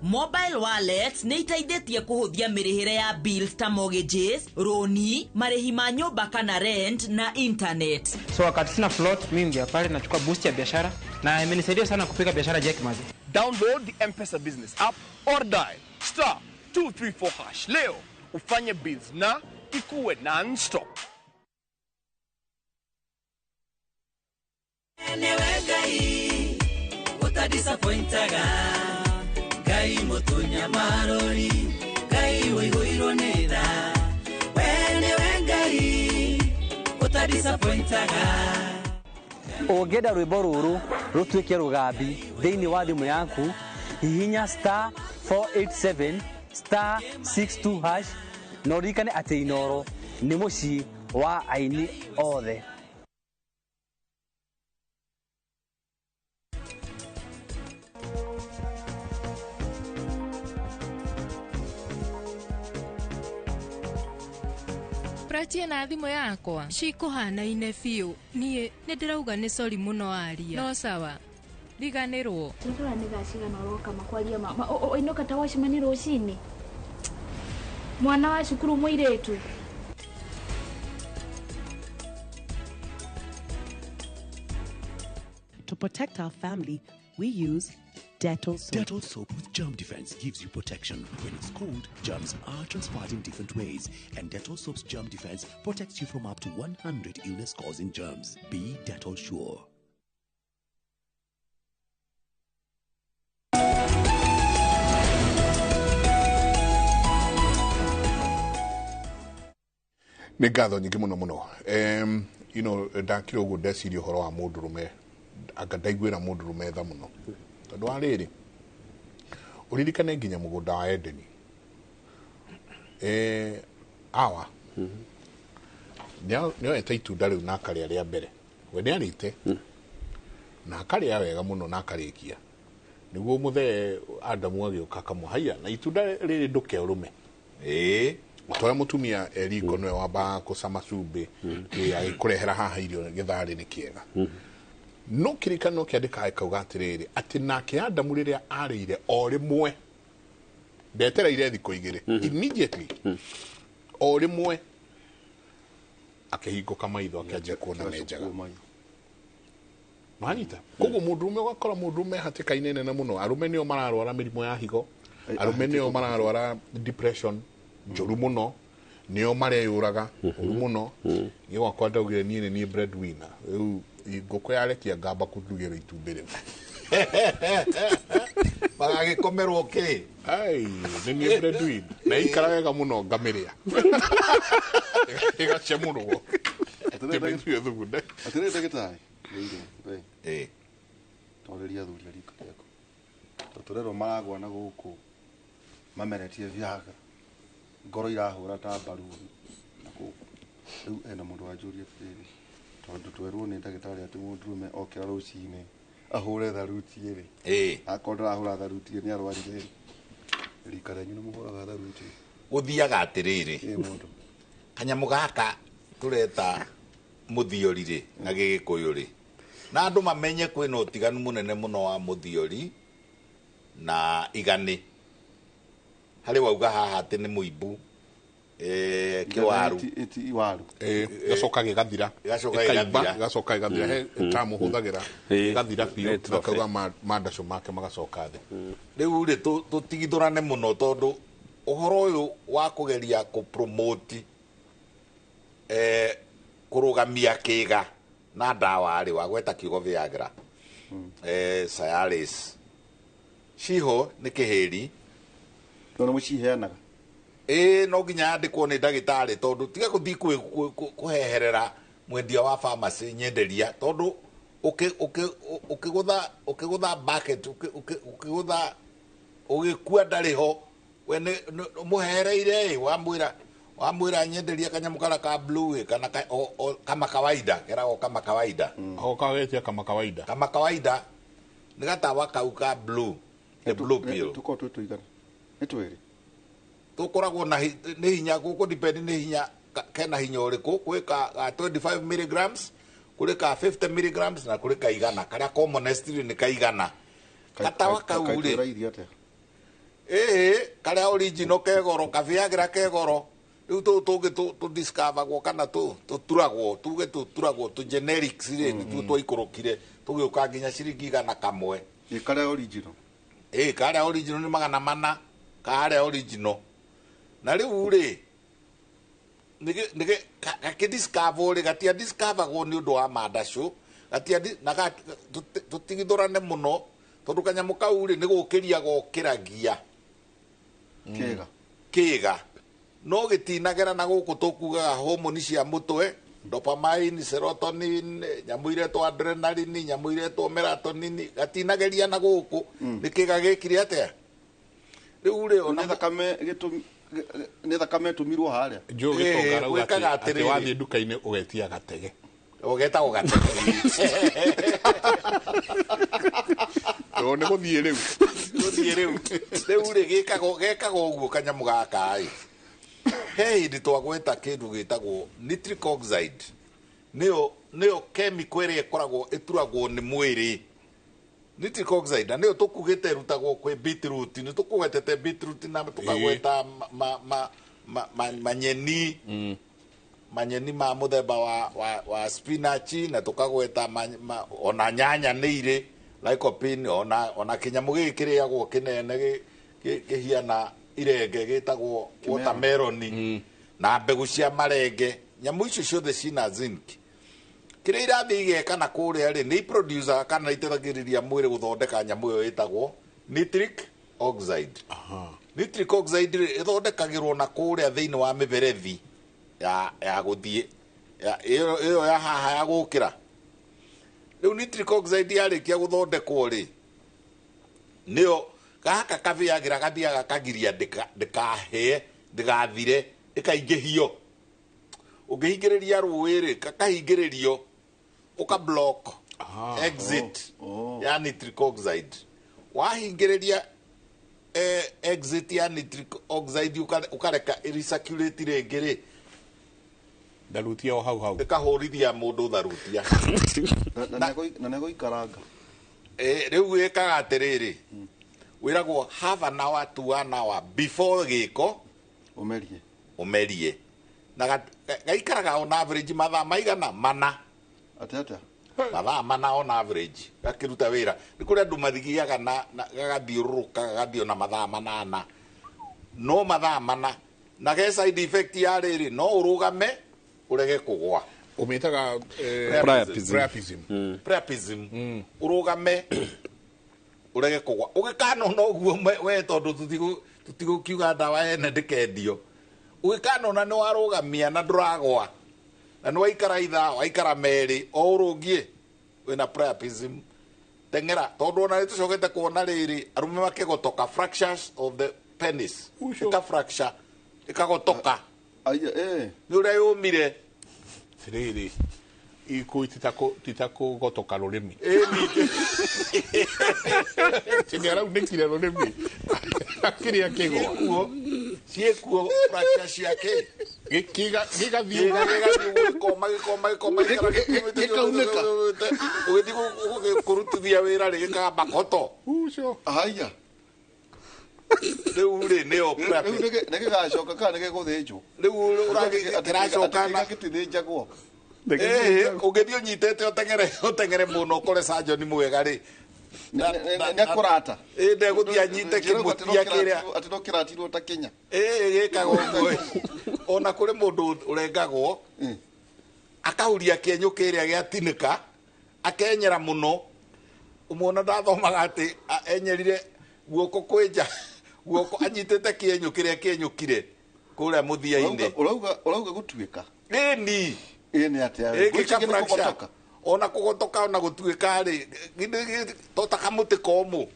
Mobile wallets nĩ iteithĩtie kũhũthia mĩrĩhĩre ya bills ta mortgages, roni, marĩhi ma nyũmba kana rent na internet. So wakati sina float, mimi ngia pale nachukua boost ya biashara na imenisaidia sana kupika biashara Jack Mazi. Download the M-Pesa business app or dial star 234 hash leo ufanye bills na ikuwe non-stop. Enewe Ngai utadisappointaga, Ngai mutunya marori, Ngai woigoirwo nĩ tha. We nĩwe Ngai utadisappointaga. Ũngĩenda rwĩmbo rũrũ rũtuĩke rũgambi thĩinĩ wa thimũ yaku, hihinya star 487 star 62 hash na ũririkane atĩ Inoro nĩ mũciĩ wa aini othe. Pratie na thimũ yakwa cikũhanaine biũ. Niĩ nĩ ndĩrauga nĩ sorry mũno aria. No sawa, riganĩrwo. Tũrora nĩ thaa cigana ũroka makwaria ma ũinũka ta wacemani rũcinĩ. Mwana wa cukuru mũirĩtu. To protect our family, we use Dettol soap. Dettol soap with germ defense gives you protection. When it's cold, germs are transferred in different ways, and Dettol soap's germ defense protects you from up to 100 illness-causing germs. Be Dettol sure. Nĩ ngatho nyingĩ mũno mũno. You know, ndakira ũguo ndeciria ũhoro wa mũndũrũme, anga ndaiguĩra mũndũrũme tha mũno. Tondũ wa rĩrĩ, ũririkane nginya mũgũnda wa Edeni. Awa nĩoete itunda rĩu na akarĩa rĩa mbere. We nĩarĩte na akarĩa wega mũno na akarĩkia. Nĩguo mũthee Adamu agĩũka akamũhaiya na itunda rĩrĩ ndũkeũrũme. Ĩĩ. Ũtorĩa mũtumia eriko nĩwe wambaga kũcama cumbĩ agĩkũrehera haha irio gĩtharĩ nĩ kĩega. No kĩrĩkanĩro kĩandĩkaga ĩkauga atĩrĩrĩ atĩ nake Adamu rĩrĩa arĩire o rĩmwe ndetereire thikũ igĩrĩ immediately o rĩmwe akĩhingũka maitho akĩanjia kuona me njega. Wanyita koguo mũndũrũme ũgakora mũndũrũme hatĩka-inĩ nene mũno. Arũme nĩo mararwara mĩrimũ ya higo, arũme nĩo mararwara depression njũru mũno, nĩo mareyũraga ũru mũno. Niĩ gwakwa ndaugire niĩ nĩ niĩ breadwinner, rĩu ngũkũ yarekia ngamba kũndugĩra itumbĩ rĩu. Magagĩkomerwo kĩ? Ai, nĩ niĩ breadwinner na ikara wega mũno ngamĩrĩa ĩgacemũrwo tĩmĩnyue thugunde. Atĩrĩrĩ ndagĩtarĩ, we torĩria athuri a rika rĩaku tondũ tũrerwo maragwa na gũkũ mameretie Viagra, ngoro irahũra ta mbaruni na gũkũ. Rĩu hena mũndũ wanjũria atĩrĩrĩ, tondũ twerwo nĩ ndagĩtarĩ atĩ mũndũrũme okĩra rũcinĩ ahũre tharuti ĩrĩ, akorwo ndarahũra tharuti nĩ arwarire rĩ, rika rĩanyu nĩ mũhũraga tharuti? Gũthiaga atĩrĩrĩ, kanyamũ gaka tũreta mũthiori rĩ na gĩgĩkũyũ rĩ, na andũ mamenye kwĩna ũtiganu mũnene mũno wa mũthiori na igani. Harĩ wauga haha atĩ nĩ mũimbu kĩwaru gacoka gĩgathira, gacoka gĩgathira, he tamu hũthagĩra gĩgathira biũ, akauga mandacũ make magacoka thĩ. Rĩu rĩ tũtigithũrane mũno tondũ ũhoro ũyũ wa kũgeria kũpromote kũrũgamia kĩga na ndawa rĩ, wagweta kiugo Viagra, Cialis ciho nĩ kĩhĩri no mũciheanaga. Ĩĩ, no nginya yandĩkwo nĩ ndagĩtarĩ tondũ tiga gũthiĩ kũheherera mwendia wa pharmacy nyenderia tondũ ũkĩgũtha bucket ũkĩgũtha ũgĩkua ndarĩ ho, we nĩ mũhehereire wamwĩra nyenderia kanyamũ karĩa ka blue kana kama kawaida, keragwo kama kawaida. O kagetia kama kawaida. Kama kawaida nĩ gatawa kau ka blue, the blue pill. Tũkorwo twĩ tũigana? Nĩ twĩrĩ. Tũkoragwo na nĩ hinya gũkũ depend nĩ hinya kena hinya ũrĩkũ, kwĩ ka 25 milligrams, kũrĩ ka 50 milligrams na kũrĩ ka igana. Karĩa commonest nĩ ka igana. Gatawa kau rĩ. Ĩĩ, karĩa original ke goro, ka Viagra ke goro. Rĩu tũũ tũngĩ tũdiscoveragwo kana tũturagwo, tuge tũturagwo tũ generics rĩ, nĩtuo twaikũrũkire tũgĩũka nginya ciringi 100. Ĩ karĩa original? Ĩĩ, karĩa original nĩ 400, karĩa original. Na rĩu rĩ gakĩdiscover rĩ, gatiadiscoveragwo nĩ ũndũ wa mandacũ, na tũtigithũrane mũno tondũ kanyamũ kau rĩ nĩ gũkĩria gokĩragia kĩga no gĩtinagera na gũkũ tũkugaga homoni cia mũtwe, dopamine, serotonin, nyamũ iretwo adrenaline, nyamũ iretwo melatonin, gatinageria na gũkũ nĩ kĩga gĩkire atĩa rĩu rĩ ona nĩ thakame ĩtũmirwo harĩa. Njũĩ gĩtonga arauga atĩ wathiĩ nduka-inĩ ũgetia gatege. Ũgetagwo gatege. Nĩ gũthiĩ rĩu. Gũthiĩ rĩu. Rĩu rĩ gekagwo ũguo kanyamũ gaka ĩ. He hĩndĩ twagweta kĩndũ gĩtagwo nitric oxide. Nĩyo chemical ĩrĩa ĩkoragwo ĩturagwo nĩ mwĩrĩ. Nitric oxide na nĩyo tũkugĩte ĩrutagwo kwĩ beetroot, nĩ tũkũgwetete beetroot na tũkagweta manyeni, manyeni ma mũthemba wa spinach na tũkagweta ona nyanya nĩ irĩ lycopene, ona kĩnyamũ gĩkĩ kĩrĩagwo kĩnene kĩhiana irenge gĩtagwo watermelon na mbegũ cia marenge. Nyamũ icio ciothe cina zinc. Kĩrĩa irathiĩ igeka na kũrĩa rĩ nĩ iproducaga kana iteithagĩrĩria mwĩrĩ gũthondeka nyamũ ĩyo ĩtagwo nitric oxide. Nitric oxide rĩ ĩthondekagĩrwo na kũrĩa thĩinĩ wa mĩberethi ya gũthiĩ ĩyo ya haha ya gũkĩra. Rĩu nitric oxide yarĩkia gũthondekwo rĩ nĩyo gaka kaviagra gathiaga kagiria ndĩkahĩe ndĩgathire ĩkaingĩhio. Ũngĩhingĩrĩria rũĩ rĩ kakahingĩrĩrio ũka block exit ya nitric oxide. Wahingĩrĩria exit ya nitric oxide ũkareka ĩrecirculate rĩngĩ rĩ, tharutia o hau hau ĩkahũrithia mũndũ tharutia. Na nĩgũikaranga. Rĩu ĩkaga atĩrĩrĩ, wĩragwo half an hour to 1 hour before gĩko ũmerie na gaikaraga on average mathaa maigana mana. Atĩa? Mathaa mana on average gakĩruta wĩra. Nĩ kũrĩ andũ mathiaga na gagathiũrũrũka gagathiĩ na mathaa 8, no mathaa 4, na ge side effect ya rĩrĩ, no ũrũgame ũrege kũgwa. Ũmĩtaga priapism. Priapism. Ũrũgame ũrege kũgwa. Ũgĩkanona ũguo we, tondũ tũtigũkiuga ndawa ene ndĩkendio. Ũgĩkanona nĩ warũgamia na ndũragwa, na nĩ waikara ithaa waikara 2 o ũrũngie wĩna priapism, teng'era, tondũ ona nĩ tũcokete kuona rĩrĩ arũme makĩgotoka, fractures of the penis, ĩka fracture ĩkagotoka. Nĩ ũrĩa yũmire. Rĩrĩ ikũi titakũgotoka rũrĩmĩ. Nĩ araunĩkire rũrĩmĩ akĩrĩa kĩgwa. Ciĩkuo fracture ciake gĩgathiĩ gĩkoma gĩkaunĩka, ũgĩthiĩ kũrutithia wĩra rĩ gĩkamba koto. Haya. Rĩu rĩ nĩyo nĩ gĩgacoka kana nĩ gĩgũthĩnjwo? Rĩu kĩracoka na gĩtithĩnjagwo. Ũngĩthiĩ ũnyitĩte ũteng'ere mũno ũkore surgeon mwega rĩ, nĩakũrata. Ndegũthiĩ anyite kĩmũtia kĩrĩa atĩ no kĩratirwo ta Kenya. Gĩkaga ũguo. Ona kũrĩ mũndũ ũrengagwo akahuria kĩenyũ kĩrĩa gĩatinĩka, akenyera mũno. Ũmwe ndathomaga atĩ enyerire guoko kwĩnja guoko anyitĩte kĩenyũ kĩrĩa kĩenyũkire kũrĩa mũthia-inĩ. Ũrauga gũtuĩka? Ĩni. Ĩni atĩa? Ĩkĩka fracture. Ona kũgotoka ona gũtuĩka rĩ, to ta kamũtĩ komũ.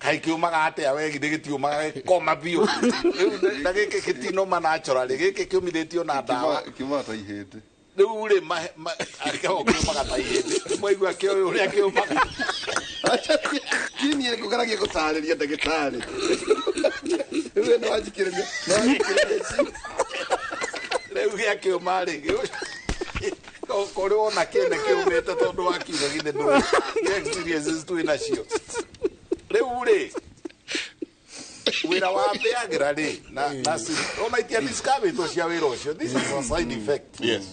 Kaĩ kĩũmaga atĩa we, githĩ gĩtiũmaga gĩkoma biũ. Rĩu na gĩkĩ gĩtinoma natural, gĩkĩ kĩũmithĩtio na ndawa. Kĩumaga ta ihĩndĩ. Rĩu rĩ kĩumaga ta ihĩndĩ. Mwaigua kĩoĩ ũrĩa kĩumaga. Niĩ ngũgeragia gũtarĩria ndagĩtarĩ. Rĩu nĩ wanjikĩrĩria. Rĩu gĩakĩũma rĩ, kũrĩ wona kĩene kĩũmĩte tondũ wa kiuga githĩ ndũĩ experiences twĩ nacio. Rĩu rĩ wĩra wa Viagra rĩ na ona itia discovery cia wĩra ũcio, this is a side effect. Yes.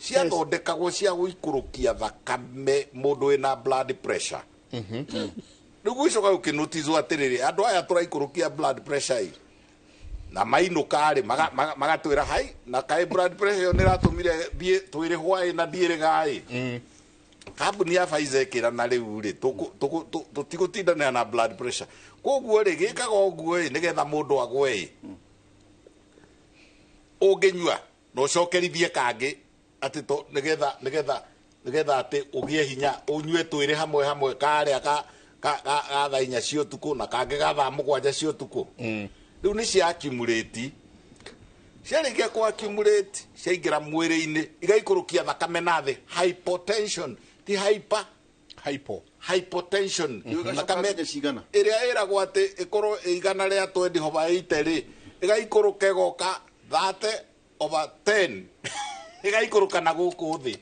Ciathondekagwo cia gũikũrũkia thakame mũndũ wĩna blood pressure. Rĩu gũcoka gũkĩnotizwo atĩrĩrĩ, andũ aya tũraikũrũkia blood pressure ĩ na mainũka rĩ magatwĩra hai na kaĩ blood pressure ĩyo nĩratũmire thiĩ twĩrĩ hwaĩ na ndiĩrĩga ĩ. Kambuni ya Pfizer ĩkĩra na rĩu rĩ tũtigũtindanĩra na blood pressure, koguo rĩ gĩkaga ũguo ĩ nĩgetha mũndũ agwe ĩ. Ũngĩnyua na ũcokerithie kangĩ atĩ nĩgetha atĩ ũgĩe hinya, ũnyue twĩrĩ hamwe hamwe karĩa ka thaa 4 cia ũtukũ na kangĩ ga thaa 7 cia ũtukũ. Rĩu nĩ cia accumulate, ciarĩkia kũ accumulate ciaingĩra mwĩrĩ-inĩ igaikũrũkia thakame na thĩ, hypotension, ti hyper, hypo, hypotension. Thakame ĩrĩa ĩragwo atĩ ĩkorwo igana rĩa 20/80 rĩ, ĩgaikũrũka ĩgoka 30/10 ĩgaikũrũka na gũkũ thĩ.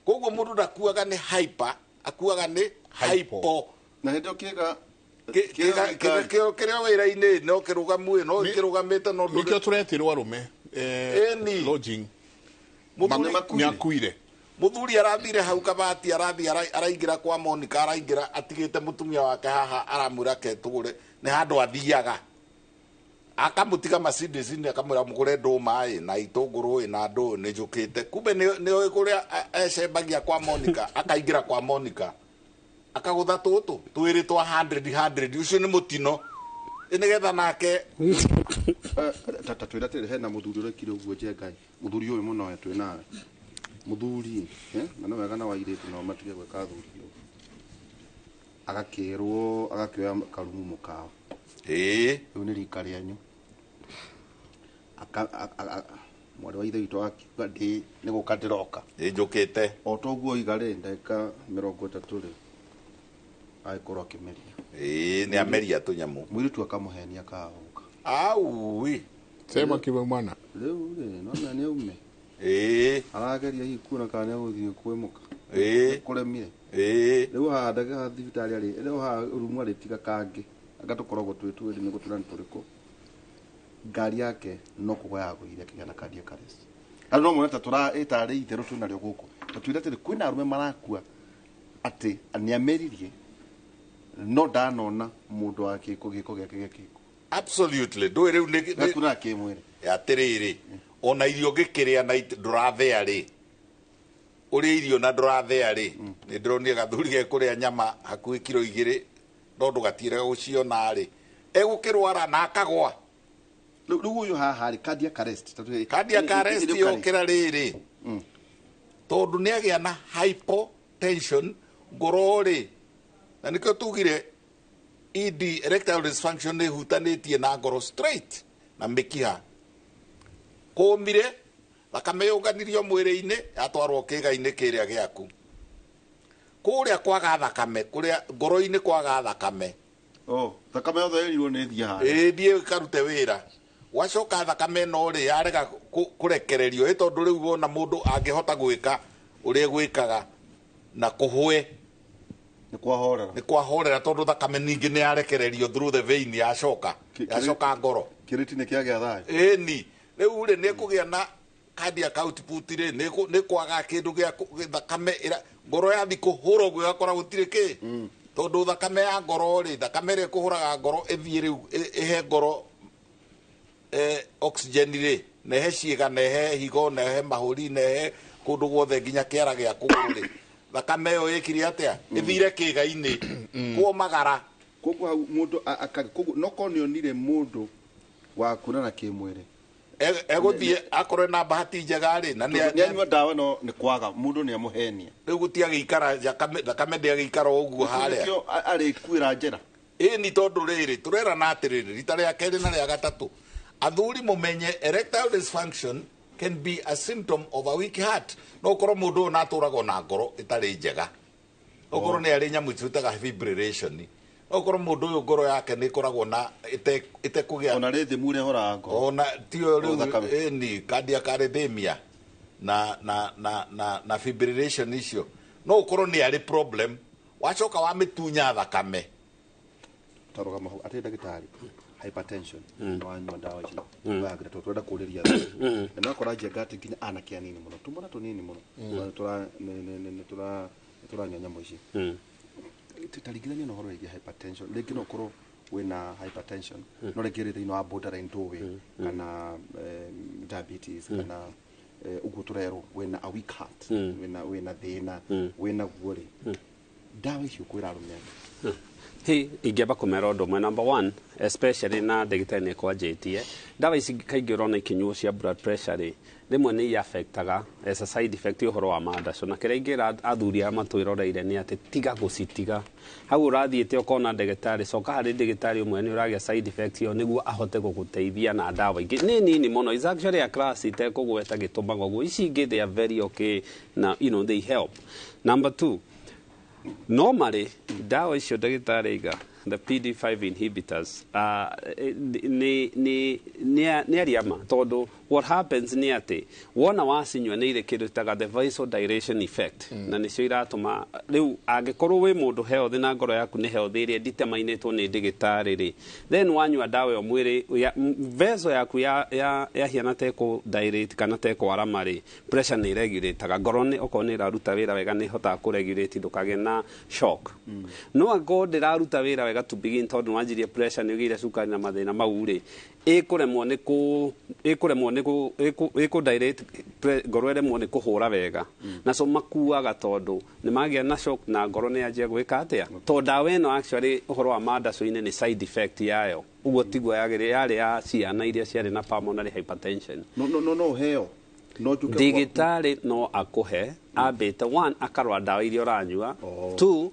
Koguo mũndũ ndakuaga nĩ hyper, akuaga nĩ hypo. Na hĩndĩ ĩyo kĩga kĩrĩa wĩra-inĩ no kĩrũgamu no kĩrũgamĩte no nĩkĩo tũretirwo arũme lodging. Nĩakuire. Mũthuri arathire hau kabati, arathiĩ araingĩra kwa Monica, araingĩra atigĩte mũtumia wake haha, aramwĩra ke tũgũre nĩ handũ athiaga, akamũtiga Mercedes-inĩ, akamwĩra mũgũre ndũma ĩ na itũngũrũ ĩ na ndũ nĩ njũkĩte. Kumbe nĩ kũrĩa ecembagia kwa Monica, akaingĩra kwa Monica akagũtha tũtũ twĩrĩ twa 100 ũcio nĩ mũtino nĩgetha nake tata twĩra atĩrĩ, hena mũthuri ũrekire ũguo Njengai, mũthuri ũyũ mũno twĩ nawe mũthuri na nĩ wega na wa airĩtu nao matige gwĩka athuri ũguo, agakĩrwo agakĩoya karumu mũkawa. Rĩu nĩ rika rĩanyu. Mwarĩ wa ithe witũ akiuga ndĩ nĩ gũka ndĩroka njũkĩte o toguo iga rĩ ndagĩka 30 rĩ Agĩkorwo akĩmeria. Ĩĩ, nĩ ameria tũnyamũ. Mũirĩtu akamũhenia kahoka. Aui. Sema kiwe mwana. Rĩu rĩ, nona nĩ aume. Ĩĩ. Arageria hihi kuona kana nĩ egũthiĩ kwĩ mũka. Ĩĩ. Kũremire. Ĩĩ. Rĩu haha ndagĩka thibitarĩ arĩ, rĩu haha rumu arĩ tiga kangĩ. Anga tũkoragwo twĩ twĩrĩ nĩ gũtwĩra nĩ tũrĩkũ. Ngari yake no kũgwa yagũire akĩgĩa na cardiac arrest. Andũ no mone ta tũra ĩtarĩ itherũ twĩnarĩo gũkũ. Tũtwĩre atĩrĩ kwĩna arũme marakua atĩ nĩ ameririe no ndanona mũndũ wa gĩko gĩko gĩake gĩa kĩko. Absolutely. Ndũĩ rĩu nĩ Gakuna kĩmwĩrĩ. Atĩrĩrĩ, ona irio ngĩkĩrĩa na ndũrathĩa rĩ, ũrĩa irio na ndũrathĩa rĩ, nĩ ndĩronire gathuri gekũrĩa nyama hakuhĩ kiro 2 no ndũgatiĩrega gũciona rĩ, egũkĩrwara na akagwa. Rĩu ũyũ haha rĩ, cardiac arrest. Cardiac arrest yokĩra rĩrĩ, tondũ nĩ agĩa na hypotension ngoro rĩ, na nĩkĩo tugire ED, erectile dysfunction, nĩ ĩhutanĩtie na ngoro straight na mĩkiha. Kũmire thakame yũnganirio mwĩrĩ-inĩ yatwarwo kĩĩga-inĩ kĩrĩa gĩaku. Kũrĩa kwaga thakame, kũrĩa ngoro-inĩ kwaga thakame. Oh, thakame yothe ĩrirwo nĩ ĩthiĩ harĩa. Ĩĩ, thiĩ ĩkarute wĩra. Gwacoka thakame ĩno rĩ, yarega kũrekererio, ĩ tondũ rĩu wona mũndũ angĩhota gwĩka ũrĩa gwĩkaga na kũhwe. Nĩ kwahorera. Nĩ kwahorera tondũ thakame ningĩ nĩ yarekererio through the vein yacoka. Yacoka ngoro. Kĩrĩti nĩ kĩagĩa thayũ. Ĩni, rĩu rĩ nĩ kũgĩa na cardiac output rĩ, nĩ kwaga kĩndũ gĩa thakame ĩra ngoro yathi kũhũra ũguo ĩgakora gũtirĩ kĩ. Tondũ thakame ya ngoro rĩ, thakame ĩrĩa ĩkũhũraga ngoro ĩthiĩ rĩu ĩhe ngoro oxygen rĩ, na ĩhe ciĩga, na ĩhe higo, na ĩhe mahũri, na ĩhe kũndũ guothe nginya kĩara gĩa kũgũrũ rĩ. Thakame ĩyo ĩkire atĩa? Ĩthire kĩĩga-inĩ kuomagara. Koguo hau mũndũ koguo no korwo nĩonire mũndũ wa kuonana kĩmwĩrĩ. Egũthiĩ akorwo na bahati njega rĩ, na nĩ anyua ndawa no nĩ kwaga mũndũ nĩ amũhenia. Rĩu gũtiagĩikara, thakame ndĩagĩikara ũguo harĩa. Nĩkĩo arĩkuĩra njĩra. Ĩni tondũ rĩrĩ, tũrerana atĩrĩrĩ, rita rĩa kerĩ na rĩa gatatũ, athuri mũmenye erectile dysfunction can be a symptom of a weak heart. No ũkorwo mũndũ ũyũ natũragwo na ngoro ĩtarĩ njega. Ũkorwo nĩ arĩ nyamũ ciĩtaga fibrillation. No ũkorwo mũndũ ũyũ ngoro yake nĩ ĩkoragwo na ĩtekũgĩa. Ona rhythm ũrĩa ĩhoraga ngoro. Ona tiyo rĩu ĩni cardiac arrhythmia na fibrillation icio. No ũkorwo nĩ arĩ problem. Wacoka wamĩtunya thakame. Tarũgama hau atĩ ndagĩtarĩ hypertension no anyua ndawa ici wagira to twenda kũrĩria na no kora njenga atĩ nginya anake anini mũno tumwana tũnini mũno tũra nĩ tũra tũranyua nyamũ ici tũtaringithania na ũhoro wĩgiĩ hypertension rĩngĩ no ũkorwo wĩna hypertension no rĩngĩ rĩ thĩinĩ wa borderline ndũĩ kana diabetes kana ũguo tũrerwo wĩna a weak heart wĩna thĩna wĩna guo rĩ ndawa ici ũkwĩra arũme angĩ. Hi, ingĩamba kũmera ũndũ ũmwe. Number one, especially na ndagĩtarĩ nĩ kwanjĩtie, ndawa ici kaingĩ ũrona ikĩnyuo cia blood pressure rĩ, rĩmwe nĩ iaffectaga as a side effect ũhoro wa mandaco. Na kĩrĩa ingĩra athuri aya matwĩroreire nĩ atĩ tiga gũcitiga. Hau ũrathiĩte ũkona ndagĩtarĩ, coka harĩ ndagĩtarĩ ũmwe nĩ ũragĩa side effect ĩyo nĩguo ahote gũgũteithia na ndawa ingĩ. Nĩ nini mũno, is actually a class itekũgweta gĩtũmaga ũguo. Ici ingĩ they are very okay na you know they help. Number two, normally ndawa icio ndagĩtarĩ aiga the PD5 inhibitors nĩ aria ma tondũ what happens nĩ atĩ wona wacinyua nĩ irĩ kĩndũ taga the vasodilation effect na nĩcio iratũma rĩu angĩkorwo wĩ mũndũ healthy na ngoro yaku nĩ healthy ĩrĩa determinĩtwo nĩ ndagĩtarĩ rĩ, then wanyua ndawa ĩyo mwĩrĩ vessel yaku yahiana ta ĩkũ dilate kana ta ĩkwarama rĩ, pressure nĩ ĩregulataga ngoro nĩ okorwo nĩ ĩraruta wĩra wega nĩ ĩhotaga kũregulate ndũkagĩe na shock. No angĩkorwo ndĩraruta wĩra wega to begin tondũ nĩwanjirie pressure nĩ ũgĩire cukari na mathĩna mau rĩ, ĩkũremwo nĩ ĩkũremwo nĩ ĩkũ dilate ngoro ĩremwo nĩ kũhũra wega na so makuaga tondũ nĩ magĩa na shock na ngoro nĩ yanjia gwĩka atĩa tondũ ndawa ĩno actually ũhoro wa mandaco-inĩ nĩ side effect yayo ũguo tiguo yagĩrĩire yarĩ ya ciana iria ciarĩ na pulmonary hypertension. No no no no heo no njuke ndagĩtarĩ no akũhe ambĩte one akarora ndawa iria ũranyua, two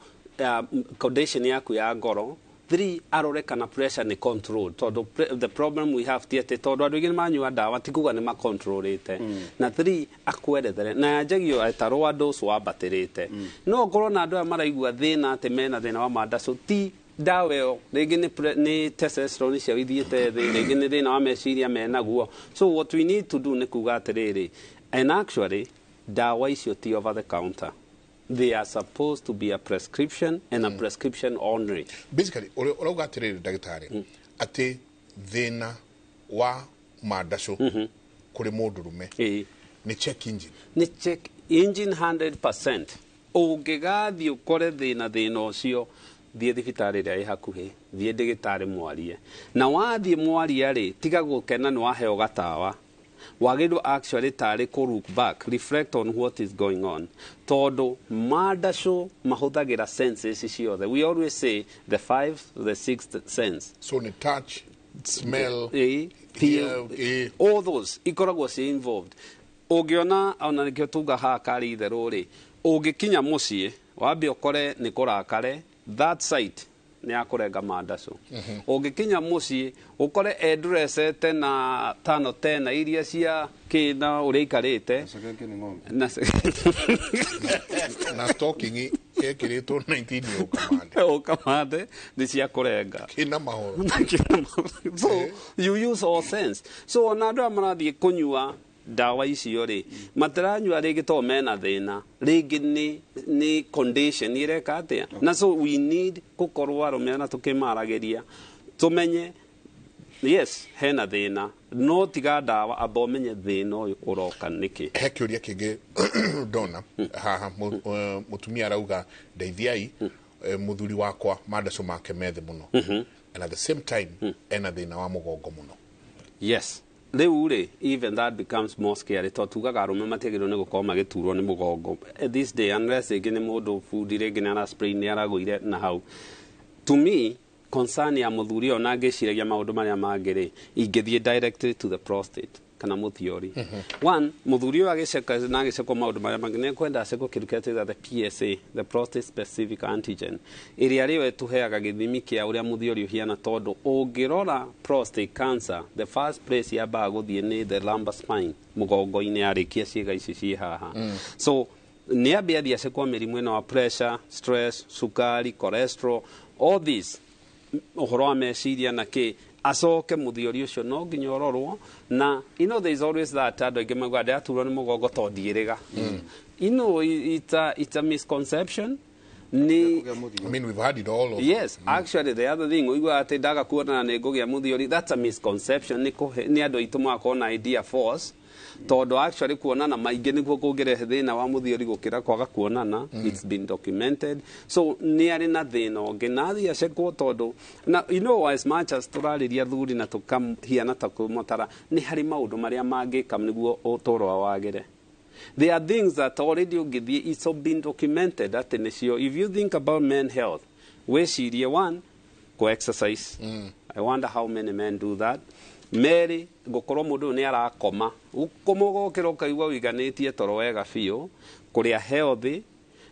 condition yaku ya ngoro, Three, arore kana pressure nĩ control, tondũ the problem we have ti atĩ tondũ andũ aingĩ nĩ manyua ndawa, ti kuga nĩ macontrolĩte. Na three, akwerethere na yanjagio etarwo dose wambatĩrĩte. No ũkorwo na andũ aya maraigua thĩna atĩ mena thĩna wa mandacũ, ti ndawa ĩyo, rĩngĩ nĩ testosterone ciao ithiĩte thĩ, rĩngĩ nĩ thĩna wa meciria menaguo. So what we need to do nĩ kuga atĩrĩrĩ, and actually ndawa icio ti over the counter, they are supposed to be a prescription and a prescription only. Basically ũrauga atĩrĩrĩ, ndagĩtarĩ, atĩ thĩna wa mandacũ kũrĩ mũndũrũme nĩ check engine. Nĩ check engine 100%. Ũngĩgathiĩ ũkore thĩna ũcio, thiĩ thibitarĩ ĩrĩa ĩ hakuhĩ, thiĩ ndĩgĩtarĩ mwarie. Na wathiĩ mwaria rĩ, tiga gũkena nĩ waheo gatawa. Wagĩrĩirwo actually tarĩ kũ look back, reflect on what is going on, tondũ mandacũ mahũthagĩra senses ciothe. We always say the five, the sixth sense. So nĩ touch, smell, feel, all those ikoragwo ci involved. Ũngĩona ona nĩkĩo tuga haha karĩ itherũ rĩ, ũngĩkinya mũciĩ wambe ũkore nĩ kũrakare, that site nĩ ya kũrenga mandacũ. Ũngĩkinya mũciĩ ũkore endresete na tano tena iria cia kĩna ũrĩa ikarĩte na na stocking ekĩrĩtwo 19 ũkamande, ũkamande nĩ cia kũrenga. Kĩna mahoro. So you use all sense. So ona andũ aya marathiĩ kũnyua ndawa icio rĩ, matiranyua rĩngĩ tondũ mena thĩna, rĩngĩ nĩ condition ĩreka atĩa. Na so we need gũkorwo arũme na tũkĩmaragĩria tũmenye yes hena thĩna, no tiga ndawa, amba ũmenye thĩna ũyũ ũroka nĩkĩ. He kĩũria kĩngĩ ndona haha. Mũtumia arauga, "Ndeithiai, mũthuri wakwa mandacũ make methĩ mũno, and at the same time ena thĩna wa mũgongo mũno." Yes, rĩu rĩ, even that becomes more scary, tondũ tugaga arũme matiagĩrĩirwo nĩ gũkorwo magĩturwo nĩ mũgongo this day, unless rĩngĩ nĩ mũndũ bundi, rĩngĩ nĩ ara sprain, nĩ aragũire na hau. To me, concern ya mũthuri ũyũ, na ngĩciragia maũndũ marĩa mangĩ rĩ, ingĩthiĩ directly to the prostate kana mũthiori. One, mũthuri ũyũ agĩceka na agĩcekwo maũndũ marĩa mangĩ, nĩ kwenda acekwo kĩndũ kĩrĩa twĩtaga the PSA, the prostate specific antigen, ĩrĩa rĩo ĩtũheaga gĩthimi kĩa ũrĩa mũthiori ũhiana, tondũ ũngĩrora prostate cancer, the first place yambaga gũthiĩ nĩ the lumbar spine, mũgongo-inĩ, yarĩkia ciĩga ici ciĩ haha. So nĩ ambe athiĩ acekwo mĩrimũ ĩno wa pressure, stress, cukari, cholesterol, all this ũhoro wa meciria na kĩ, acoke mũthiori ũcio no nginya ũrorwo. Na there is always that andũ aingĩ maugaga, "Ndĩraturwo nĩ mũgongo tondũ ndiĩrĩga." It's a misconception nĩ I mean, we've had it all over. Yes, actually the other thing ũiguaga atĩ ndaga kuonana nĩ ngũgĩa mũthiori, that's a misconception. Nĩ kũhe nĩ andũ aitũ magakorwo na idea force, tondũ actually kuonana maingĩ nĩguo kũngĩrehe thĩna wa mũthiori gũkĩra kwaga kuonana. It's been documented. So nĩ arĩ na thĩna ũngĩ na athiĩ acekwo, tondũ na as much as tũrarĩria athuri na tũkahiana ta kũmotara, nĩ harĩ maũndũ marĩa mangĩka nĩguo ũtũũro wao wagĩre. There are things that already ũngĩthiĩ, it's all been documented atĩ nĩcio. If you think about men health, wĩcirie one, go exercise. I wonder how many men do that. Merĩ, gũkorwo mũndũ ũyũ nĩ arakoma, ũkoma ũgokĩra ũkaigua ũiganĩtie toro wega biũ, kũrĩa healthy,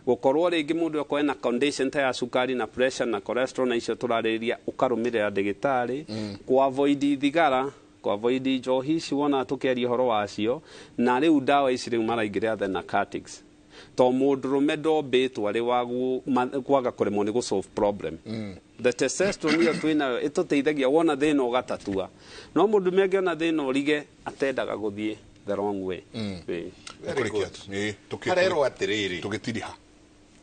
gũkorwo rĩngĩ mũndũ akorwo ena condition ta ya cukari na pressure na cholesterol na icio tũrarĩrĩria, ũkarũmĩrĩra ndĩgĩtarĩ, kũ avoid thigara, kũ avoid njohi ici wonaga tũkĩaria ũhoro wacio, na rĩu ndawa ici rĩu maraingĩrĩra the narcotics, to mũndũrũme ndombĩtwo arĩ wa kwaga kũremwo nĩ gũ solve problem. The testosterone ĩyo twĩnayo ĩtũteithagia wona thĩna ũgatatua, no mũndũ angĩona thĩna ũrige atendaga gũthiĩ the wrong way. Ĩĩ. Very good. Harerwo atĩrĩrĩ, tũgĩtiriha.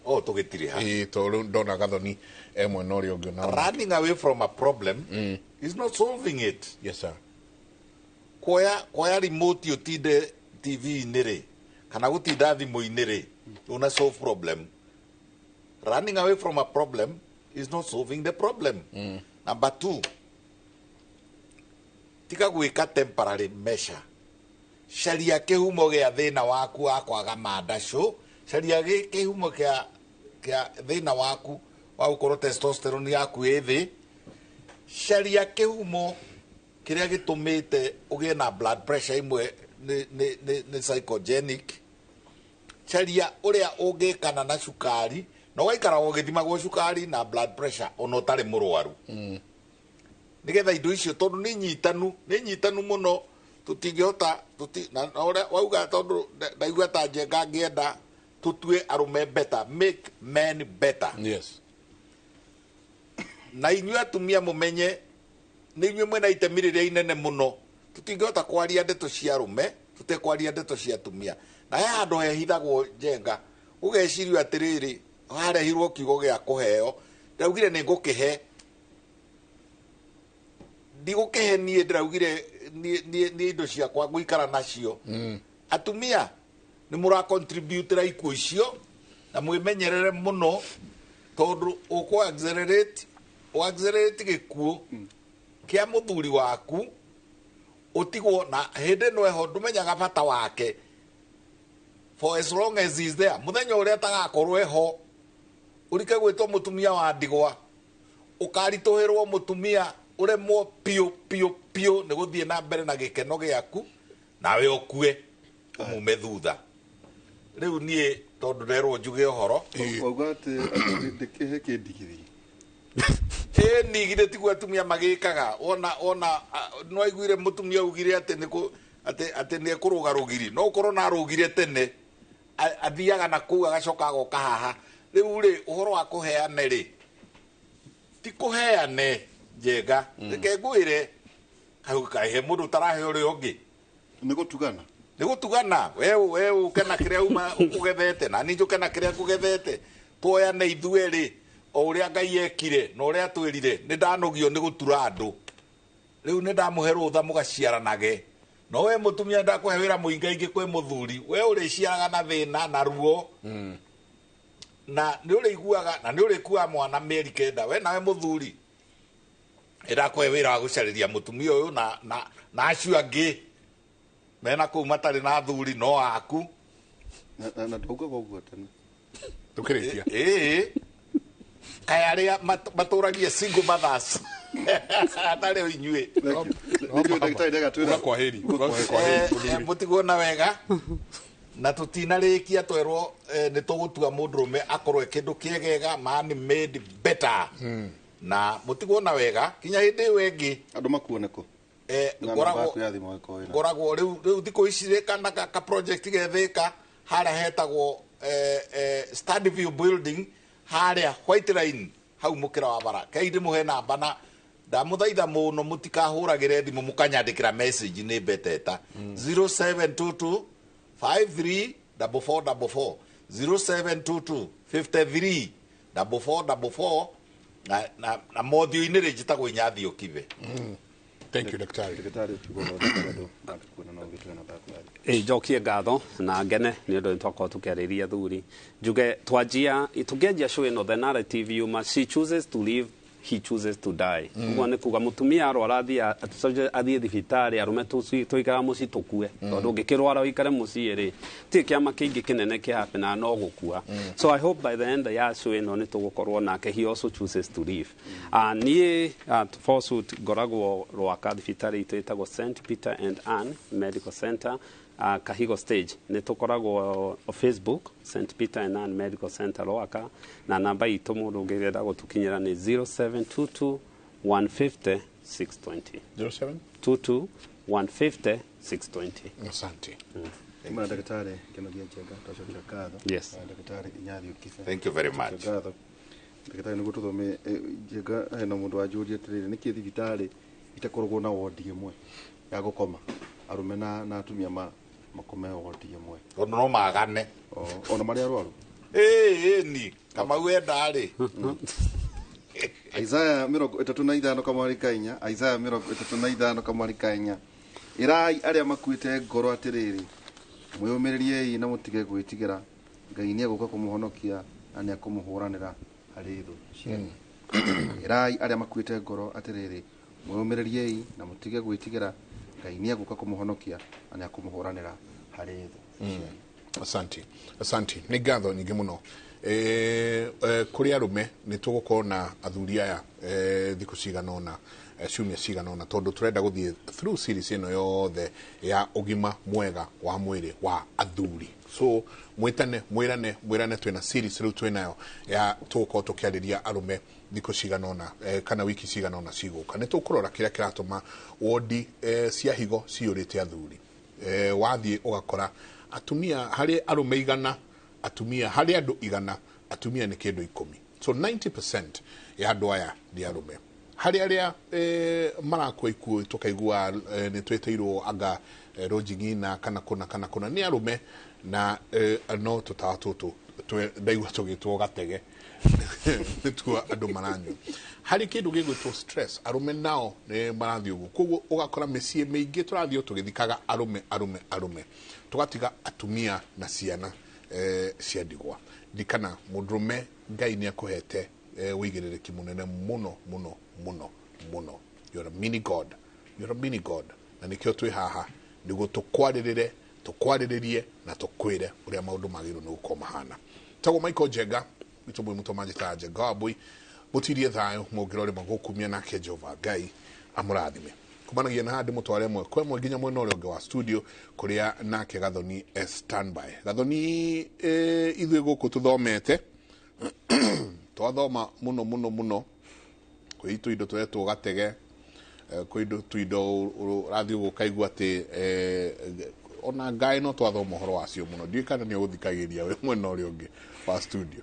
Oh, tũgĩtiriha. Ĩĩ, tondũ rĩu ndona Gathoni e mwena ũrĩa ũngĩ Running away from a problem is not solving it. Yes sir. Kuoya remote ũtinde TV-inĩ rĩ, kana gũtinda thimũ-inĩ rĩ, ndũna solve problem. Running away from a problem is not solving the problem. Number two, tiga gwĩka temporary measure. Caria kĩhumo gĩa thĩna waku wa kwaga mandacũ, caria kĩhumo kĩa thĩna waku wa gũkorwo testosterone yaku ĩ thĩ, caria kĩhumo kĩrĩa gĩtũmĩte ũgĩe na blood pressure imwe nĩ psychogenic, caria ũrĩa ũngĩkana na cukari. Na ũgaikara ũgĩthimagwo cukari na blood pressure ona ũtarĩ mũrwaru, nĩgetha indo icio, tondũ nĩ nyitanu mũno, tũtingĩhota na ũrĩa wauga, tondũ ndaigua ta Njenga ngĩenda tũtue arũme better, make men better. Yes. Na inyuĩ atumia mũmenye nĩ inyuĩ mwĩna itemi rĩrĩa inene mũno. Tũtingĩhota kwaria ndeto cia arũme tũtekwaria ndeto cia atumia. Na he handũ hehithagwo, Njenga, ũgecirio atĩrĩrĩ, harehirwo kiugo gĩa kũheo, ndĩraugire nĩ ngũkĩhe, ndigũkĩhe niĩ, ndĩraugire niĩ indo ciakwa ngũikara nacio. Atumia nĩ mũra contribute ikuũ icio, na mwĩmenyerere mũno, tondũ ũkũ accelerate, ũ accelerate gĩkuũ kĩa mũthuri waku, ũtigwo na hĩndĩ ĩno eho ndũmenyaga bata wake for as long as he is there. Mũthenya ũrĩa atagakorwo eho, ũrike gwĩtwo mũtumia wa ndigwa, ũkaritũhĩrwo mũtumia, ũremwo piũ piũ piũ nĩ gũthiĩ na mbere na gĩkeno gĩaku, nawe ũkue ũmume thutha. Rĩu niĩ tondũ nderwo njuge ũhoro. Wauga atĩ ndĩkĩhe kĩndigiri. Ĩ nigire, tiguo atumia magĩkaga. Ona no aiguire mũtumia augire atĩ nĩ atĩ nĩ ekũrũga rũgiri, no ũkorwo na arũgire tene, athiaga na kũu agacoka agoka haha. Rĩu rĩ, ũhoro wa kũheane rĩ, ti kũheane, Njenga, reke ngwĩre, kahe mũndũ ũtarahe ũrĩa ũngĩ. Nĩ gũtugana. Nĩ gũtugana. We ũke na kĩrĩa uma ũkũgethete, na niĩ njũke na kĩrĩa ngũgethete, tuoyane ithuerĩ o ũrĩa Ngai ekire na ũrĩa atwĩrire. Nĩ ndanogio nĩ gũtura andũ, rĩu nĩ ndamũhe rũtha mũgaciaranage. No we mũtumia, ndakũhe wĩra mũingaingĩ kwĩ mũthuri, we ũrĩciaraga na thĩna na ruo, na nĩ ũrĩiguaga na nĩ ũrĩkuaga mwana mĩeri 9. We nawe mũthuri, ĩndakũhe wĩra wa gũcarĩria mũtumia ũyũ na acio angĩ mena kũu matarĩ na athuri no aku. Na ndaugaga ũguo tene. Tũkĩrĩkia. Ĩĩ, kaĩ arĩa matũragie single mothers atarĩ o inyuĩ. Uga kwaheri. Mũtiguona wega na tũtinarĩkia twerwo nĩ tũgũtua mũndũrũme akorwo e kĩndũ kĩegega, man made better. Na mũtiguona wega kinya hĩndĩ ĩyo ĩngĩ. Andũ makuone kũ? Ngoragwo ngoragwo rĩu thikũ ici rĩ, kana ka project gethĩka harĩa hetagwo Stand View Building, harĩa White Line, hau mũkĩra wa bara. Kei ndĩmũhe namba, na ndamũthaitha mũno mũtikahũragĩre thimũ, mũkanyandĩkĩra message nĩ beteta. 0722 53 4444, 0722 53 4444. Na mothiũ-inĩ rĩ, njĩtagwo Inyathio Kibe. Thank you, daktari. Daktari, ũkiuga ũndũ na ũgĩtũhe namba yaku ya thimũ. Ĩ njokie ngatho na ngene nĩ ũndũ nĩ twakorwo tũkĩarĩria thuri. Njuge twanjia, tũngĩanjia show ĩno, the narrative yuma "She chooses to live, he chooses to die". Ũguo nĩ kuga mũtumia arwara athiĩ thibitarĩ, arũme tũikara mũciĩ tũkue, tondũ ũngĩkĩrwara ũikare mũciĩ rĩ, tirĩ kĩama kĩingĩ kĩnene kĩhapenaga no gũkua. So I hope by the end ya show ĩno nĩ tũgũkorwo nake he also chooses to live. Niĩ forsooth ngoragwo Rwaka, thibitarĩ itũ ĩtagwo St Peter and Ann Medical Center, Kahigo stage. Nĩ tũkoragwo Facebook, St Peter and Ann Medical Center Rwaka, na namba itũ mũndũ ũngĩenda gũtũkinyĩra nĩ 0722 150 620. 07 22 150 620. Asante. Mwana ndagĩtarĩ Kĩnogia Njenga, twacokia ngatho. Yes. Ndagĩtarĩ Inyathio Kibe. Thank you very much. Twacokia ngatho. Ndagĩtarĩ, nĩguo tũthome Njenga, hena mũndũ wanjũria atĩrĩrĩ, nĩkĩ thibitarĩ itakoragwo na wondi ĩmwe ya gũkoma arũme na atumia makome wondi ĩmwe? Tondũ no magane. Ona marĩ arwaru. Ĩĩ, ni Kamau enda rĩ. Isaya 35:4, Isaya 35:4: Ĩrai arĩa makuĩte ngoro atĩrĩrĩ, mwĩyũmĩrĩriei na mũtige gwĩtigĩra, Ngai nĩegũka kũmũhonokia na nĩekũmũhũranĩra harĩ thũ cianyu. Ĩrai arĩa makuĩte ngoro atĩrĩrĩ, mwĩyũmĩrĩriei na mũtige gwĩtigĩra, Ngai nĩegũka kũmũhonokia na nĩekũmũhũranĩra harĩ thũ cianyu. Asante, asante, nĩ ngatho nyingĩ mũno. Kũrĩ arũme nĩ tũgũkorwo na athuri aya thikũ cigana ũna, ciumia cigana ũna, tondũ tũrenda gũthiĩ through series ĩno yothe ya ũgima mwega wa mwĩrĩ wa athuri. So mwĩtane, mwĩrane, mwĩrane, twĩna series rĩu twĩnayo ya tũgũkorwo tũkĩarĩria arũme thikũ cigana ũna, kana wiki cigana ũna cigũka. Nĩ tũkũrora kĩrĩa kĩratũma wondi cia higo ciyũrĩte athuri. Wathiĩ ũgakora atumia harĩ arũme 100, atumia harĩ andũ 100, atumia nĩ kĩndũ 10. So 90% ya andũ aya nĩ arũme. Harĩ arĩa marakua ikuũ tũkaigua nĩ twĩtĩirwo anga rũnjing'ina kana kũna kana kũna, nĩ arũme. Na no tũtawa tũtũ ndaigua tũgĩtwo gatege nĩtuo andũ maranyua. Harĩ kĩndũ gĩgwĩtwo stress, arũme nao nĩ marathiĩ ũguo. Koguo ũgakora mĩciĩ mĩingĩ tũrathiĩ o tũgĩthikaga arũme, arũme, arũme, tũgatiga atumia na ciana cia ndigwa. Ndikana mũndũrũme, Ngai nĩ akũhete ũigĩrĩrĩki mũnene mũno mũno mũno mũno. You're a mini god, you're a mini god. Na nĩkĩo twĩ haha nĩguo tũkwarĩrĩre, tũkwarĩrĩrie na tũkwĩre ũrĩa maũndũ magĩrĩirwo nĩ gũkorwo mahana. Tagwo Michael Njenga witũ mwĩ mũtũ manjĩtaga Njenga wa Mbũi. Mũtirie thayũ mũngĩrore magũkumia, nake Jehova Ngai amũrathime. Kumanagia na handi mũtware ĩmwe kwa ĩmwe nginya mwena ũrĩa ũngĩ wa studio kũrĩa nake Gathoni e standby. Gathoni, ithuĩ gũkũ tũthomete, twathoma mũno mũno mũno, kwĩ tũindo tũretwo gatege, kwĩ indo tũindo ũrathiĩ ũguo ũkaigua atĩ ona ngaĩ no twathoma ũhoro wacio mũno. Ndiũĩ kana nĩ ũgũthikagĩrĩria wĩ mwena ũrĩa ũngĩ wa studio.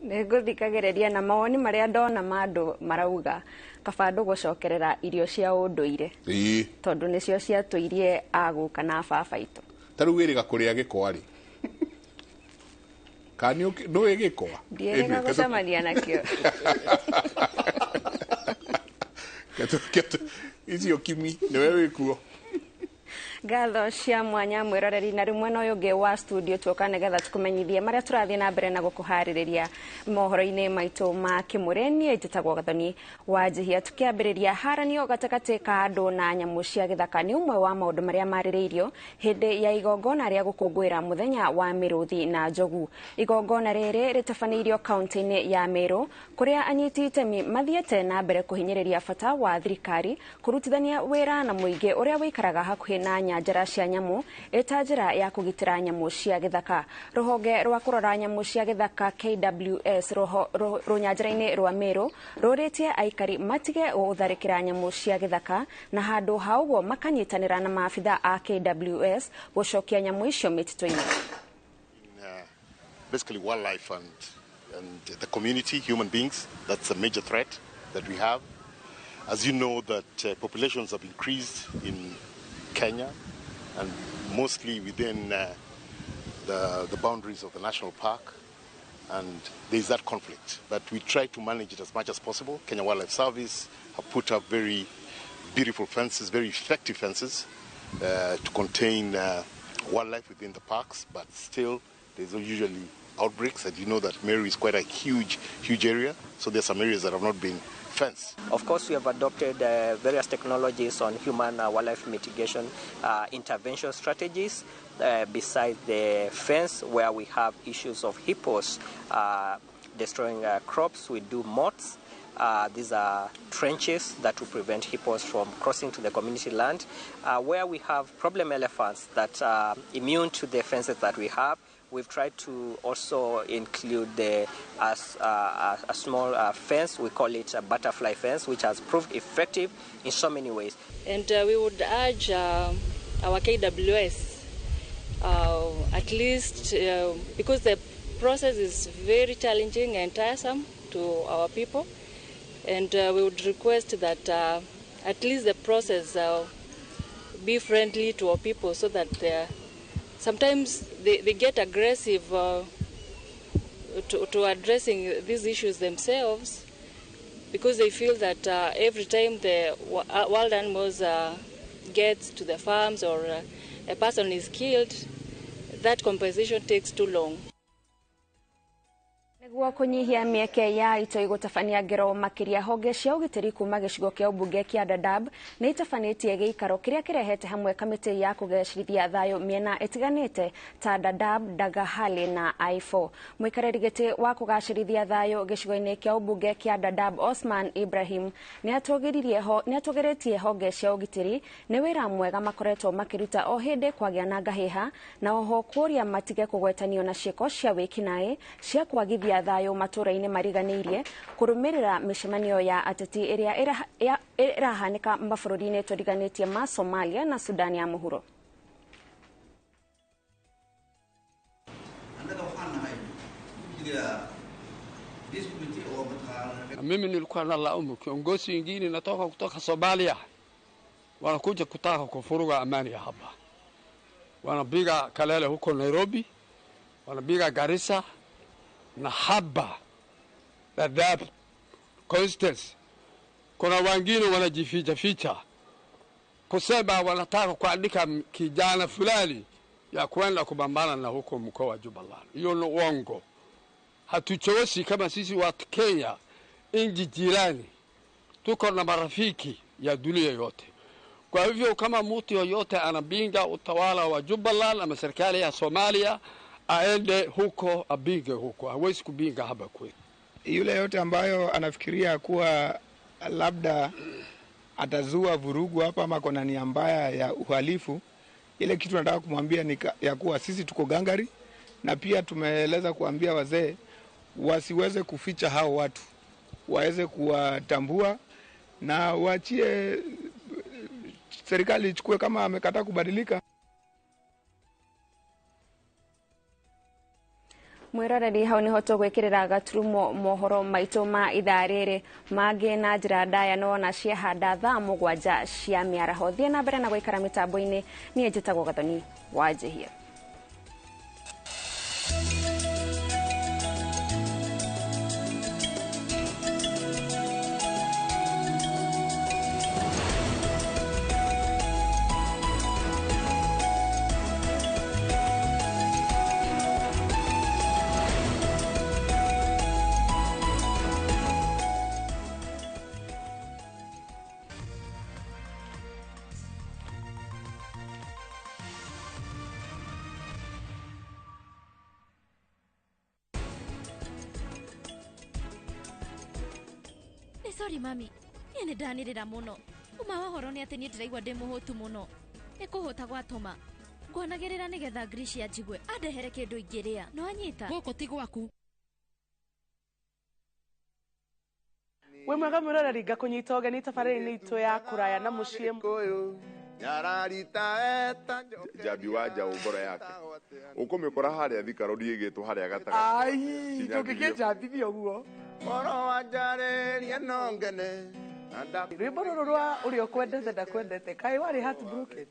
Nĩ ngũthikagĩrĩria, na mawoni marĩa ndona ma andũ marauga kaba andũ gũcokerera irio cia ũndũire, tondũ nĩcio ciatũirie agũka na baba itũ. Ta rĩu wĩrĩga kũrĩa gĩkwa rĩ, kana nĩũĩ gĩkwa? Ndiĩrĩga gũcemania nakĩo. Icio kimi nĩwe wĩkuo. Ngatho cia mwanya mwĩroreri, na rĩu mwena ũyũ ũngĩ wa studio tuoka nĩgetha tũkũmenyithie marĩa tũrathiĩ na mbere na gũkũharĩrĩria mohoro-inĩ maitũ ma kĩmũrĩ. Niĩ njĩtagwo Gathoni wa Njihia. Tũkĩambĩrĩria, haranio gatagatĩ ka andũ na nyamũ cia gĩthaka nĩ ũmwe wa maũndũ marĩa marĩrĩirio hĩndĩ ya igongona rĩa gũkũngũĩra mũthenya wa mĩrũthi na njogu. Igongona rĩrĩ rĩtabanĩirio kaunti-inĩ ya Meru, kũrĩa anyiti itemi mathiĩte na mbere kũhinyĩrĩria bata wa thirikari kũrutithania wĩra na mũingĩ ũrĩa wĩikaraga hakuhĩ na nyanjara cia nyamũ ĩta njĩra ya kũgitĩra nyamũ cia gĩthaka. Rũhonge rwa kũrora nyamũ cia gĩthaka KWS rũnyanjara-inĩ rwa Meru rũrĩtie aikari matige gũtharĩkĩra nyamũ cia gĩthaka, na handũ ha ũguo makanyitanĩra na maabitha a KWS gũcokia nyamũ icio mĩtitũ-inĩ. Basically wildlife and the community, human beings, that's a major threat that we have. As you know that populations have increased in Kenya, and mostly within the boundaries of the national park, and there's that conflict. But we try to manage it as much as possible. Kenya Wildlife Service have put up very beautiful fences, very effective fences to contain wildlife within the parks, but still there's usually outbreaks. And you know that Meru is quite a huge, huge area, so there's some areas that have not been fenced. Of course, we have adopted various technologies on human wildlife mitigation intervention strategies. Besides the fence, where we have issues of hippos destroying crops, we do moats. These are trenches that will prevent hippos from crossing to the community land. Where we have problem elephants that are immune to the fences that we have, we've tried to also include a small fence. We call it a butterfly fence, which has proved effective in so many ways. And we would urge our KWS, at least because the process is very challenging and tiresome to our people, and we would request that at least the process be friendly to our people, so that sometimes they get aggressive to addressing these issues themselves, because they feel that every time the wild animals get to the farms or a person is killed, that compensation takes too long. Nĩguo kũnyihia mĩeke ya itoi gũtabania ngero makĩria, honge cia ũgitĩri kuma gĩcigo kĩa ũmbunge kĩa Dadaab nĩ itabanĩtie gĩikaro kĩrĩa kĩrehete hamwe kamĩtĩ ya kũgacĩrithia thayũ mĩena ĩtiganĩte ta Dadaab, Dagahaley na I4. Mũikarĩri gĩtĩ wa kũgacĩrithia thayũ gĩcigo-inĩ kĩa ũmbunge kĩa Dadaab Osman Ibrahim nĩ atũgĩrĩtie honge cia ũgitĩri nĩ wĩra mwega makoretwo makĩruta o hĩndĩ kwagĩa na ngahĩha, na oho kũria matige kũgwetanio na ciĩko cia wĩkinaĩ cia kwagithia thayũ matũra-inĩ mariganĩirie kũrũmĩrĩra mĩcemanio ya ateti ĩrĩa ĩrahanĩka mabũrũri-inĩ tũriganĩtie ma Somalia na Sudan ya mũhuro. Mimi nilikuwa nalaumu kiongozi wengine natoka kutoka Somalia, wanakuja kutaka kufuruga amani ya hapa, wanapiga kelele huko Nairobi, wanapiga Garissa na haba Dadaab Constance. Kuna wengine wanajificha ficha kusema wanataka kuandika kijana fulani ya kwenda kupambana na huko mkoa wa Jubaland. Hiyo ni uongo. Hatuchosi kama sisi wa Kenya, nchi jirani, tuko na marafiki ya dunia yote. Kwa hivyo kama mtu yoyote anapinga utawala wa Jubaland ama serikali ya Somalia, aende huko apinge huko, hawezi kupinga hapa kwetu. Yule yote ambayo anafikiria kuwa labda atazua vurugu hapa ama kuna nia mbaya ya uhalifu, ile kitu nataka kumwambia ni ya kuwa sisi tuko gangari, na pia tumeeleza kuambia wazee wasiweze kuficha hao watu, waweze kuwatambua na waachie serikali ichukue kama amekataa kubadilika. Mwiroreri hau niho tũgwĩkĩrĩra gaturumo mohoro maitũ ma ithaa rĩrĩ mangĩ na njĩra ndaya nona ciahanda thaa 7 cia mĩaraho. Thiĩ na mbere na gũikara mĩtambo-inĩ, niĩ njĩtagwo Gathoni wa Njihia. Sorry mami, niĩ nĩ ndanĩrĩra mũno. Uma wa ũhoro nĩ atĩ niĩ ndĩraigua ndĩ mũhũtu mũno. Nĩ kũhũta gwatũma. Ngwanagĩrĩra nĩgetha Gracia njigue andehere kĩndũ ingĩrĩa. No anyita. Gũkũ ti gwaku. Wĩ mwega mwĩroreri, ngakũnyita ũgeni tabarĩra-inĩ itũ ya kũraya na mũciĩ. Njambi wa njaũ ngoro yake ũkũmĩkora harĩa Thika Road ĩgĩtwo harĩa gatagatĩ. Ai, ndũngĩkĩnjambithia ũguo. Rwĩmbo rũrũ rwa ũrĩa ũkwendete ndakwendete, kaĩ warĩ heartbroken?